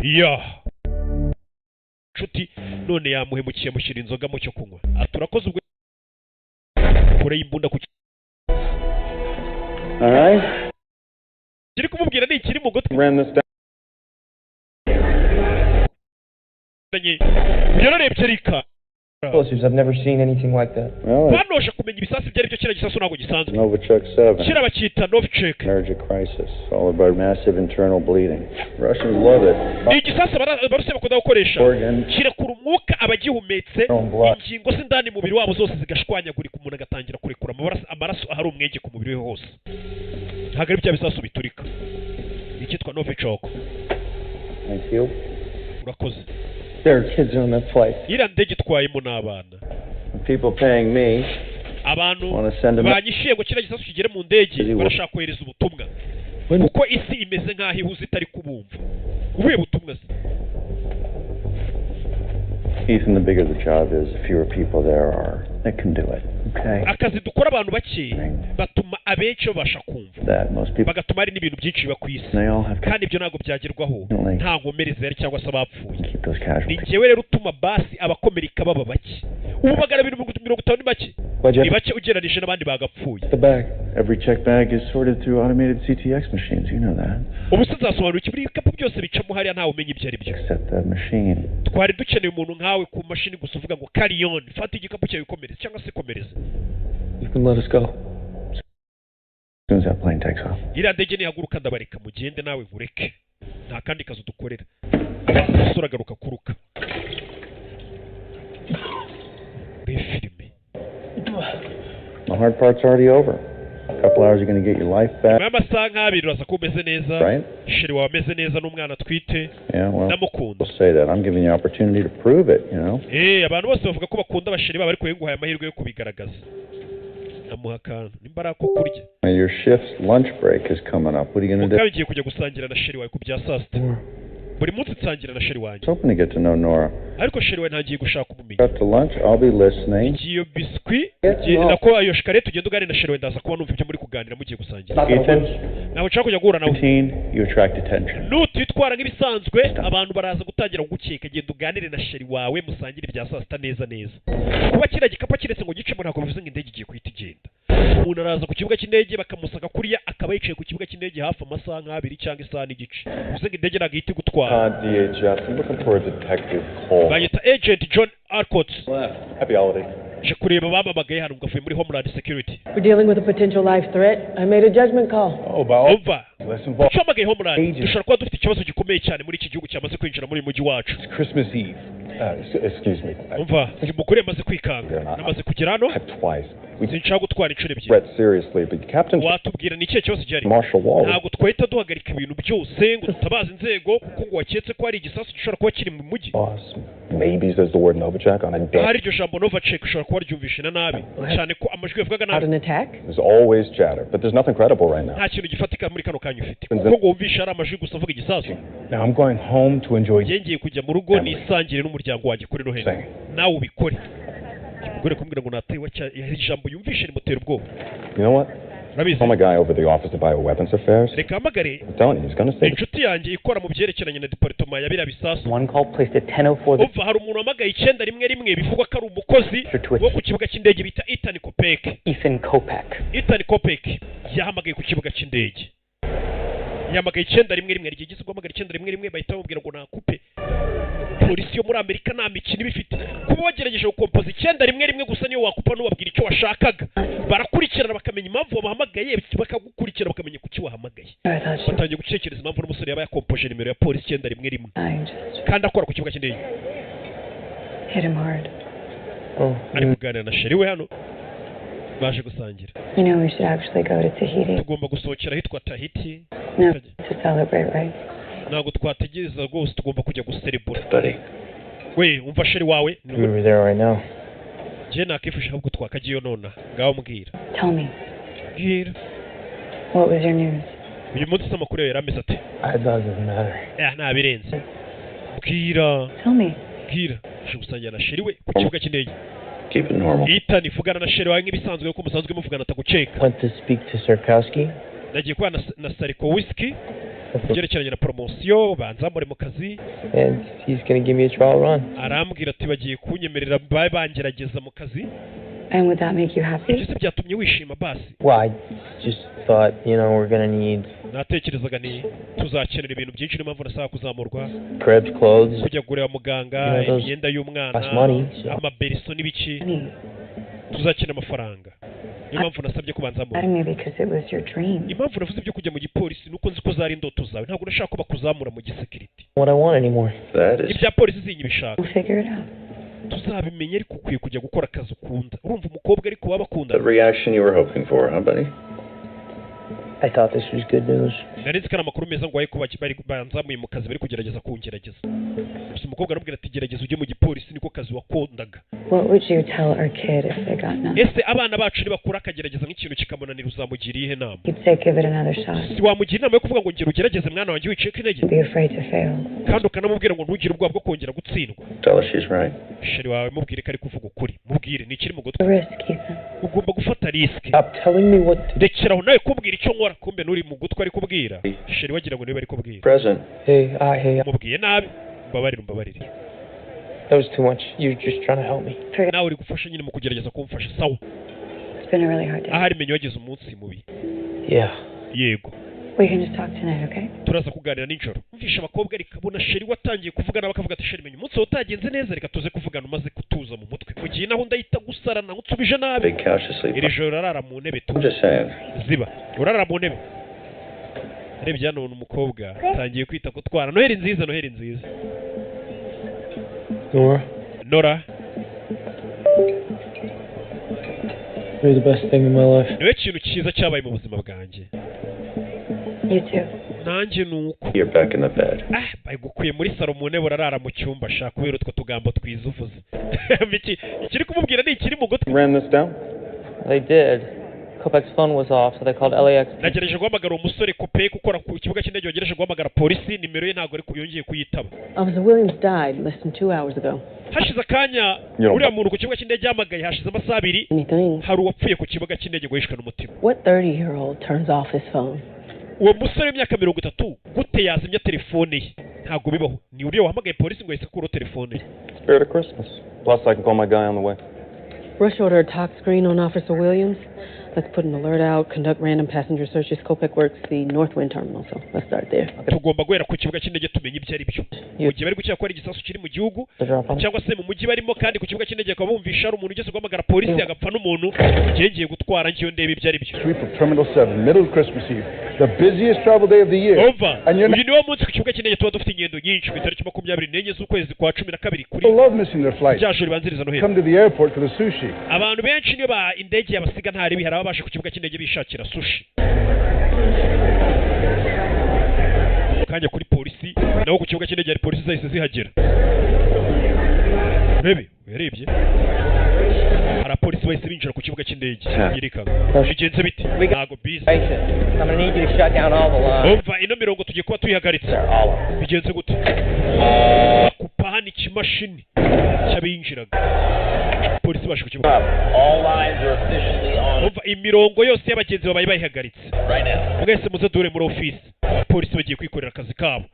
Ya nshuti, none yamuhemukiye, amushyira inzoga mu cyo kunywa. Ati urakoze. Ubwo kure y'imbunda ku All right. kiri kumubwira ni ikiri mu gutwi. Ran this down. Yararebye rika. Explosives. I've never seen anything like that. Well, Banoje kumenya ibisasu ibyo ari byo. Kiriya gisasu ntabwo gisanzwe. Novichok 7. Kiriya bacyita Novichok. Energy crisis, followed by massive internal bleeding. Russians love it. Ni igisasu Abarusiya bakunda gukoresha. Organ. Kirekura umwuka, abagihumetse Blood. ingingo z'indani mubiri wabo zose zigashwanyagurika, umuntu agatangira kurekura amaraso, ahari umwenge ku mubiri we hose. Ntabwo ari bya bisasu biturika, icyitwa Novichok. Thank you. Urakoze. There are kids on that flight. Iriya ndege itwayemo n'abana. The people paying me Abantu want to send a banyishyuye ngo kiriya gisasu kigere mu ndege barashaka kohereza ubutumwa, kuko isi imeze nk'aho ihuze itari kubumva. Ubuhe butumwa se? Ethan, the bigger the job is, the fewer people there are that can do it. Okay? Akazi dukora abantu bake batuma abenshi babasha kumva, That most people, bagatuma hari n'ibintu byinshi biba ku isi, they all have kandi ibyo ntabwo byagerwaho nta nkomere zihari cyangwa se abapfuye. Keep those Ni casualties. njyewe rero utuma basi abakomereka baba bake. Ubu 250 ni bake, ni bake ugereranije n'abandi bagapfuye. The bag. Every check bag is sorted through automated CTX machines. You know that. Ubu se nzasobanura iki? Buri bikapu byose bicamo hariya, ntawe umenya ibyo ari byo. Except that machine. Twari dukeneye umuntu nkawe ku mashini gusa uvuga ngo "Carry on, fata igikapu cyawe wikomereze" cyangwa se komereze. You can let us go. As soon as that plane takes off. Iriya ndege nihaguruka ndabareka mugende, nawe nkureke, nta kandi kazi udukorera. Umusore agaruka kuruka muri filime. The hard part's already over. A couple hours, you're going to get your life Nyuma back. y'amasaha nk'abiri uraza kuba umeze neza. Right? Chérie wawe ameze neza n'umwana atwite. Yeah, well, Ndamukunda. we'll say that. I'm giving you opportunity to prove it. Abantu bose bavuga ko bakunda abachéri babo, ariko nguhaye amahirwe yo kubigaragaza. Amuha akantu nimba ari ako kurya. Now, your shift's lunch break is coming up. What are you going to do? Mukaba igiye kujya gusangira na chérie wawe ku bya saa sita. Buri munsi nsangira na chérie wanjye. I was hoping to get to know Nora. Ariko chérie wawe ntagiye gushaka umumenya. Got to lunch, I'll be listening. Iyo biswi nako ayo shikarete, tugenda uganira na chérie wawe, ndaza kuba numva ibyo muri kuganira mugiye gusangira. Ethan, Ntabwo nshaka kujya guhura nawe. routine, you attract attention. Nutitwara nk'ibisanzwe, abantu baraza gutangira kugukeka. Genda uganire na chérie wawe, musangire ibya saa sita neza neza. Kuba kiriya gikapu kiretse ngo gicemo ntabwo bivuze ngo indege igiye guhita igenda. Umuntu araza ku kibuga cy'indege bakamusaka kuriya, akaba yicaye ku kibuga cy'indege hafi amasaha nk'abiri cyangwa isaha n'igice, bivuze ngo indege ntabwo ihita igutwara. DHS. I'm looking for a Detective Cole. Banyita Agent John Arcot. Happy holiday. Je kureba bamamagaye hano ngo avuye muri Homeland Security. We're dealing with a potential life threat. I made a judgment call. Oh, by all. Umva. Let's involve. Duhamagaye Homeland, dushobora kuba dufite ikibazo gikomeye cyane muri iki gihugu cyamaze kwinjira muri uyu mujyi wacu. It's Christmas Eve. Excuse me. Umva, uyu mugore yamaze kwikanga, namaze kugera hano. Twice. We Sinshaka gutwara inshuro ebyiri. threat seriously, but Captain Watubwira ni ikihe kibazo gihari? Marshal Wallace. Ntabwo twahita duhagarika ibintu byose ngo dutabaze inzego kuko ngo waketse ko hari igisasu gishobora kuba kiri mu mujyi. Boss maybe says the word Novichok on a damn. Ahari iryo jambo Novachek ushobora kuba waryumvishe na nabi, cyane ko amajwi yavugaga nabi. An attack? There's always chatter, but there's nothing credible right now. Nta kintu gifatika muri kano kanya ufite, kuko ngo wumvishe ari amajwi gusa avuga igisasu. Now I'm going home to enjoy. Njye ngiye kujya mu rugo nisangire n'umuryango wanjye kuri Noheli, nawe ubikore. Umugore kumubwira ngo nataye ijambo yumvishe rimutera ubwoba. You know what? Urabizi? I'm a guy over the Office of Bioweapons Affairs. Reka hamagare I'm telling you, he's gonna say inshuti yanjye ikora mu byerekeranye na department ya biriya bisasu. One call placed at 10:04. Umva, hari umuntu wamagaye 911, bivugwa ko ari umukozi wo ku kibuga cy'indege bita Ethan Kopek. Ethan Kopeck. Ethan Kopek yahamagaye ku kibuga cy'indege, yahamagaye 911. Igihe gise guhamagara 911 bahita bamubwira ngo nakupe. Polisi yo muri Amerika nta mikino iba ifite. Kuba wagerageje gukompoza 911 gusa, niyo wakupa n'ubabwira icyo washakaga, barakurikirana bakamenya impamvu wabahamagaye, bakagukurikira bakamenya kuki wahamagaye. Batangiye gutekereza impamvu n'umusore yaba yakompoje nimero ya polisi 911 kandi akora ku kibuga cy'indege. Hit him hard. Ari kuganira na chérie we hano baje gusangira. You know, we should actually go to Tahiti. Tugomba gusohokera ahitwa Tahiti. No, to celebrate, right? Ntabwo twategereza rwose, tugomba kujya guserebura. We umva, chérie wawe. We were there right now. Njye nakifuje ahubwo twakagiyeyo nona. Ngaho mbwira. Tell me, Mbwira. what was your news? Uyu munsi se amakuru yawe yari ameze ate? It doesn't matter. Eh, ntabirenze, mbwira. Tell me. Mbwira. Uje gusangira na chérie we ku kibuga cy'indege. Keep it normal. Ethan, vugana na chérie wawe nk'ibisanzwe kuko musanzwe muvugana, ataguceka. Went to speak to Sarkowski. Nagiye kubana na Sarkowiski. Ibyerekeranye na promotion, banzamure mu kazi. And he's gonna give me a trial run. Arambwira ati bagiye kunyemerera babe bangerageza mu kazi. And would that make you happy? Ibyo se byatumye wishima basi? Well, I just thought, we're gonna need Natekerezaga ni tuzakenera ibintu byinshi, niyo mpamvu nasaba kuzamurwa. cribs, clothes. Kujya kureba muganga, Those imyenda y'umwana, cost money, so. amaberiso n'ibiki, tuzakenera amafaranga, niyo mpamvu nasabye ko banzamura. Adding me because it was your dream. Impamvu navuze ibyo kujya mu gipolisi nuko nzi ko zari indoto zawe, ntabwo nashaka ko bakuzamura mu gisekiriti. What I want anymore. That is Ibya polisi sinyibishaka. We'll figure it out. Tuzabimenya, ariko ukwiye kujya gukora akazi ukunda. Urumva umukobwa ariko baba bakunda. The reaction you were hoping for, huh, buddy? I thought this was good news. Nari nzi ko ari amakuru meza ngo ko bari banzamuye mu kazi, bari kugerageza kungerageza gusa. Umukobwa aramubwira ati gerageza ujye mu gipolisi, niko kazi wakundaga. What would you tell our kid if they got nothing? Ese abana bacu nibakura akagerageza nk'ikintu kikamunanira, uzamugira iyihe nama? You'd say give it another shot. Si wamugira inama yo kuvuga ngo ngera ugerageze mwana wanjye, wicike intege? Be afraid to fail. Kandi ukanamubwira ngo ntugire ubwoba bwo kongera gutsindwa. Tell her she's right. Chéri wawe mubwire ko ari kuvuga ukuri, mubwire ni ikiri mu gutwi. The risk, Ethan. Ugomba gufata risk. Stop telling me what to Rekera aho nawe kumbwira icyo nkora. Kumbe n'uri mu gutwi ari kubwira chéri, wagira ngo niwe bari kubwira. Present. Hey, hey, Mubwiye nabi, mbabarire, umbabarire. That was too much. You're just trying to help me. Nawe uri gufasha nyine mu kugerageza kumfasha, sawa. It's been a really hard day. Ahari menye wagize umunsi mubi. Yeah. Yego. We can just talk tonight, okay? Turaza kuganira nijoro. Umvisha abakobwa, rikabona chéri watangiye kuvuga nawe akavuga ati chéri, menya umunsi wawe utagenze neza, reka tuze kuvugana umaze kutuza mu mutwe, mu gihe naho ndahita gusarana unsubije nabi. Big couch to sleep Iri on. joro urarara mu ntebe tu. I'm just saying. Ziba, urarara mu ntebe. Arebye hano ubona umukobwa atangiye kwita kutwara. Noheli nziza, Noheli nziza. Nora, Nora. You're the best thing in my life. Niwe kintu cyiza cyabaye mu buzima bwanjye. You too. Nanjye ni uko. You're back in the bed. Ah, bayigukuye muri salo mu ntebe, urarara mu cyumba shaka kubera utwo tugambo twiza uvuze. Iki ikiri kumubwira ni ikiri mu gutwi. Ran this down? They did. Kopek's phone was off, so they called LAX. Nagerageje guhamagara uwo musore Kopek ukora ku kibuga cy'indege, wagerageje guhamagara polisi, nimero ye ntabwo ariko yongeye kuyitaba. Officer Williams died less than 2 hours ago. Hashize akanya Yo. uriya muntu ku kibuga cy'indege yahamagaye, hashize amasaha 2 Anything. hari uwapfuye ku kibuga cy'indege ngo yishwe n'umutima. What 30-year-old turns off his phone? Uwo musore w'imyaka 30 gute yazimya telefone ye? Ntabwo bibaho. Ni uriya wahamagaye polisi ngo yahise akuraho telefone ye. Spirit of Christmas. Plus, I can call my guy on the way. Rush order a tox screen on Officer Williams. Let's put an alert out, conduct random passenger searches. Kopek works the Northwind terminal, so let's start there. Tugomba guhera ku kibuga cy'indege tumenya ibyo ari byo, mu gihe bari gukeka ko hari igisasu kiri mu gihugu cyangwa se mu mujyi barimo, kandi ku kibuga cy'indege bakaba bumvisha hari umuntu ugeze guhamagara polisi agapfa n'umuntu. Ngiye ngiye gutwara ngiyo ndeba ibyo ari byo. Sweep of Terminal 7, middle of Christmas Eve, the busiest travel day of the year. Umva. And you're Uyu niwo munsi ku kibuga cy'indege tuba dufite ingendo nyinshi, ku itariki 24 z'ukwezi kwa 12, kuri People love missing their flight. rya joro ribanziriza Noheli. Come to the airport for the sushi. Abantu benshi niyo ba indege yabasiga nta ribi, hari ababasha ku kibuga cy'indege bishakira sushi. Kanya kuri polisi naho ku kibuga cy'indege hari polisi zahise zihagera. Urebe, uyarebye hari abapolisi bahise binjira ku kibuga cy'indege yerekaga bigenze bite, ntago bizi. I'm gonna need you to shut down all the lines. Umva, ino mirongo tugiye kuba tuyihagaritse. Bigenze gute? Bakupa hano ikimashini cy'abinjiraga, polisi baje ku kibuga. All lines are officially on Umva, imirongo yose y'abagenzi babaye bayihagaritse right now. Mwese muze dure muri ofisi, polisi bagiye kwikorera akazi kabo.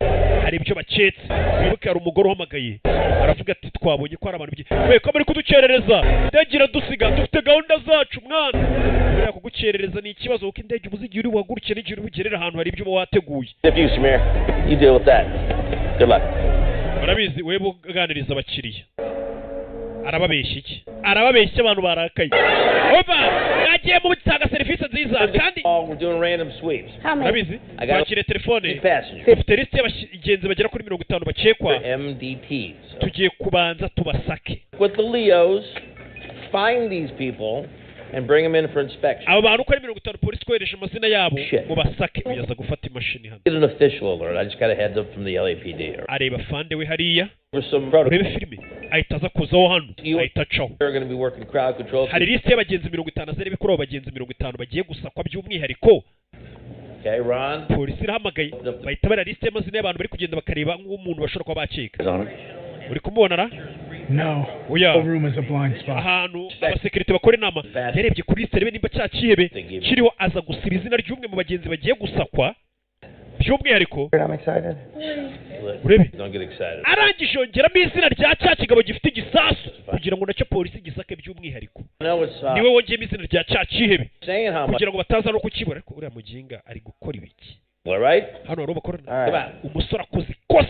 Hari ibyo baketse. Wibuke hari umugore uhamagaye aravuga ati twabonye ko hari abantu we ko muri kudukerereza, indege iradusiga, dufite gahunda zacu mwana. Buriya kugukerereza ni ikibazo, kuko indege ubuze igihe uri buhaguruke n'igihe uri bugerere ahantu, hari ibyo uba wateguye. If you, Samir, you deal with that. Good luck. Barabizi, wewe uganiriza abakiriya. Arababeshya iki? Arababeshya, abantu barakaye. Umva, mwagiye mu gutanga serivisi nziza kandi Oh, we're doing random sweeps. Urabizi, I got twakiriye telefone. passengers. Dufite lisite y'abagenzi bagera kuri 50 bakekwa. MDTs. Tugiye kubanza tubasake. With the Leos, find these people and bring them in for inspection. Abo bantu uko ari 50, polisi twohereje amazina yabo ngo basake. Uyaza gufata imashini hano. Get an official alert. I just got a heads up from the LAPD. Areba fande we hariya. For some protocol. Urebe filime, ahita aza kuzaho hano, ahita acaho. We're going to be working crowd control. Hari lisite y'abagenzi 50, azarebe kuri abo bagenzi 50 bagiye gusakwa by'umwihariko. Okay, Ron. Polisi irahamagaye, bahita bara lisite y'amazina y'abantu bari kugenda bakareba nk'umuntu bashobora kuba bakeka. Uri kumubona ra? No. Oya. The room is a blind spot. Ahantu abasekirite bakora inama, yarebye kuri lisite arebe nimba cya kihebe kiriho, aza gusiba izina ry'umwe mu bagenzi bagiye gusakwa. By'umwihariko I'm excited. Urebe. Don't get excited. Arangije yongeramo izina rya cya kigabo gifite igisasu kugira ngo nacyo polisi gisake by'umwihariko. I know it's Niwe wongeyemo izina rya cya kihebe saying how much. kugira ngo bataza no kukibura. Ariko uriya muginga ari gukora ibiki? All right? Hano hari bakorana. All right. Come on. Umusore akoze ikosa,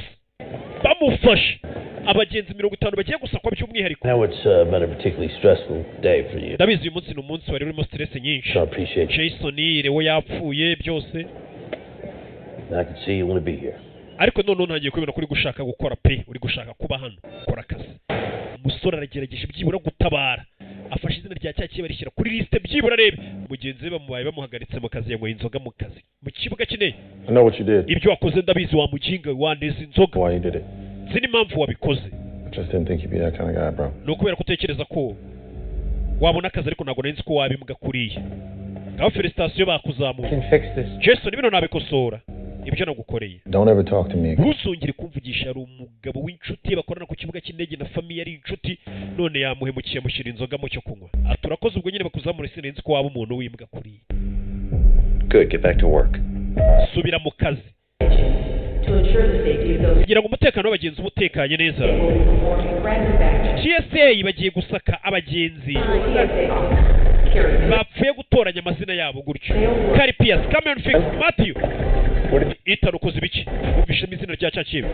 bamufashe. Abagenzi 50 bagiye gusakwa by'umwihariko. I know it's been a particularly stressful day for you. Ndabizi uyu munsi ni umunsi wari urimo stress nyinshi. So I appreciate you. Jason Leo yapfuye byose. I can see you want to be here. Ariko noneho ntangiye kubibona ko uri gushaka gukora pe, uri gushaka kuba hano, gukora akazi. Umusore aragerageje byibura gutabara, afashe izina rya cya kiba rishyira kuri lisite byibura arebe mugenzi we. Bamubaye bamuhagaritse mu kazi, yanyweye inzoga mu kazi mu kibuga cy'indege. I know what you did. Ibyo wakoze ndabizi, wa muginga, wandeza inzoga. Why you did it. Nzi n'impamvu wabikoze. I just didn't think you'd be that kind of guy, bro. Ni ukubera ko utekereza ko wabona akazi, ariko ntabwo nari nzi ko wabimbwa kuriya. Ngaho félicitations, bakuzamuye. Can fix this. Jason, bino nabikosora, ibyo nagukoreye. Don't ever talk to me again. Ntuzongere kumvugisha. Hari umugabo w'inshuti ye bakorana ku kibuga cy'indege na famille, ari inshuti, none yamuhemukiye, amushyira inzoga mu cyo kunywa. Ati urakoze, ubwo nyine bakuzamura, sinzi ko waba umuntu w'imbwa kuriya. Good. Get back to work. Subira mu kazi. To ensure the safety of those Kugira ngo umutekano w'abagenzi ube utekanye neza, TSA bagiye gusaka abagenzi bapfuye gutoranya amazina yabo gutyo: Kari Pierce, Cameron Fix, Matthew Ethan. Ukoze ibiki? Wumvishemo izina rya cya kibi.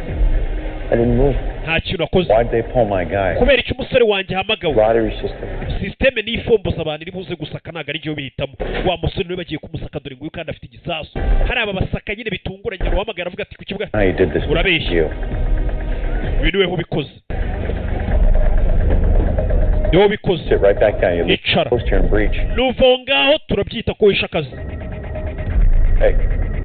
I didn't move. Nta kintu akoze. Why'd they pull my guy? Kubera icyo umusore wanjye ahamagawe? Lottery system. Sisiteme niyo ifomboza abantu iri buze gusaka, ntabwo ari byo bihitamo. Wa musore niwe bagiye kumusaka, dore nguyu, kandi afite igisasu. Hari aba basaka nyine bitunguranye, uhamagara avuga ati ku kibuga. How you did this? Urabeshya. You. Uyu niwe ubikoze, niwe ubikoze. Sit right back down. You leave Icara. post here and breach. Nuva aho ngaho turabyita ko wishe akazi. Hey.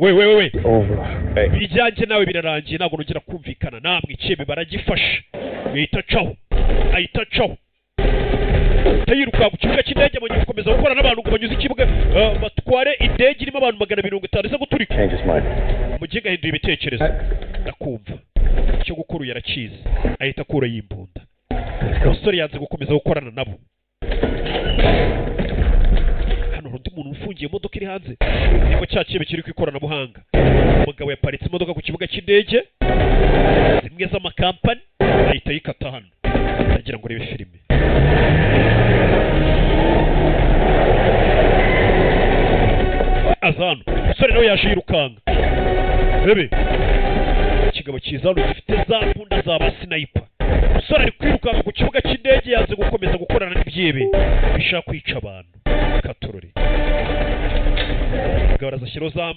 We we we we. Over. Hey. Ibyanjye nawe birarangiye, ntabwo nongera kumvikana namwe. Icyebe baragifashe, ahita acaho, ahita acaho, ahita yirukanka ku kibuga cy'indege. Bongera gukomeza gukora n'abantu ngo banyuze ikibuga, batware indege irimo abantu 250 iza guturika. Change his mind. Umuginga ahinduye ibitekerezo. Ndakumva icyo gukora, uyu yarakizi, ahita akura yimbunda. Umusore yanze gukomeza gukorana nabo. Hano hari undi muntu ufungiye imodoka iri hanze, niko cya kibe kiri ku ikoranabuhanga. Umugabo yaparitse imodoka ku kibuga cy'indege zimwe z'amakampani, ahita ayikata hano. Ndagira ngo urebe filime. Aza hano, umusore nawe yaje yirukanka. Rebe ikigabo cyiza hano gifite za mbunda za ba sniper. Umusore ari kwirukanka ku kibuga cy'indege, yanze gukomeza gukorana n'ibyebe bishaka kwica abantu. Katorore, umugabo arazashyiraho za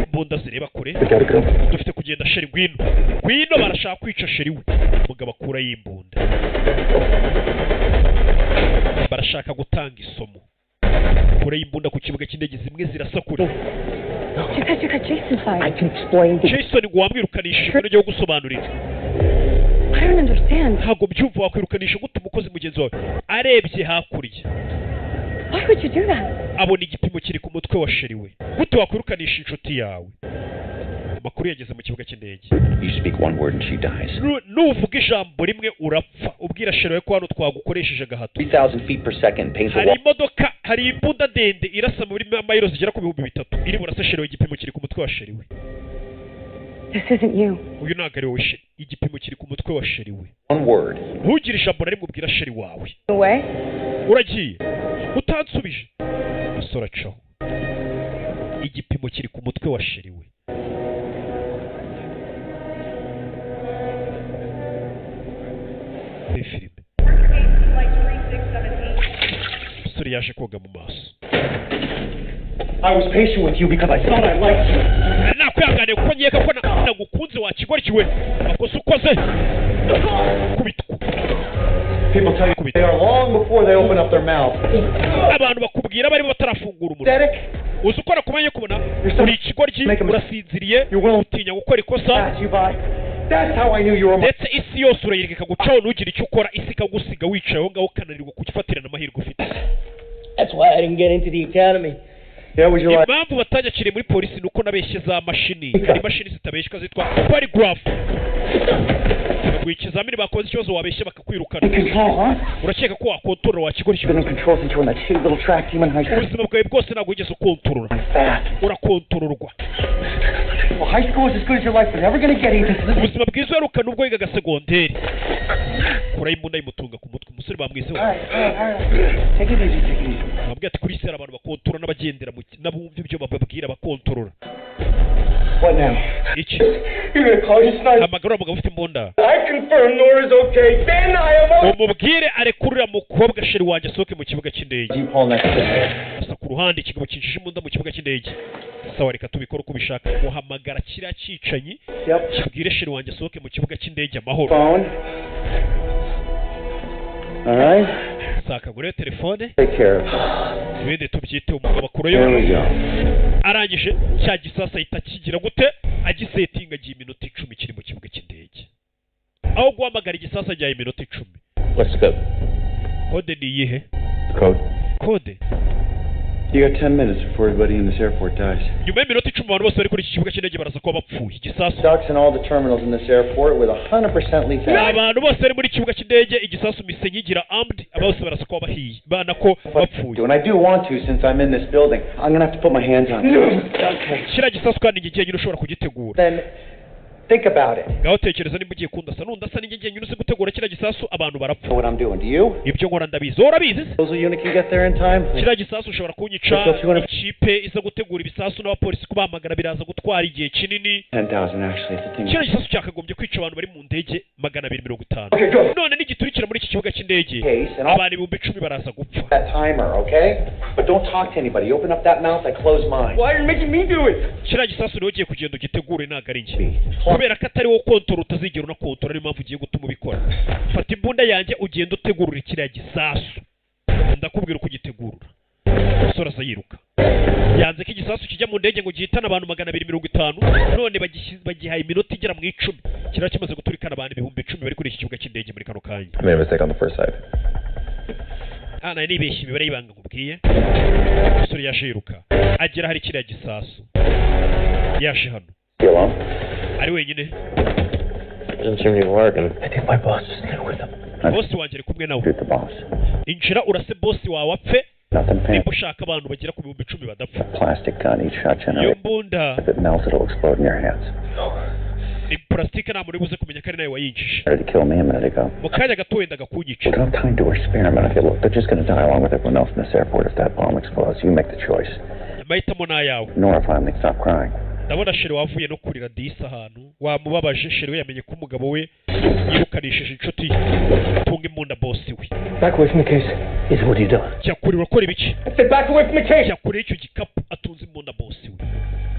mbunda zireba kure. We gotta go. Dufite kugenda. Chérie, ngwino, ngwino, barashaka kwica chérie we. Umugabo akurayo imbunda, barashaka gutanga isomo. Kure y'imbunda ku kibuga cy'indege zimwe zirasakura. You got Jason I fired. can explain to Jason ngo wamwirukanishije, ngo nujya gusobanurira. I don't understand. Ntabwo byumva, wakwirukanisha gute umukozi mugenzi wawe? Arebye hakurya Why would you do that? abona igipimo kiri ku mutwe wa chérie we. Gute wakwirukanisha inshuti yawe? Amakuru yageze mu kibuga cy'indege. You speak one word and she dies. Nuvuga ijambo rimwe urapfa. Ubwira chérie wawe ko hano twagukoresheje agahato. 3,000 feet per second paints a Hari wall. imodoka, hari imbunda ndende irasa muri mayiro zigera ku 3000 iri burase chérie we. Igipimo kiri ku mutwe wa chérie we. This isn't you. Uyu ntabwo ari wowe chérie. Igipimo kiri ku mutwe wa chérie we. One word. Ntugire ijambo na rimwe ubwira chérie wawe. Away? Uragiye utansubije. Umusore acaho, igipimo kiri ku mutwe wa chérie we. Muri filime umusore yaje koga mu maso. I was patient with you because I thought I liked you. Nakwihanganiye kuko nkeka ko nagukunze. Wakigoryiwe, amakosa ukoze kubitwa. People tell you they are long before they open up their mouth. Abantu bakubwira barimo batarafungura umunwa. Uzi ukora kumenya kubona uri ikigoryi, urasinziriye, utinya gukora ikosa. Pass you by. That's how I knew you were my. Ndetse isi yose urayireka ikagucaho, ntugire icyo ukora, isi ikagusiga wicaye aho ngaho, ukananirwa kugifatirana amahirwe ufite. That's why I didn't get into the academy. Yeah, would you like? Impamvu batanyakiriye muri polisi ni uko nabeshye za mashini. Hari imashini zitabeshywa zitwa polygraph. Baguha ikizamini, bakoze ikibazo, wabeshye bakakwirukana. Control, huh? Urakeka ko wakontorora wakigoryi? Been in control since you were in that shitty little track team in high school. Ubuzima bwawe bwose ntabwo wigeze ukontorora. Fast. Urakontororwa. Well, high school is as good as your life was ever gonna get, Ethan. So this Ubuzima bwiza uheruka nubwo wigaga segonderi. Kuraho imbunda, yimutunga ku mutwe. Umusore bamwizeho. All right, all right, all right. Take it easy, take it easy. Bamubwira ati kuri isi hari abantu bakontorora n'abagendera n'abumva ibyo bababwira bakontorora. What now? Iki? You're gonna call your sniper. Hamagara uriya mugabo ufite imbunda. I confirm Nora's okay. Then I am okay. Umubwire arekurira mukobwa chérie wanjye asohoke mu kibuga cy'indege. You pull next to me. Asa ku ruhande, ikigabo cyinjije imbunda mu kibuga cy'indege. Sawa, reka tubikore uko ubishaka. Muhamagara kiriya cyicanyi kibwire chérie wanjye asohoke mu kibuga cy'indege amahoro. Phone. All right. Saka ngure telefone. Take care of it. Ibindi tubyite. Umugabo akurayo. There we go. Arangije cya gisasu ahita akigira gute? Agisetinga. Agiye iminota 10 kiri mu kibuga cy'indege. Aho guhamagara igisasu agiye iminota 10. What's the code? Kode ni iyihe? Code. Kode. You got 10 minutes before everybody in this airport dies. Nyuma y'iminota 10 abantu bose bari kuri iki kibuga cy'indege baraza kuba bapfuye. Igisasu. Ducks in all the terminals in this airport with 100% lethality. Abantu bose bari muri kibuga cy'indege, igisasu mise nyigira armed, bose baraza kuba bahiye bana ko bapfuye. And I do want to, since I'm in this building. I'm gonna have to put my hands on it. Okay. Kiriya gisasu kandi njye jyenyine ushobora kugitegura. Then think about it. Ngaho tekereza nimba ugiye kundasa. Nundasa, ninjye jyenyine uzi gutegura kiriya gisasu, abantu barapfa. Know what I'm doing, do you? Ibyo nkora ndabizi, wowe urabizi se? Disposal unit can get there in time. Kiriya gisasu ushobora kunyica, ikipe iza gutegura ibisasu n'abapolisi kubahamagara biraza gutwara igihe kinini. 10,000 actually. It's a thing. Kiriya gisasu cyakagombye kwica abantu bari mu ndege 250. Okay, go. None nigiturikira muri iki kibuga cy'indege, Case and I'll abantu 10,000 baraza gupfa. That timer, okay? But don't talk to anybody. You open up that mouth, I close mine. Why are you making me do it? Kiriya gisasu niwe ugiye kugenda ugitegure, ntabwo ari njye, kubera ko atari wowe kontora, utazigera unakontora. Niyo mpamvu ugiye gutuma ubikora. Fata imbunda yanjye ugenda utegurura kiriya gisasu, ndakubwira uko ugitegurura. Umusore aza yiruka, yanze ko igisasu kijya mu ndege ngo gihitane abantu 250. None bagihaye iminota igera mu 10, kiraba kimaze guturikana abantu 10,000 bari kuri iki kibuga cy'indege muri kano kanya. I made a mistake on the first side. Ah, nari nibeshye imibare y'ibanga nkubwiye. Umusore yaje yiruka agera hari kiriya gisasu. Yaje hano. You alone? Ari wenyine? Doesn't seem to be working. I think my boss is there with him. Bosi wanjye ari kumwe nawe. Shoot the boss. Injira urase bosi wawe apfe Nothing fancy. nimba ushaka abantu bagera ku 10,000 badapfa. Plastic gun, each shot Iyo generates. mbunda If it melts, it'll explode in your hands. ni purasitike, nta muntu uri buze kumenya ko ari nawe wayinjije. Ready to kill me a minute ago. Mu kanya gato wendaga kunyica. We don't have time to experiment. Okay, look, they're just gonna die along with everyone else in this airport if that bomb explodes. You make the choice. Amahitamo ni ayawe. Nora finally stopped crying. Ndabona chérie wavuye no kurira disi ahantu wamubabaje. Chérie we yamenye ko umugabo we yirukanishije inshuti ye. Tunga imbunda bosi we. Back away from the case. Ethan, what are you doing? Jya kure, urakora ibiki? I said back away from the case. Jya kure y'icyo gikapu. Atunze imbunda bosi we.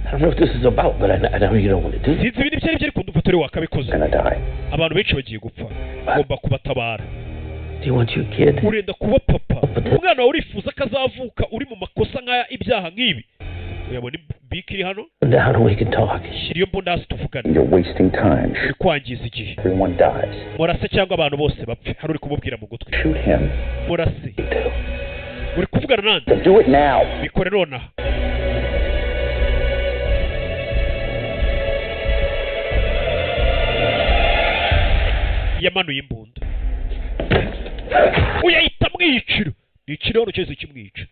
I don't know what this is about, but I know you don't want to do this. Sinzi ibintu ibyo ari byo, ariko ndumva atari wakabikoze. Gonna die. Abantu benshi bagiye gupfa, ugomba kubatabara. Do you want your kid? Urenda kuba papa? Umwana wawe urifuza ko azavuka uri mu makosa nk'aya, ibyaha nk'ibi? Uyabona bike iri hano. Down and we can talk. Shyira iyo mbunda hasi tuvugane. You're wasting time. Uri kwangiza igihe. Everyone dies. Murase cyangwa abantu bose bapfe. Hari uri kumubwira mu gutwi. Shoot him. Murase. Uri kuvugana nande? Do it now. Bikore nonaha. Yamanuye imbunda, uyahita amwicira. Ni ikiraro cyose kimwica.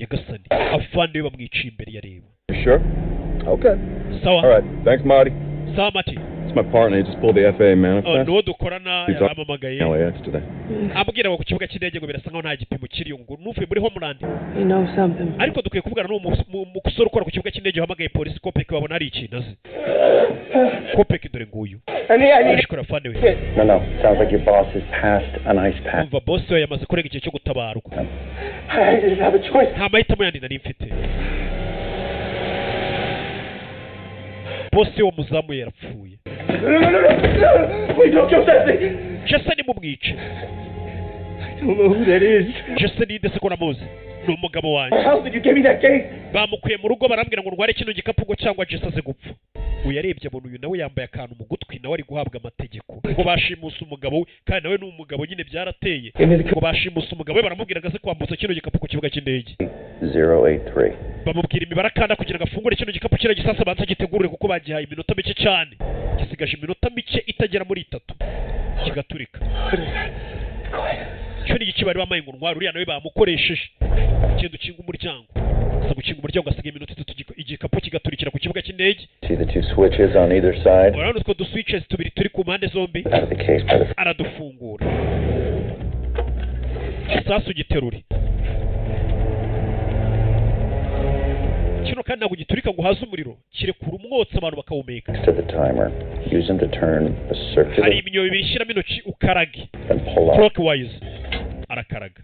Nyagasani, afande we bamwiciye imbere ya reba. You sure? Okay. Sawa. All right. Thanks, Marty. Sawa, Marty. It's my partner. He just pulled the FAA Oh, manifest. nuwo dukorana He's up yarampamagaye LAX today. ambwira ngo ku kibuga cy'indege ngo birasa nkaho nta gipimo kiriyo, ngo nuvuye muri Homeland. You know something. Ariko dukwiye kuvugana n'uwo musore ukora ku kibuga cy'indege wahamagaye polisi. Kopek babona hari ikintu azi. Kopek dore nguyu. Arishikora afande we. No. Sounds like your boss has passed an ice pack. Umva, boss we yamaze kurenga igihe cyo gutabarwa. I didn't have a choice. Nta mahitamo yandi nari mfite. Boss we muzamu yarapfuye. No, no, no, no, no. Please don't kill Jesse. Jesse nimumwice. I don't know who that is. Jesse ninde se ko namuzi? Ni umugabo wanjye. How did you give me that case? Bamukuye mu rugo, barambwira ngo ndware kino gikapu ngo cyangwa Jesse aze gupfa. Uyu yarebye abona uyu nawe yambaye akantu mu gutwi, nawe ari guhabwa amategeko ngo bashimuse umugabo we, kandi nawe ni umugabo nyine byarateye. Ngo bashimuse umugabo we, baramubwira ngo aze kwambutsa kino gikapu ku kibuga cy'indege. 083. Bamubwira imibare akanda kugira ngo afungure kino gikapu. Kiriya gisasu abanza agitegurire kuko bagihaye iminota mike cyane. Gisigaje iminota mike itagera muri 3 kigaturika. Icyo ni igiki bari bamaye ngo ntware? Uriya nawe bamukoresheje. Genda ukinga umuryango. Gusa gukinga umuryango hasigaye iminota 3, igikapu kigaturikira ku kibuga cy'indege. See the two switches on either side? Urabona utwo duswitches tubiri turi ku mpande zombi? Out of the case by the Aradufungura, isasu giterure kino, kandi ntabwo giturika ngo uhaze umuriro, kirekura umwotsi abantu bakawumeka. Next to the timer. Use them to turn the circular Hari imyobo ibiri, shyiramo intoki ukarage and pull up. clockwise, arakaraga.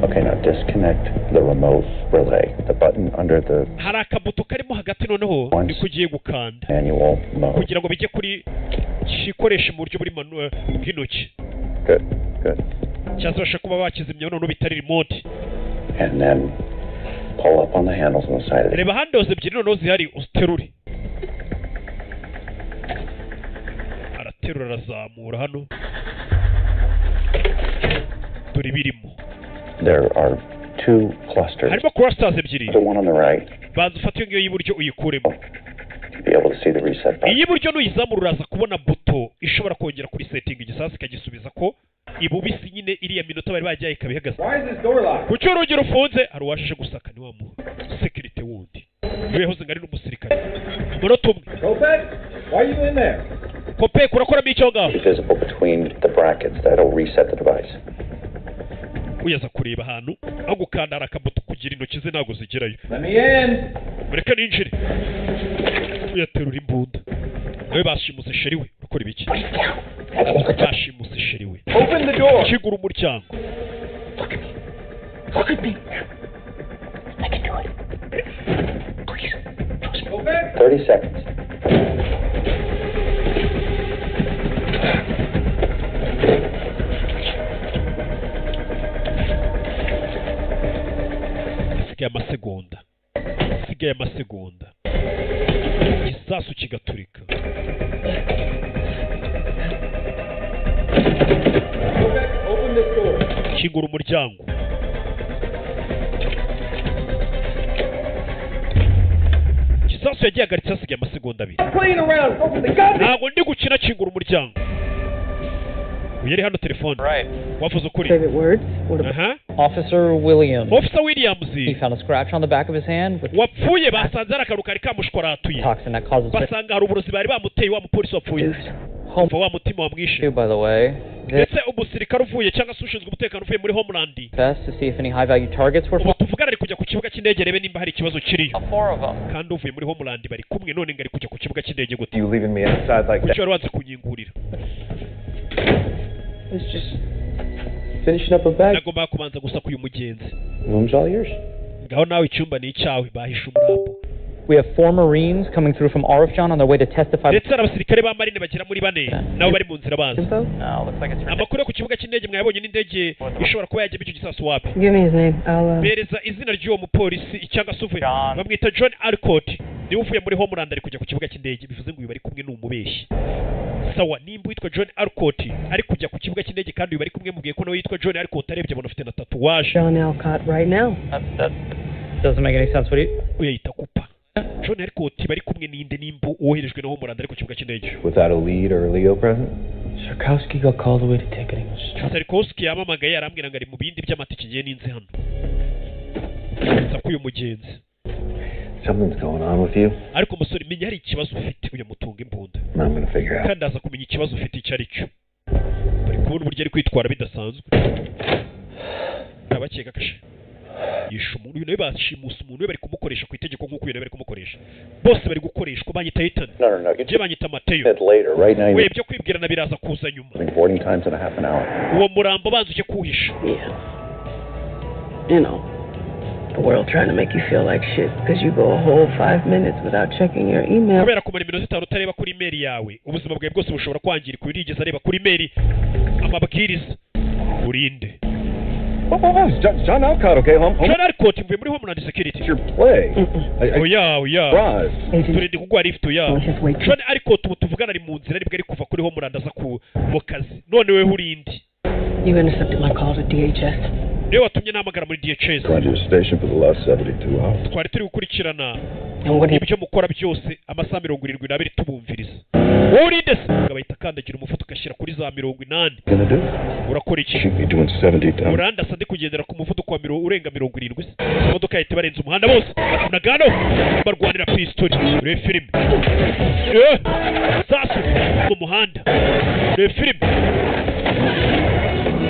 Okay, now disconnect the remote relay. The button under the Hari akabuto karimo hagati, noneho niko ugiye gukanda manual mode. kugira ngo bijye kuri kikoreshe mu buryo buri manual bw'intoki. Good, good. Cyangwa se bashobora kuba bakizimya noneho bitari remote. And then pull up on the handles on the side of the Reba handles ebyiri noneho zihari, uziterure. Araterura, arazamura hano, dore ibirimo. There are two clusters. Harimo clusters ebyiri. The one on the right, Banza ufate iyo ngiyo y'iburyo uyikuremo. you'll be able to see the reset button. Iy'iburyo nuyizamura uraza kubona buto ishobora kongera kuri setting igisasu, ikagisubiza ko ibubisi nyine, iriya minota bari bajyaye ikaba ihagaze. Why is this door locked? Kuki urugi rufunze? Hari uwaje gusaka, ni wa mu sécurité wundi niwe yahoze ngo ari n'umusirikare. Umunota umwe. Kopek? Why are you in there? Kopek, urakoramo icyo ngaho? Be visible between the brackets. That'll reset the device. Uyaza kureba ahantu aho gukanda hari akabuto, kugira intoki ze ntabwo zigerayo. Let me in. Mureke ninjire. Uyaterura imbunda, nawe bashimuse chéri we. Urakora ibiki? Bashimuse chéri we. Open the door. Kigura umuryango. Look at me. I can do it. Please. Kopek? 30 seconds. Hasigaye amasegonda, hasigaye amasegonda igisasu kigaturika. Kopek, open this door. Kingura umuryango. Igisasu yagiye, hasigaye amasegonda 2. Stop playing around. Open the goddamn. Ntabwo ndi gukina, kingura umuryango. Uyu yari hano telefone. Right. Wavuze ukuri. Favorite words? What about Aha. Officer Williams. Officer Williams. He found a scratch on the back of his hand with Wapfuye basanze hari akantu kari kamushwaratuye. toxin that causes Basanga hari uburozi bari bamuteye, wa mupolisi wapfuye. Home Umva wa mutima wamwishe. by the way. The Ndetse umusirikare uvuye cyangwa se ushinzwe umutekano uvuye muri Homeland best to see if any high value targets were ubu tuvugana ari kujya ku kibuga cy'indege, rebe nimba hari ikibazo kiriyo. Four of them. Kandi uvuye muri Homeland bari kumwe, none ngo ari kujya ku kibuga cy'indege gute? You leaving me outside like that? Kuki wari wanze kunyingurira? It's just finishing up a bag. Nagombaga kubanza gusa uyu mugenzi. Room's all yours. Ngaho nawe, icyumba ni icyawe. Bahishe umurambo. We have four Marines coming through from Arifjan on their way to testify. Ndetse hari abasirikare ba Marine bagera muri bane, nabo bari mu nzira baza. No, looks like it's Amakuru yo ku kibuga cy'indege mwayabonye? N'indege ishobora kuba yajyamo icyo gisasu wapi? Give me his name. I'll Bereza izina ry'uwo mupolisi cyangwa se uvuye, bamwita John Alcott, niwe uvuye muri Homeland ari kujya ku kibuga cy'indege. Bivuze ngo uyu bari kumwe ni umubeshyi. Sawa, nimba witwa John Alcott ari kujya ku kibuga cy'indege, kandi uyu bari kumwe mubwiye ko nawe yitwa John Alcott, arebye abona afite na tatouage. John Alcott right now. That doesn't make any sense. What do you? Uyu yita Kupa. John Alcott bari kumwe ninde nimba uwoherejwe na Homeland ari ku kibuga cy'indege? Without a lead or a Leo present? Sarkowski got called away to ticketing. Sarkowski yamamagaye arambwira ngo ari mu bindi by'amatike, ngiye ninze hano nza k'uyu mugenzi. Something's going on with you. Ariko umusore, menya hari ikibazo ufite. Uyu mutunga imbunda. And I'm gonna figure out. Kandi aza kumenya ikibazo ufite icyo ari cyo. Bari kubona uburyo ari kwitwara bidasanzwe, abakeka kashe yishe umuntu. Uyu nawe bashimuse umuntu we, bari kumukoresha ku itegeko nk'uko uyu nawe bari kumukoresha. Bose bari gukoreshwa. Banyita Ethan. No. You Njye banyita Mateyo. it later. Right now, We you're ibyo kwibwirana biraza kuza nyuma. Boarding time's in a half an hour. Uwo murambo banza ujye kuwuhisha. Yeah. You know, the world trying to make you feel like shit because you go a whole 5 minutes without checking your email. Kubera kumara iminota 5 utareba kuri email yawe, ubuzima bwawe bwose bushobora kwangirika. Urigeze areba kuri email amabwiriza urinde. Whoa. It's John Alcott, okay? Home. John Alcott, mvuye muri Homeland Security. Your play. I Oya, oya. surprised. Turinde kuguha lift. Oya, John Alcott ubu tuvugana ari mu nzira, aribwo ari kuva kuri Homeland aza ku mu kazi, none wewe urinde. You intercepted my call to DHS. Niwe watumye nahamagara muri DHS. Gone to your station for the last 72 hours. Twari turi gukurikirana ibyo mukora byose amasaha 72 tubumviriza. Urinde se? Umugabo ahita akandagira umuvuduko ashyira kuri za 80. Gonna do? Urakora iki? Should be doing 70 down. Urandasa ndi kugendera ku muvuduko wa urenga 70 se. Imodoka yahita ibarenza umuhanda bose. Unagano barwanira pistori. Urebe filime. Sasu mu muhanda. Urebe filime.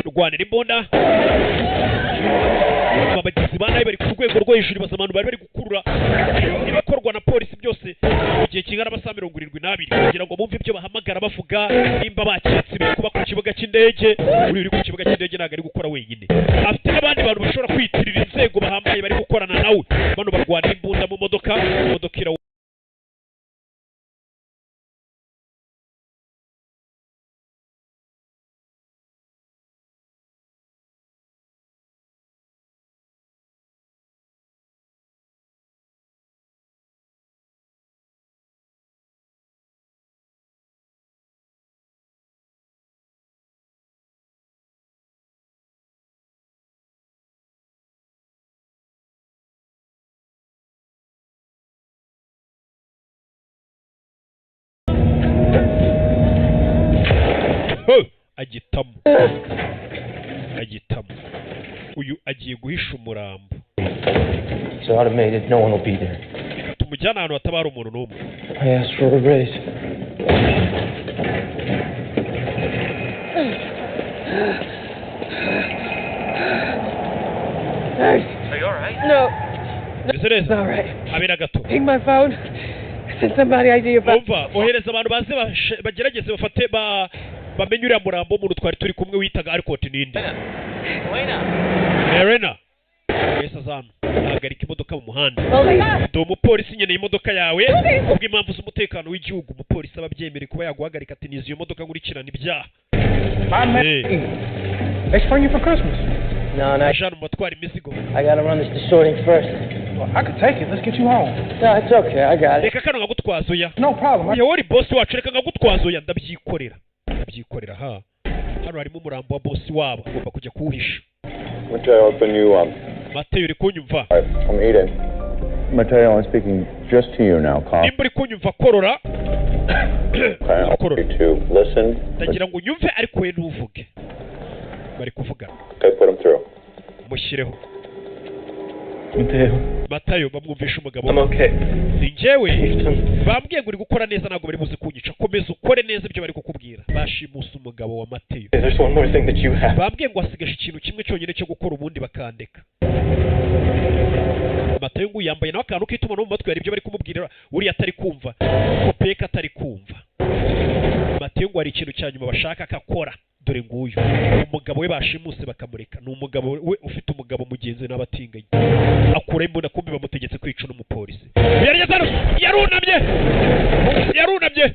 Rwanira imbunda. Abagizi ba nabi bari ku rwego rwo hejuru, baza abantu bari bari gukurura ibikorwa na polisi byose mu gihe kingana amasaha 72 kugira ngo bumve ibyo bahamagara bavuga, nimba baketse ibiri kuba ku kibuga cy'indege. Uri ku kibuga cy'indege ntabwo ari gukora wenyine, afite n'abandi bantu bashobora kwitirira inzego bahambaye bari gukorana nawe. Bano barwanira imbunda mu modoka, imodoka ira agitamo agitamo. Uyu agiye guhisha umurambo. It's automated, no one will be there. Tumujyana ahantu hatabara umuntu n'umwe. I asked for a raise. Are you all right? No. Meze neza? All right. Abera gato. Take my phone. Send somebody ID about. Umva, ohereza abantu baze bagerageze bafate bamenye uriya murambo w'umuntu twari turi kumwe witaga Alcott ninde. Elena. Wese azano ahagarika imodoka mu muhanda. Ndi umupolisi nkeneye imodoka yawe kubw'impamvu z'umutekano w'igihugu. Umupolisi aba abyemere kuba yaguhagarika ati nizi iyo modoka nkurikirana ibyaha. They sprung you for Christmas. No, no. Jean umutwara imizigo. I gotta run this to sorting first. Well, I could take it. Let's get you home. No, it's okay. I got it. Reka kano nkagutwaza oya. No problem. Oya wori boss wacu, reka nkagutwaza oya, ndabyikorera. Ndabyikorera ha. Hano harimo umurambo wa boss wabo, agomba kujya kuwuhisha. Mateo, open you up. Mateo uri kunyumva? I'm eating. Mateo, I'm speaking just to you now, Carl. Nimba uri kunyumva korora. Okay, I want you to listen. Ndagira ngo unyumve ariko we ntuvuge. Bari kuvugana. Okay, put him through. Mushyireho. Mateo. Matayo bamwumvisha umugabo. I'm okay. Ni njyewe bambwiye ngo uri gukora neza, ntabwo bari buze kunyica. Komeza ukore neza ibyo bari kukubwira. Bashimusa umugabo wa Matayo. There's one more thing that you have. Bambwiye ngo hasigaje ikintu kimwe cyonyine cyo gukora ubundi bakandeka. Matayo ngo yambaye nawe akantu k'itumanaho mu matwi, hari ibyo bari kumubwira uriya atari kumva. Kopeka atari kumva. Matayo ngo hari ikintu cya nyuma bashaka akakora. Dore nguyu umugabo we bashimuse bakamureka. Ni umugabo we ufite umugabo mugenzi n'abatinganyi. Akura imbunda kumbi bamutegetse kwica n'umupolisi. Yarunamye yarunamye.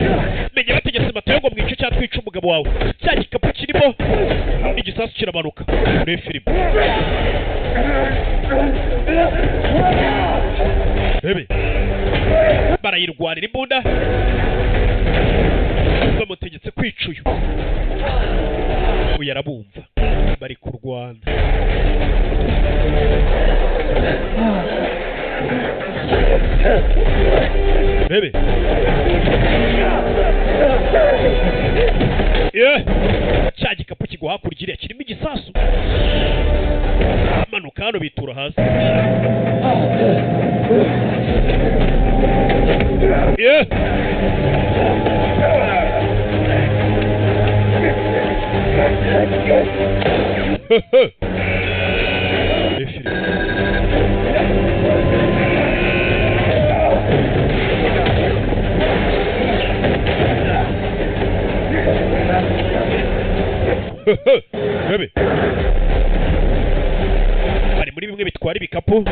Menye bategetse Matayo ngo mwice cyangwa twice umugabo wawe. Cya gikapu kirimo igisasu kiramanuka. Muri filime bebe barayirwanira imbunda, bamutegetse kwica uyu. Uyu arabumva bari kurwana. Bebe cya gikapu kigwa hakurya iriya kirimo igisasu. Manuka hano bitura hasi. Bebe bari muri bimwe bitwara ibikapu.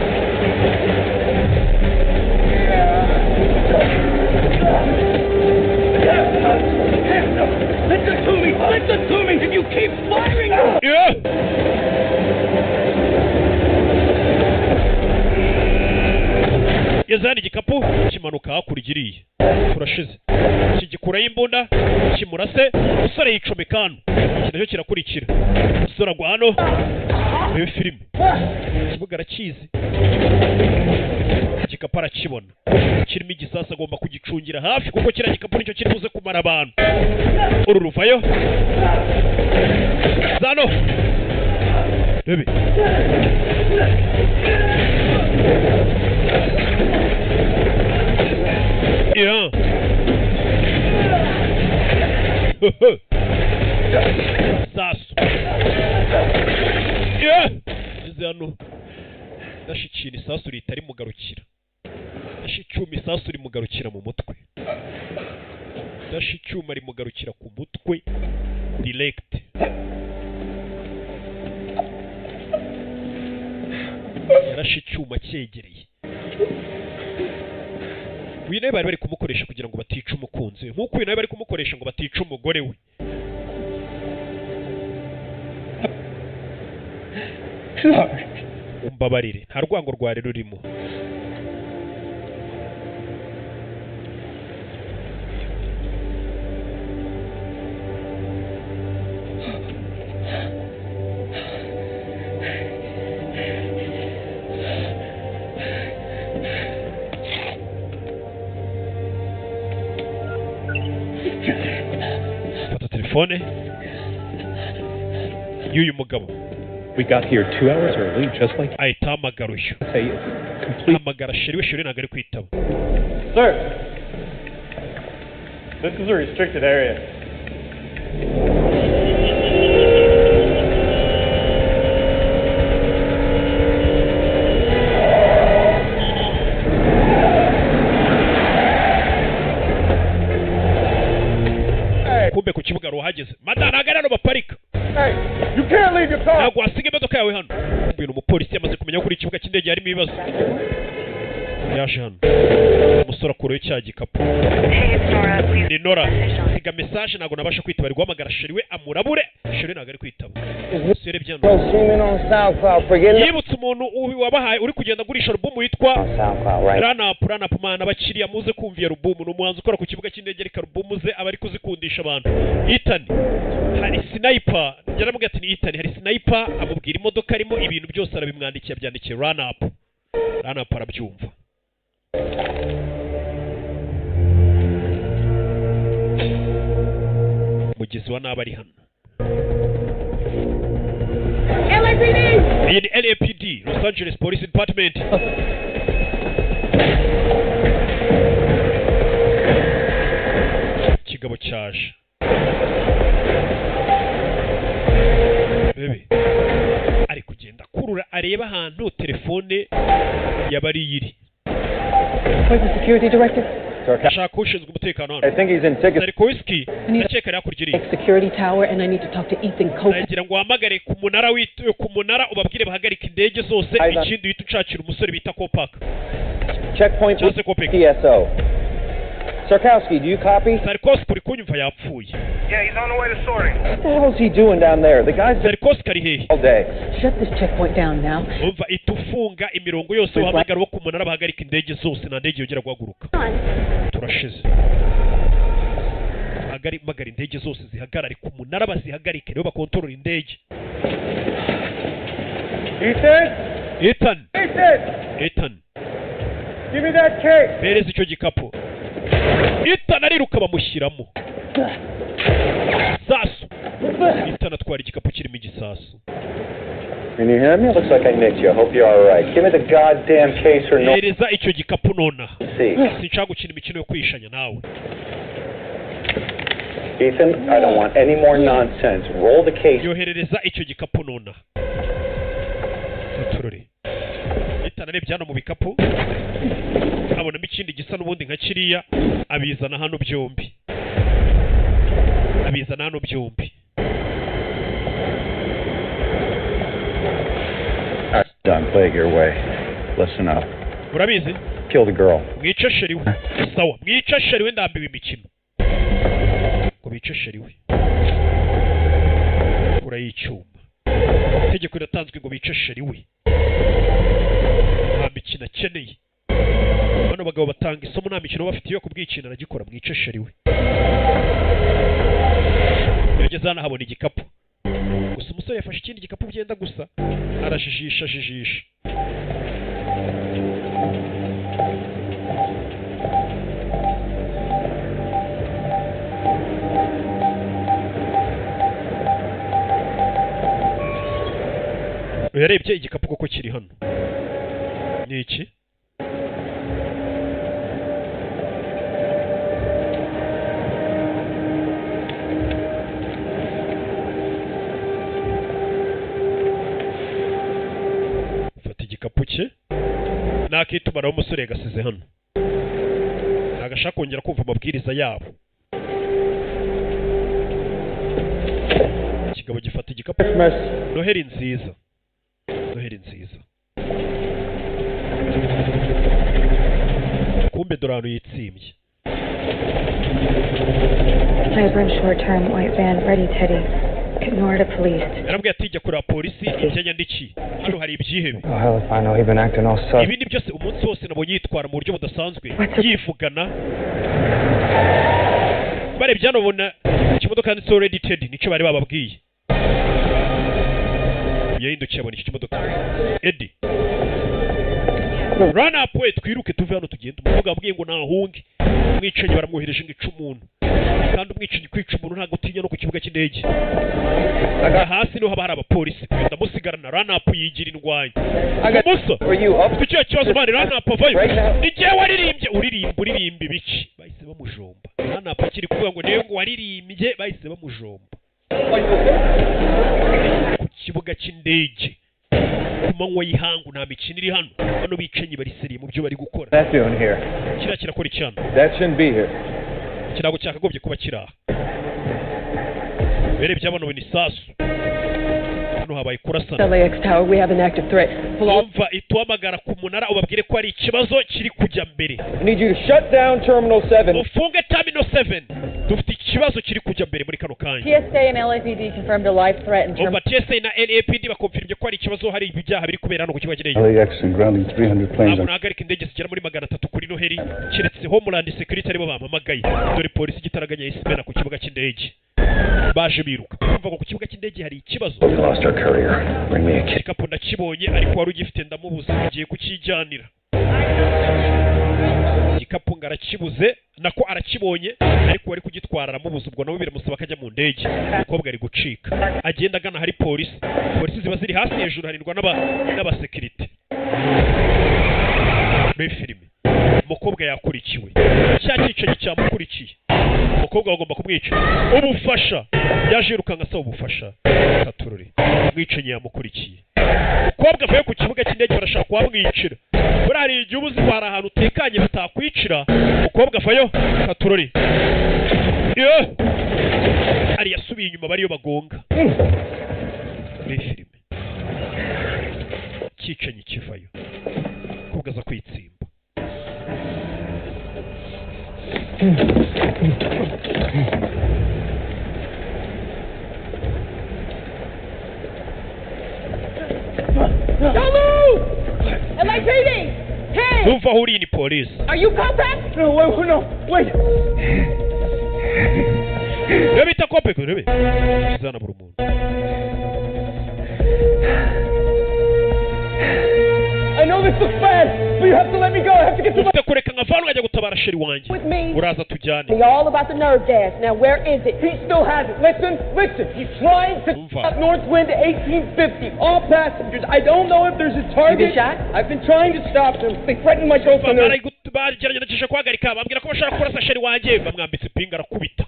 Listen to me! Listen to me! If you keep firing! Yeah! Yazana igikapu kimanuka hakurya iriya. Turashize. Kigikuraho imbunda kimurase, umusore yicomeka hano. Iki nacyo kirakurikira, umusore agwa hano. Reba filime, ikibuga arakizi, igikapu arakibona kirimo igisasu, agomba kugicungira hafi kuko kiriya gikapu nicyo kiri buze kumara abantu. Uru ruvayo zano, rebe yeah. Sasu yeah. Ngeze hano ndashikira isasu rihita rimugarukira, ndasha icyuma isasu rimugarukira mu mutwe, ndasha icyuma rimugarukira ku mutwe direct. Yarashe icyuma cyegereye. Uyu nawe bari bari kumukoresha kugira ngo batica umukunzi we, nk'uko uyu nawe bari kumukoresha ngo batica umugore we. Umbabarire, nta rwango rwari rurimo. Fata telefone y'uyu mugabo. We got here 2 hours early, just like ahita ahamagara uyu, say it's complete. Hamagara chéri we, chéri ntabwo ari kwitaba. Sir, this is a restricted area. Kumbe ku kibuga ruhageze mada, ntabwo ari hano baparika. Hey, you can't leave your car. Ntabwo wasiga imodoka yawe hano. Uyu umupolisi yamaze kumenya ko kuri ikibuga cy'indege harimo ibibazo, yaje hano. Umusore akurayo cya gikapu. Ni Nora, siga message, ntabwo nabasha kwitaba. Ari guhamagara chéri we amurabure, chéri ntabwo ari kwitaba. Umusore byano Streaming on SoundCloud. Forget yibutse umuntu wabahaye uri kugenda agurisha alubumu witwa SoundCloud, right? Ranapu. Ranapu mana, abakiriya muze kumva iyo alubumu. Ni umuhanzi ukora ku kibuga cy'indege, ariko alubumu ze aba ari kuzikundisha abantu. Ethan, hari sniper, yaramubwiye ati ni Ethan, hari sniper, amubwira imodoka arimo, ibintu byose arabimwandikiye, abyandikiye Ranapu. Ranapu arabyumva. Mugizi wa nabi ari hano. Iyi ni LAPD, Los Angeles Police Department. Ikigabo cyaje. Bebe ari kugenda akurura areba ahantu telefone yabari iri. Where's the security director? Ashaka ushinzwe umutekano hano. I think he's in ticket. Sarkowski, ndakeka ari hakurya iriya. Security tower, and I need to talk to Ethan Cope. Nagira ngo uhamagare ku munara ku munara ubabwire bahagarike indege zose, ikindi uhite ucakira umusore bita Kopak. Checkpoint Cyangwa se Kopek. TSO. Sarkowski, do you copy? Sarkowski, uri kunyumva? Yapfuye. Yeah, he's on the way to sorting. What the hell's he doing down there? The guy's been Sarkowski ari hehe? all day. Shut this checkpoint down now. Umva, ihita ufunga imirongo yose, uhamagara uwo ku munara bahagarika indege zose, nta ndege yongera guhaguruka. Turashize. Hamagara indege zose zihagarare ku munara, bazihagarike nibo bakontorora indege. Ethan? Ethan, Ethan! Ethan, Give me that case! Mpereza icyo gikapu. Ethan ariruka, bamushyiramo sasu. Ethan atwara igikapu kirimo igisasu. Can you hear me? Looks like I nicked you. I hope you're all right. Give me the goddamn case or no. Hereza icyo gikapu nonaha. See. Sinshaka gukina imikino yo kwishanya nawe. Ethan, I don't want any more nonsense. Roll the case. Yoherereza icyo gikapu nonaha. Turore, Ethan arebye hano mu bikapu abonamo ikindi gisa n'ubundi nka kiriya, abizana hano byombi, abizana hano byombi. Done. Play it your way. Listen up. Urabizi. Kill the girl. Mwice chéri we. Sawa, mwice chéri we, ndambiwe imikino. Ngo bice chéri we, kuraho icyuma. Itegeko riratanzwe ngo bice chéri we, nta mikino akeneye. Bano bagabo batanga isomo, nta mikino bafite yo kubwicina. Aragikora, mwice chéri we. Yageze hano ahabona igikapu gusa. Umusore yafashe ikindi gikapu byenda gusa, arajijisha jijisha. Yarebye igikapu koko kiri hano ni iki? Fata igikapu cye n'akitumanaho. Umusore yagasize hano, ntabwo ashaka kongera kumva amabwiriza yabo. Ikigabo gifata igikapu. Noheri nziza, Noheri nziza. Kumbe dore ahantu yitsimbye. Vibrant short term, white van, ready Teddy. Ignore the police. Yarabwiye ati jya kureba polisi ibyo yandikiye. Hano hari ibyihebe. Oh, hell if I know. He's been acting all sus. Ibindi byose, umunsi wose nabonye yitwara mu buryo budasanzwe, yivugana. Barebye hano babona ikimodoka yanditseho Ready Teddy, nicyo bari bababwiye. Yahindukiye abona iki kimodoka. Eddie, run up we, twiruke tuve hano tugende. Umukobwa wabwiye ngo nahunge umwicanyi, baramwohereje ngo ice umuntu. Kandi umwicanyi kwica umuntu ntabwo utinya no ku kibuga cy'indege. Hasi niho haba hari abapolisi. Ndamusigarana. Run up yigira indwanyi. Musa, ufite ikihe kibazo, man? Run up avayo. Ni jyewe waririmbye. Uririmba, uririmba ibiki? Bahise bamujomba. Run up akiri kuvuga ngo niwe ngo waririmbye, bahise bamujomba ku kibuga cy'indege ku manywa y'ihangu. Nta mikino iri hano. Bano bicanyi bari sérieux mu byo bari gukora. That doing here? Kiriya kirakora icyano? That shouldn't be here. Ikirago cyakagombye kuba kiri aha. Berebye bano ni isasu. Hano habaye kurasana. LAX Tower, we have an active threat. Umva, ituhamagara ku munara ubabwire ko hari ikibazo kiri kujya mbere. I need you to shut down Terminal 7. Ufunge Terminal 7, dufite ikibazo kiri kujya mbere muri kano kanya. TSA and LAPD confirmed a live threat in terms Umva, TSA na LAPD bakonfirmye ko hari ikibazo, hari ibyaha biri kubera hano ku kibuga cy'indege. LAX and grounding 300 planes Ntabwo on nahagarika indege zigera muri 300 kuri Noheli keretse Homeland Security aribo bampamagaye. Dore polisi igitaraganya yahise imena ku kibuga cy'indege, baje biruka kumva ngo ku kibuga cy'indege hari ikibazo. We lost our courier. Bring me a kit. Igikapu ndakibonye, ariko wari ugifite ndamubuze, ngiye kukijyanira. Igikapu ngo arakibuze, nako arakibonye, ariko wari kugitwara aramubuza. Ubwo nawe biramusaba ko ajya mu ndege. Umukobwa ari gucika, agenda agana hari polisi. Polisi ziba ziri hasi, hejuru harindwa n'abasekirite. Muri filime umukobwa yakurikiwe, cya cyicanyi cyamukurikiye. Umukobwa bagomba kumwica. Ubufasha, yaje yirukanka asaba ubufasha. Katurore, umwicanyi yamukurikiye. Umukobwa avuye ku kibuga cy'indege, barashaka kuhamwicira. Buriya hari igihe uba uzi ko hari ahantu utekanye batakwicira. Umukobwa avayo, katurore yo ari yasubiye inyuma, bariyo bagonga. Muri filime cyicanyi kivayo, umukobwa aza kwitsimba. Don't move! LAPD! Hey! Numva aho uri, ni polisi. Are you Kopek? No, wait, no, wait. Niyo bita Kopek, urebe izana buri muntu. I know this looks bad, but you have to let me go. I have to get to my... Ufite kureka nkavana nkajya gutabara chéri wanjye. With me. Uraza tujyane. Me all about the nerve gas. Now where is it? He still has it. Listen, listen. He's trying to Umva. stop Northwind 1850. All passengers. I don't know if there's a target. You been shot? I've been trying to stop them. They threatened my girlfriend. Bagerageje guhagarika, bambwira ko bashaka kurasa chéri wanjye. Bamwambitse ipinga, arakubita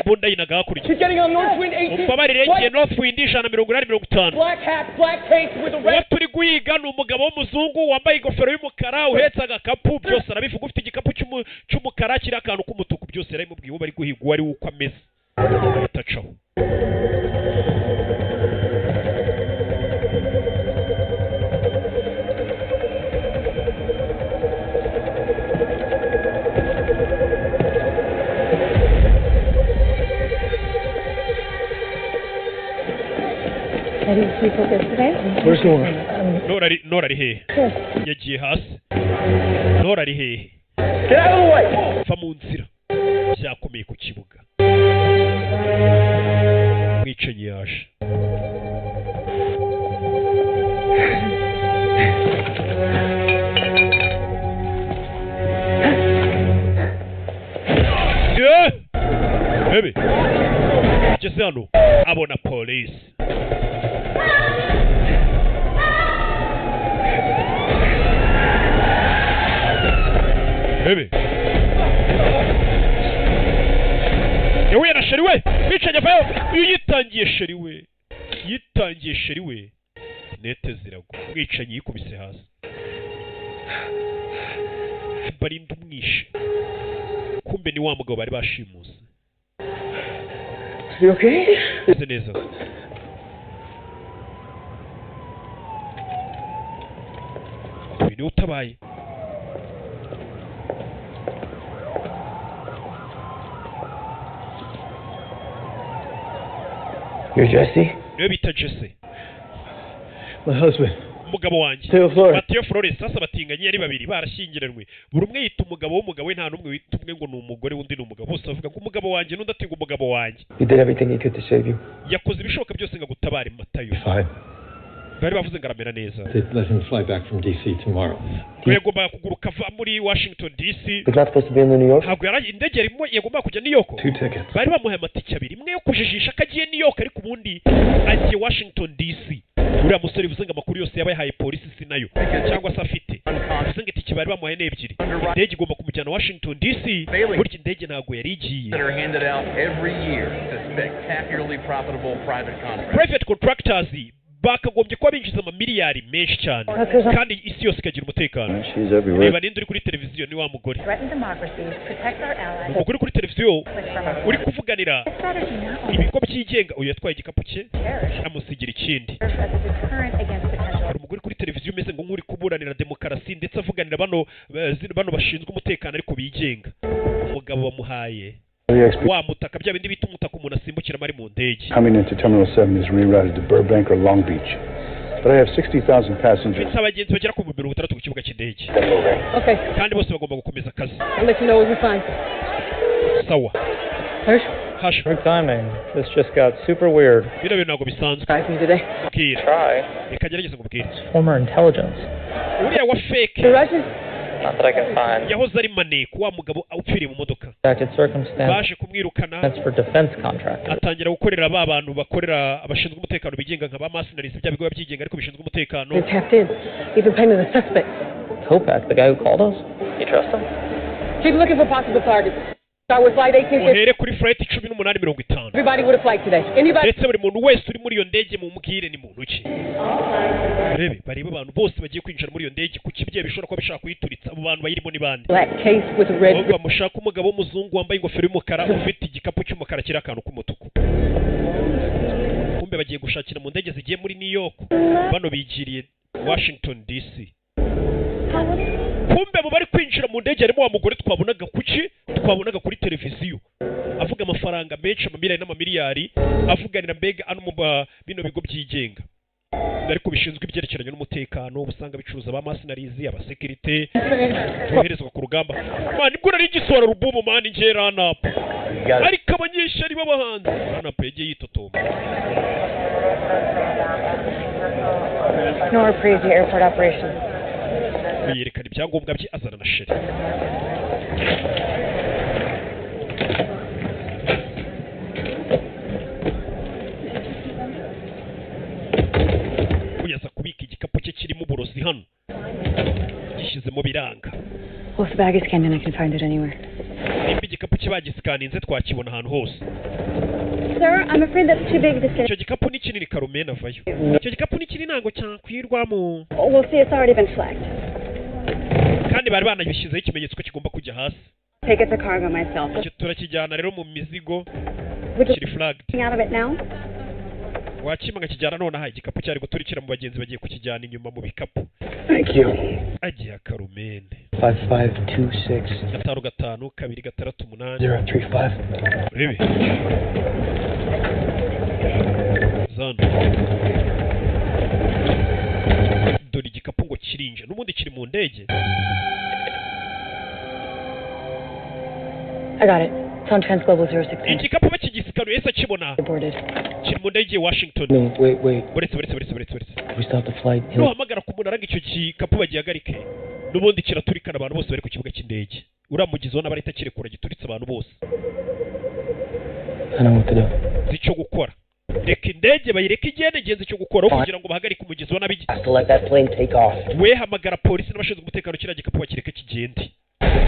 imbunda yinaga hakurya. He's getting on Northwind 18. Umbabarire, ngiye Northwind 18050. Black hat, black cape with a Uwo red. turi guhiga ni umugabo w'umuzungu wambaye ingofero y'umukara, uhetse agakapu. Byose arabivuga. Ufite igikapu cy'umukara kiriho akantu k'umutuku. Byose yarabimubwiye, uwo bari guhiga uwo ari we, uko ameze. Atacaho. Ready to sleep with this today? Where's Nora? Nora ari, Nora ari hehe? Sure. Yagiye hasi. Nora ari hehe? Va mu nzira, byakomeye ku kibuga. Mwicanyi yaje. Yeah! Baby. Ageze hano abona polisi. Baby. Yahuye na chéri we. Mwicanyi avayo. Uyu yitangiye chéri we. Yitangiye chéri we. Nete ziragwa. Mwicanyi yikubise hasi. Barinda umwishe. Kumbe ni wa mugabo bari bashimuse. You okay? Meze neza. Uyu niwe utabaye. You're Jesse? Niwe bita Jesse. My husband. Umugabo wanjye. Mateo Flores. Mateo Flores. Sasa batinganye ari babiri barashyingiranwe. Buri umwe yita umugabo w'umugabo we, nta n'umwe wita umwe ngo ni umugore undi ni umugabo. Bose bavuga ko umugabo wanjye n'undi ati ngo umugabo wanjye. He did everything he could to save you. Yakoze ibishoboka byose ngo agutabare Matayo. Fine. Bari bavuze ngo aramera neza. They'd let him fly back from DC tomorrow. Ngo yagombaga kuguruka ava muri Washington DC. He's not supposed to be in New York? Ntabwo yari indege yarimo yagombaga kujya New York. 2 tickets. Bari bamuhaye amatike abiri, imwe yo kujijisha ko agiye New York ariko ubundi agiye Washington DC. Uriya musore bivuze ngo amakuru yose yaba yahaye polisi si nayo cyangwa se afite. Bivuze ngo itike bari bamuhaye ni ebyiri. Indege igomba kumujyana Washington DC. Burya indege ntabwo yari igiye. That are handed out every year to spectacularly profitable private contractors. Private contractors bakagombye kuba binjiza amamiliyari menshi cyane kandi isi yose ikagira umutekano. She's everywhere. Reba ninde uri kuri televiziyo, ni wa mugore. Threaten democracies, protect our allies. Umugore uri kuri televiziyo uri kuvuganira Strategy not only ibigo byigenga. Uyu yatwaye igikapu cye amusigira ikindi. serves as a deterrent against potential Hari umugore kuri televiziyo umeze ngo nk'uri kuburanira demokarasi ndetse avuganira bano bano bashinzwe umutekano ariko bigenga. Umugabo bamuhaye LAXPD wa mutaka, bya bindi bita umutaka umuntu asimbukiramo ari mu ndege. coming into Terminal 7 is rerouted to Burbank or Long Beach. But I have 60,000 passengers. Mfite abagenzi bagera ku 60,000 ku kibuga cy'indege. Okay, Kandi bose bagomba gukomeza akazi. I'll let you know what we find. Sawa. Hirsch? Hash. Good timing. This just got super weird. Bino bintu ntabwo bisanzwe. Surprise me today. Mbwira. Try. Reka ngerageze nkubwire. Former intelligence. Uriya wa fake The Russians? Not that I can find. yahoze ari maneko, wa mugabo upfiriye mu modoka. Acted circumstance. Baje kumwirukana. That's for defense contractors. Atangira gukorera ba bantu bakorera abashinzwe umutekano bigenga nka ba mercenaries, bya bigo byigenga ariko bishinzwe umutekano. They're tapped in. Even painted a suspect. Kopak, the guy who called us? You trust him? Keep looking for possible targets. Start with flight 1850. Uhere kuri flight 18:50. Everybody with a flight today. Anybody? Ndetse buri muntu wese uri muri iyo ndege mumubwire ni muntu ki. Urebe barebe abantu bose bagiye kwinjira muri iyo ndege, kuko ibyo bishobora kuba bishaka kuyituritsa. Abo bantu bayirimo ni bande? Black case with a red. Umva, mushaka umugabo w'umuzungu wambaye ingofero y'umukara ufite igikapu cy'umukara kiriho akantu k'umutuku. Kumbe bagiye gushakira mu ndege zigiye muri New York, bano bigiriye Washington DC. Kumbe mu bari kwinjira mu ndege harimo wa mugore twabonaga kuki twabonaga kuri televiziyo avuga amafaranga menshi, amamiliyari n'amamiliyari, avuganira mbega ano mu bino bigo byigenga ariko bishinzwe ibyerekeranye n'umutekano, usanga bicuruza ba mercenaries, abasekirite boherezwa ku rugamba. Man, nibwo nari ngisohora rububu man, njye ranapu ariko abanyeshyari b'abahanzi ranapu yagiye yitotomba. Nora Parisi, airport operations. Yerekana ibyangombwa bye, azana na chéri. Uyaza kubika igikapu cye kirimo uburozi hano, gishyizemo biranga. Well, if the bag is scanned in, I can find it anywhere. Nimba igikapu cye bagisikaninze twakibona ahantu hose. Sir, I'm afraid that's too big to fit. Icyo gikapu ni kinini. Karumena avayo, icyo gikapu ni kinini ntabwo cyakwirwamo. Oh, we'll see. It's already been flagged. Kandi bari banabishyizeho ikimenyetso ko kigomba kujya hasi. Take it to cargo myself. Icyo turakijyana rero mu mizigo. Would you kiri flagged. out of it now? Wakima nkakijyana nonaha. Igikapu cyari guturikira mu bagenzi, bagiye kukijyana inyuma mu bikapu. Thank you. Agiye Karumene. 5526 5 5 2 6 8 035. Urebe zano, dore igikapu ngo kirinje n'ubundi kiri mu ndege. I got it. It's on Transglobal 016. Igikapu bakigisikanuye yahise akibona. Aborted. Kiri mu ndege igiye Washington. No, wait, wait. Buretse, buretse, buretse, buretse, buretse. If we stop the flight, he'll. Nuhamagara ku munara ngo icyo gikapu bagihagarike, n'ubundi kiraturikana abantu bose bari ku kibuga cy'indege. Uriya mugizi wa nabi arahita akirekura gituritse abantu bose. I know what to do. Nzi icyo gukora. Reka indege bayireke igende, ngenzi icyo gukora aho kugira ngo bahagarike umugizi wa nabi. Has to let that plane take off. We hamagara polisi n'abashinzwe umutekano, kiriya gikapu bakireke kigende.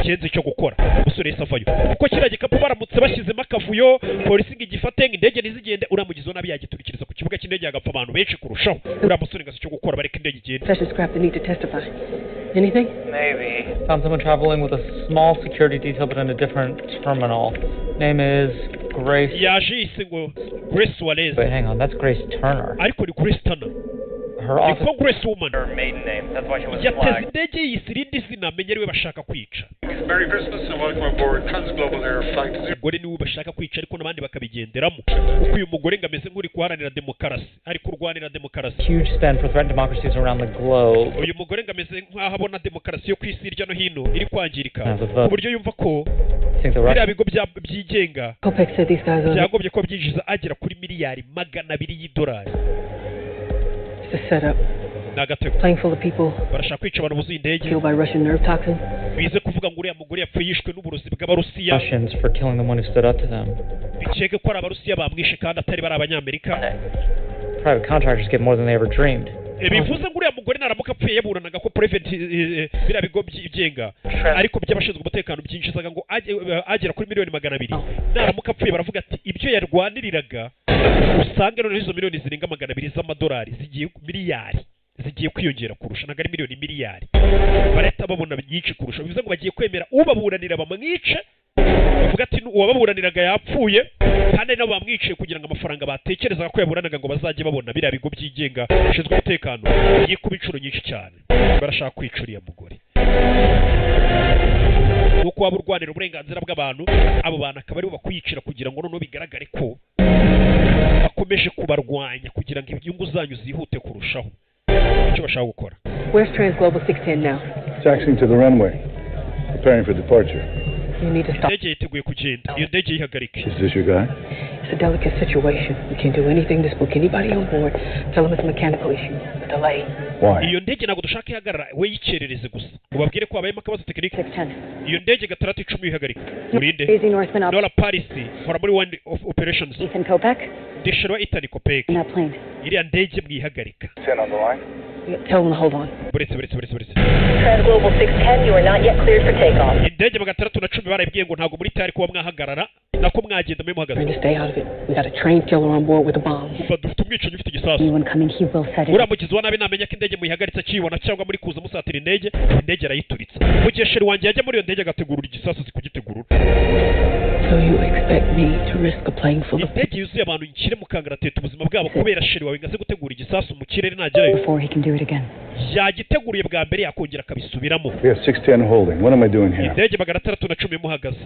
Ngenzi icyo gukora. Umusore yahise avayo, kuko kiriya gikapu baramutse bashyizemo akavuyo, polisi ngo igifate ngo indege ntizigende, uriya mugizi wa nabi yagiturikiriza ku kibuga cy'indege, hagapfa abantu benshi kurushaho. Uriya musore ngo azi icyo gukora, bareke indege igende. Precious scrap the need to testify. Anything? Maybe. Found someone traveling with a small security detail but in a different terminal. Name is Grace. Yaje yise ngo Grace Suarez. Wait, hang on. That's Grace Turner. Ariko ni Grace Turner. Her office. Niko Grace Woman. Her maiden name. That's why she was Yateze flagged. indege yise irindi zina, menye ariwe bashaka kwica. Merry Christmas and welcome aboard Transglobal Air Flight Umugore niwe bashaka kwica, ariko n'abandi bakabigenderamo, kuko uyu mugore ngo ameze nk'uri guharanira demokarasi, ari kurwanira demokarasi. Huge spend for threatened democracies around the globe. Uyu mugore ngo ameze nk'aho abona demokarasi yo ku isi hirya no hino iri kwangirika, Has a vote. ku buryo yumva ko Think the biriya Russians bigo byigenga Kopek said these guys are. byagombye kuba byinjiza agera kuri miliyari 200 y'idolari. It's a setup. Ni agatego. Plane full of people Barashaka kwica abantu buzuye indege, killed by Russian nerve toxin. bize kuvuga ngo uriya mugore yapfuye yishwe n'uburozi bw'Abarusiya. Russians for killing the one who stood up to them. Bikeke ko ari Abarusiya bamwishe kandi atari bari Abanyamerika. Private contractors get more than they ever dreamed. Bivuze ngo uriya mugore naramuka apfuye yaburanaga ko private biriya bigo byigenga ariko by'abashinzwe umutekano byinjizaga ngo agera kuri miliyoni 200, naramuka apfuye baravuga ati ibyo yarwaniriraga, usange noneho izo miliyoni zirenga 200 z'amadolari zigiye miliyari zigiye kwiyongera kurusha. Ntabwo ari miliyoni, miliyari, barahita babona nyinshi kurusha. Bivuze ngo bagiye kwemera ubaburanira bamwice, bavuga ati uwababuraniraga yapfuye kandi ari nabo bamwiciye, kugira ngo amafaranga batekerezaga ko yaburanaga ngo bazajye babona biriya bigo byigenga bishinzwe umutekano yikuba inshuro nyinshi cyane. Barashaka kwica uriya mugore, nuko waba urwanira uburenganzira bw'abantu, abo bantu akaba aribo bakwiyicira, kugira ngo noneho bigaragare ko bakomeje kubarwanya kugira ngo inyungu zanyu zihute kurushaho. Icyo bashaka gukora. Where's Transglobal 610 now? Taxiing to the runway, preparing for departure. You need to stop. Indege yiteguye kugenda, iyo ndege yihagarike. Is this your guy? It's a delicate situation. We can't do anything to spook anybody on board. Tell them it's a mechanical issue. A delay. Why? Iyo ndege ntabwo dushaka ihagarara, we yikerereze gusa, ubabwire ko habayemo akabazo tekinike. Iyo ndege 610 yihagarike. Urinde? Daisy Northman op- Nora Paris, nkora muri one of operations. Ethan Kopek? Ndisherwa Ethan Kopek. In that plane. Iriya ndege mwihagarika. 10 on the line. Tell them to hold on. Buretse, buretse, buretse, buretse. Transglobal 610, you are not yet cleared for takeoff. Indege 610 barabwiye ngo ntabwo muri tayari kuba mwahagarara, nako mwagenda mwe muhagaze. Trying to stay out of it. We got a trained killer on board with a bomb. Umva, dufite umwicanyi ufite igisasu. Anyone coming, he will set it. Uriya mugizi wa nabi namenya ko indege muyihagaritse akiyibona, cyangwa muri kuza musatira indege, indege arayituritsa. Mu gihe chéri wanjye yajya muri iyo ndege agategurura igisasu, azi kugitegurura. So you expect me to risk a plane full of Indege yuzuye abantu nshyire mu kangaratete ubuzima bwabo kubera chéri wawe ngo aze gutegura igisasu mu kirere nagerayo? Before he can do it again. Yagiteguriye bwa mbere, yakongera akabisubiramo. We have 610 holding. What am I doing here? Indege 610 imuhagaze.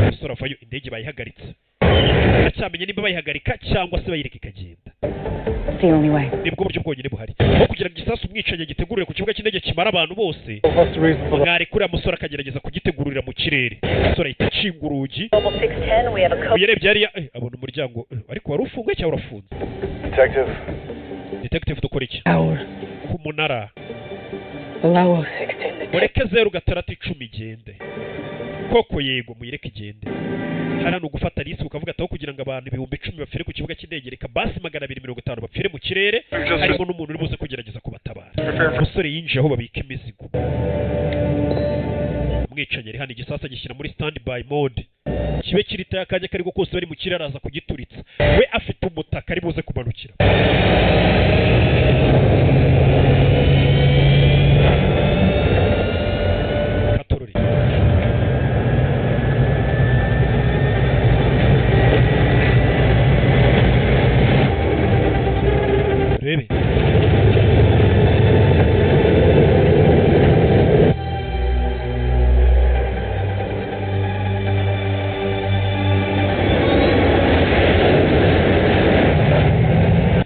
Umusore avayo, indege bayihagaritse. Aracyamenya nimba bayihagarika cyangwa se bayireka ikagenda. It's the only way. Nibwo buryo bwonyine buhari aho kugira ngo igisasu umwicanyi gitegurire ku kibuga cy'indege kimara abantu bose. Mwareka uriya musore akagerageza kugitegurira mu kirere. Umusore ahita akinga urugi. Global 610, we have a code. Uyarebye hariya, abona umuryango, ariko wari ufunguye cyangwa urafunze? Detective. Detective, dukora iki ku munara? Allow 610 to Mureke 0610 igende koko? Yego, muyireke igende. Hariya ni ugufata risk, ukavuga ati aho kugira ngo abantu 10,000 bapfire ku kibuga cy'indege, reka basi 250 bapfire mu kirere, harimo n'umuntu uri buze kugerageza kubatabara. Umusore yinjiye aho babika imizigo. Umwicanyi ari hano, igisasu agishyira muri stand by mode, kibe kiri tayari, akanya kariko kose bari mu kirere araza kugituritsa. We afite umutaka ari buze kumanukira. Katorori. Rebe.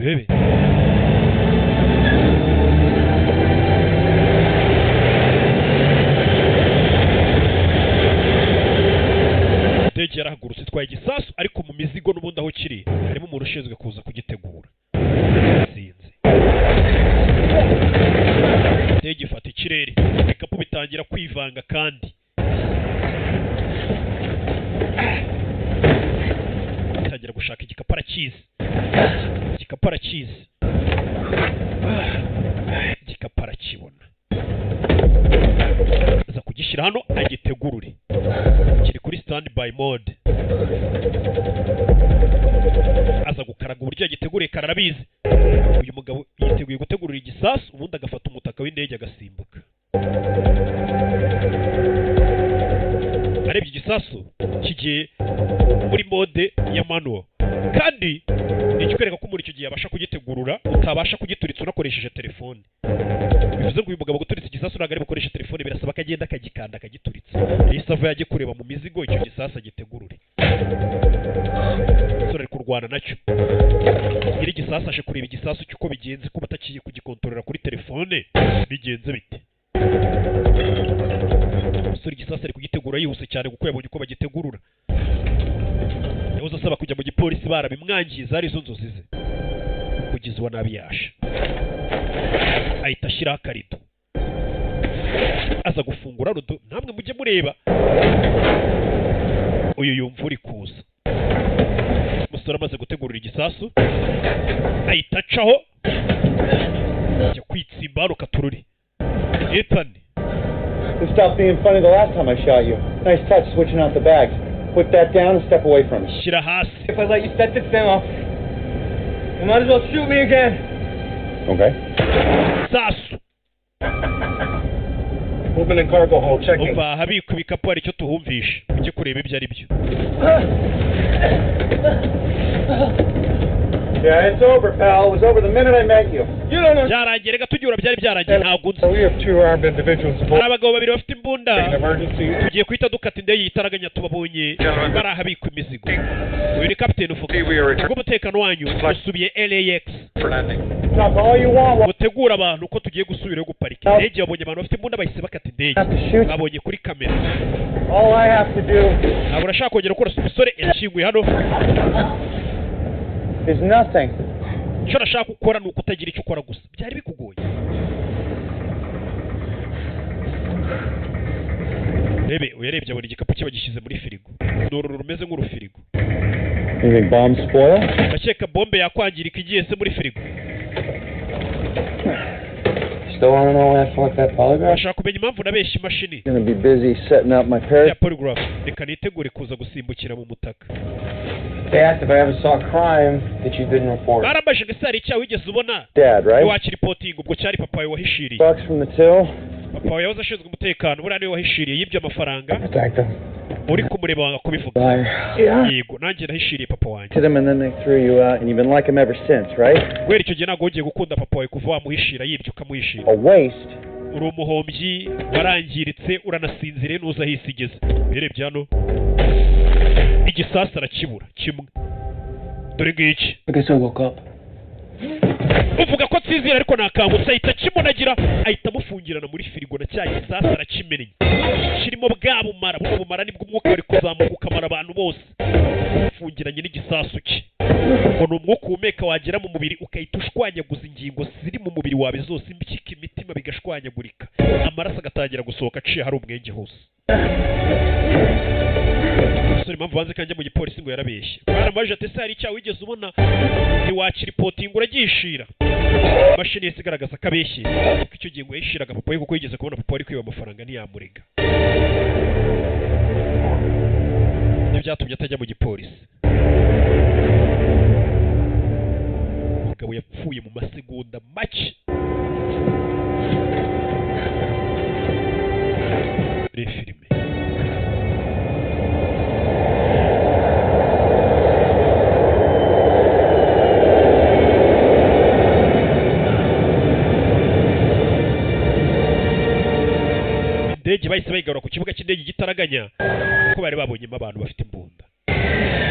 Rebe. Indege yarahagurutse itwaye igisasu, ariko mu mizigo n'ubundi aho kiri harimo umuntu ushinzwe kuza kugitegura. Sinzi, indege ifata ikirere, ibikapu bitangira kwivanga, kandi atangira gushaka igikapu. Arakizi igikapu, arakizi igikapu, arakibona, aza kugishyira hano agitegurure. Kiri kuri stand by mode. Aza gukaraga uburyo yagiteguriye kararabizi. Uyu mugabo yiteguye gutegurira igisasu, ubundi agafata umutaka w'indege agasimbuka. Arebye igisasu kigiye muri mode ya manual, kandi ni ikikwereka ko muri icyo gihe abasha kugitegurura, utabasha kugituritsa unakoresheje telefone. Bivuze ngo uyu mugabo guturitsa igisasu ntabwo ari bukoreshe telefone, birasaba ko agenda akagikanda akagituritsa. Yahise ava yajye kureba mu mizigo icyo gisasu agitegurure. Umusore ari kurwana nacyo. Nyiri igisasu aje kureba igisasu cy'uko bigenze, kuba atakiye kugikontorora kuri telefone bigenze bite. Umusore igisasu ari kugitegura yihuse cyane, kuko yabonye uko bagitegurura. Yahoze asaba kujya mu gipolisi, barabimwangiza, ari zo nzozi ze. Umugizi wa nabi yaje ahita ashyiraho akarido, aza gufungura rudo. Namwe mujye mureba, uyu yumva uri kuza. Umusore amaze gutegurira igisasu ahita acaho ajya kwitsimba rukatururi. Ethan. It stopped being funny the last time I shot you. Nice touch switching out the bags. Put that down and step away from it. Shyira hasi. If I let you set this thing off, you might as well shoot me again. Okay. Sasu. Movement in cargo hold, checking. Umva, ahabikwa ibikapu hari icyo tuhumvisha, ujye kureba ibyo ari byo. Yeah, it's over, pal. It was over the minute I met you. You don't know. Byarangiye reka tujyura, byari byarangiye, ntabwo nzi. We have two armed individuals Hari abagabo babiri bafite imbunda. Emergency. Tugiye guhita dukata indege yitaraganya, tubabonye bari ahabikwa imizigo. Uyu ni kapiteni uvuga. Kubw'umutekano wanyu usubiye LAX. For landing. Talk all you want. Mutegura abantu ko tugiye gusubirayo guparika indege. Babonye abantu bafite imbunda, bahise bakata indege, babonye kuri kamera. All I have to do Ntabwo urashaka kongera gukora. Umusore yashyinguye hano. is nothing. Icyo nashaka gukora ni ukutagira icyo ukora gusa. Byari bikugoye. Rebe, uyarebye abona igikapu cye bagishyize muri firigo. Ni uru rumeze nk'urufirigo. You think bombs spoil? Ndakeka bombe yakwangirika igiye se muri firigo? Still wanna know why I fought that polygraph? Urashaka kumenya impamvu nabeshye imashini Gonna be busy setting up my ya polygraph? Reka nitegure kuza gusimbukira mu mutaka. They asked if I ever saw a crime that you didn't report. Barambajije ngo ese hari icyaha wigeze ubona Dad, right? ntiwakiripotinga? Ubwo cyari papa wawe wahishiriye. Bucks from the till. Papa wawe yahoze ashinzwe umutekano, buriya niwe wahishiriye, yibye amafaranga. Protect them. Uri kumureba wanga kubivuga. Liar. Yeah. Yego, nanjye nahishiriye papa wanjye. To them and then they threw you out, and you've been like him ever since, right? Guhera icyo gihe ntabwo wongeye gukunda papa wawe kuva wamuhishira yibye ukamuhishira. A waste. Uri umuhombyi, warangiritse, uranasinziriye, nuza aho isi igeze. Urebye hano igisasu arakibura kimwe, dore ngiki. I guess I woke up. Uvuga ko nsinzira, ariko nakangutse. Ahita akimunagira, ahita amufungirana muri firigo na cya gisasu arakimennye kirimo bwa bumara. Buno bumara nibwo umwuka wari kuzamuka ukamara abantu bose. Ufungiranye n'igisasu cye, ngo ni umwuka uhumeka wagera mu mubiri ukahita ushwanyaguza ingingo ziri mu mubiri wawe zose, impyiko, imitima bigashwanyagurika, amaraso agatangira gusohoka aciye hari umwenge hose. Umusore impamvu banze kanjya mu gipolisi ngo yarabeshye, baramubajije ati ese hari icyaha wigeze ubona ntiwakiripotinga uragishira? Imashini yahise igaragaza ko abeshye, kuko icyo gihe ngo yahishiraga papa we, kuko yigeze kubona papa ari kwiba amafaranga ntiyamurega. Ibyo byatumye atajya mu gipolisi. Umugabo yapfuye mu masegonda make. Muri filime indege bahise bayigarura ku kibuga cy'indege gitaraganya, kuko bari babonyemo abantu bafite imbunda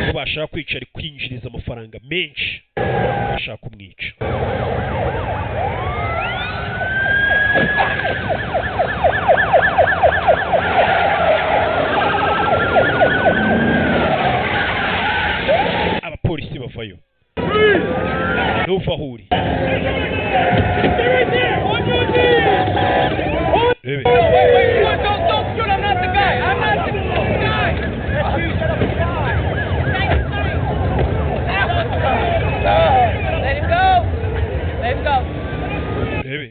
ko bashaka kwica, ari kwinjiriza amafaranga menshi, bashaka kumwica. Ntuva aho uri. Rebe. Wait, wait, wait, don't shoot! I'm not the guy! I'm not the guy! Let him go! Let him go! Rebe.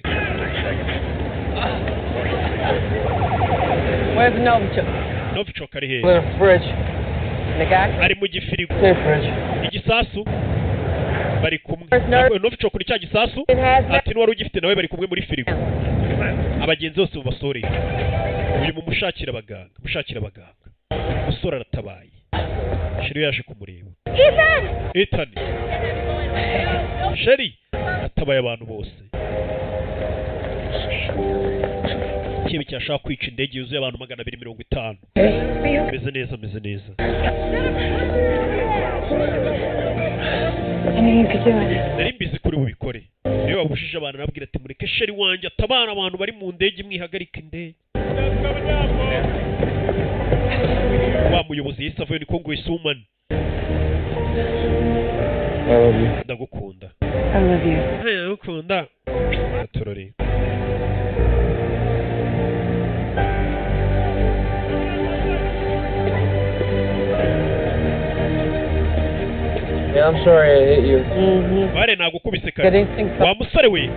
Where's Novichok? Novichok ari hehe? In the fridge. The guy? Ari mu gifirigo. In the fridge. Igisasu bari kumwe. Novichok ni cya gisasu, ati n'uwari ugifite nawe bari kumwe muri firigo. Abagenzi bose mubasoreye. Uyu mumushakira abaganga, mushakira abaganga. Umusore aratabaye. Sheri yaje kumureba. Ethan! Ethan. Sheri atabaye abantu bose. Ikibi cyashaka kwica indege yuzuye abantu 250. Meze neza, meze neza. I knew you could do it. Nari mbizi kuri bubikore. Niwe wabushije abantu, arababwira ati mureke sheri wanjye atabara abantu bari mu ndege, mwihagarika indege. Wa muyobozi yahise avayo, ni Congresswoman. I love you. Ndagukunda. I love you. Hey, ndagukunda. Aturore. Yeah, I'm sorry I hit you. Bare nagukubise kare. Wa musore we,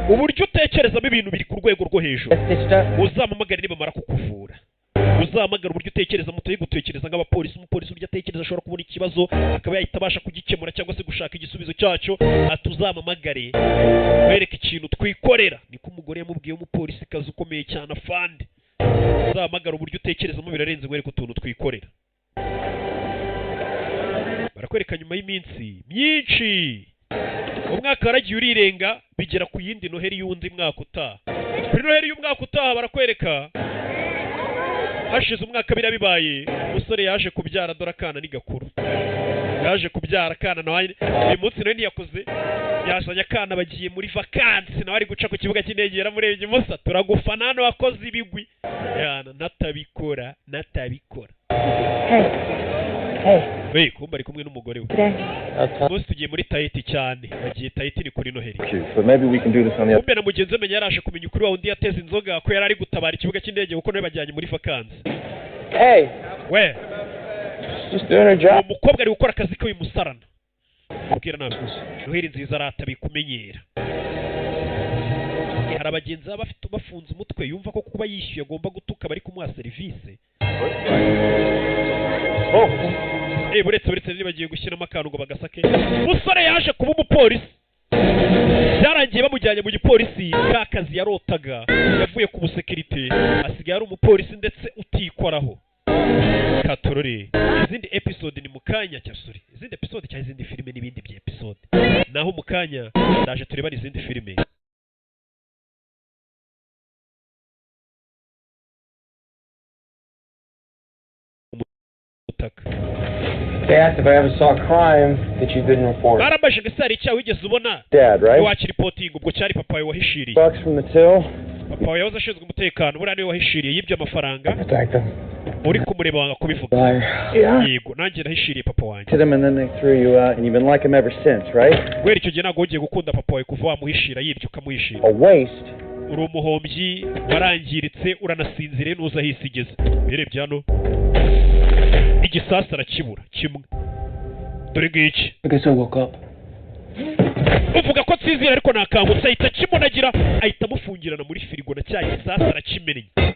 uburyo utekerezamo ibintu biri ku rwego rwo hejuru. Uzampamagare nibamara kukuvura. Uzahamagara uburyo utekereza mutoye gutekereza nk'abapolisi. Umupolisi uburyo atekereza ashobora kubona ikibazo akaba yahita abasha kugikemura cyangwa se gushaka igisubizo cyacyo. Ati uzampamagare wereke ikintu twikorera. Niko umugore yamubwiye, umupolisi kazi ukomeye cyane afande. Uzahamagara uburyo utekerezamo birarenze, wereke utuntu twikorera. Barakwereka nyuma y'iminsi myinshi, umwaka waragiye urirenga, bigera ku yindi Noheri y'undi mwaka utaha. Kuri Noheri y'umwaka utaha barakwereka hashize umwaka biriya bibaye, umusore yaje kubyara, dore akana ni gakuru. Yaje kubyara akana nawe uyu munsi nawe ntiyakoze, yazanye akana bagiye muri vakansi, nawe ari guca ku kibuga cy'indege yaramurebye, musa turagufana hano wakoze ibigwi. Yana natabikora, natabikora. Hey. Hey. We kumba ari kumwe n'umugore we. Umunsi tugiye muri Tahiti cyane, bagiye Tahiti ni kuri Noheri. But maybe we can do this on the Kumbe na mugenzi we menya yaraje kumenya ukuri, wa undi yateze inzoga ko yari ari gutabara ikibuga cy'indege kuko nawe bajyanye muri vakansi. Hey. We. Just doing her job. Umukobwa ari gukora akazi ke umusarana. Ubwira nawe. Noheri nziza aratabikumenyera. Hari abagenzi baba bafite bafunze umutwe, yumva ko kuba yishyuye agomba gutuka bari kumuha serivisi. Buretse nibagiye gushyiramo akantu ngo bagasake. Umusore yaje kuba umupolisi. Byarangiye bamujyanye mu gipolisi, ka kazi yarotaga. Yavuye ku busekirite, asigaye ari umupolisi ndetse utikoraho. Katorore. Izindi episode ni mukanya cya sorry. Izindi episode cyangwa izindi filime n'ibindi bya episode. Naho mukanya ndaje turebana izindi filime. Umutaka. They asked if I ever saw a crime that you didn't report. Barambajije ngo ese hari icyaha wigeze ubona? Dad, right? Wakiripotinga, ubwo cyari papa wawe wahishiriye. Bucks from the till. Papa wawe yahoze ashinzwe umutekano, buriya niwe wahishiriye yibye amafaranga. Protect them. Uri kumureba wanga kubivuga. Yeah. Yego, nanjye nahishiriye papa wanjye. To them and then they threw you out and you've been like him ever since, right? Guhera icyo gihe ntabwo wongeye gukunda papa wawe kuva wamuhishira yibye ukamuhishira. A waste. Uri umuhombyi, warangiritse, uranasinziriye nuza aho isi igeze. Birebye hano igisasu arakibura kimwe. Dore ngiki. I guess I woke up. Uvuga ko nsinzira ariko nakangutse, ahita akimunagira, ahita amufungirana muri firigo na cya gisasu arakimennye.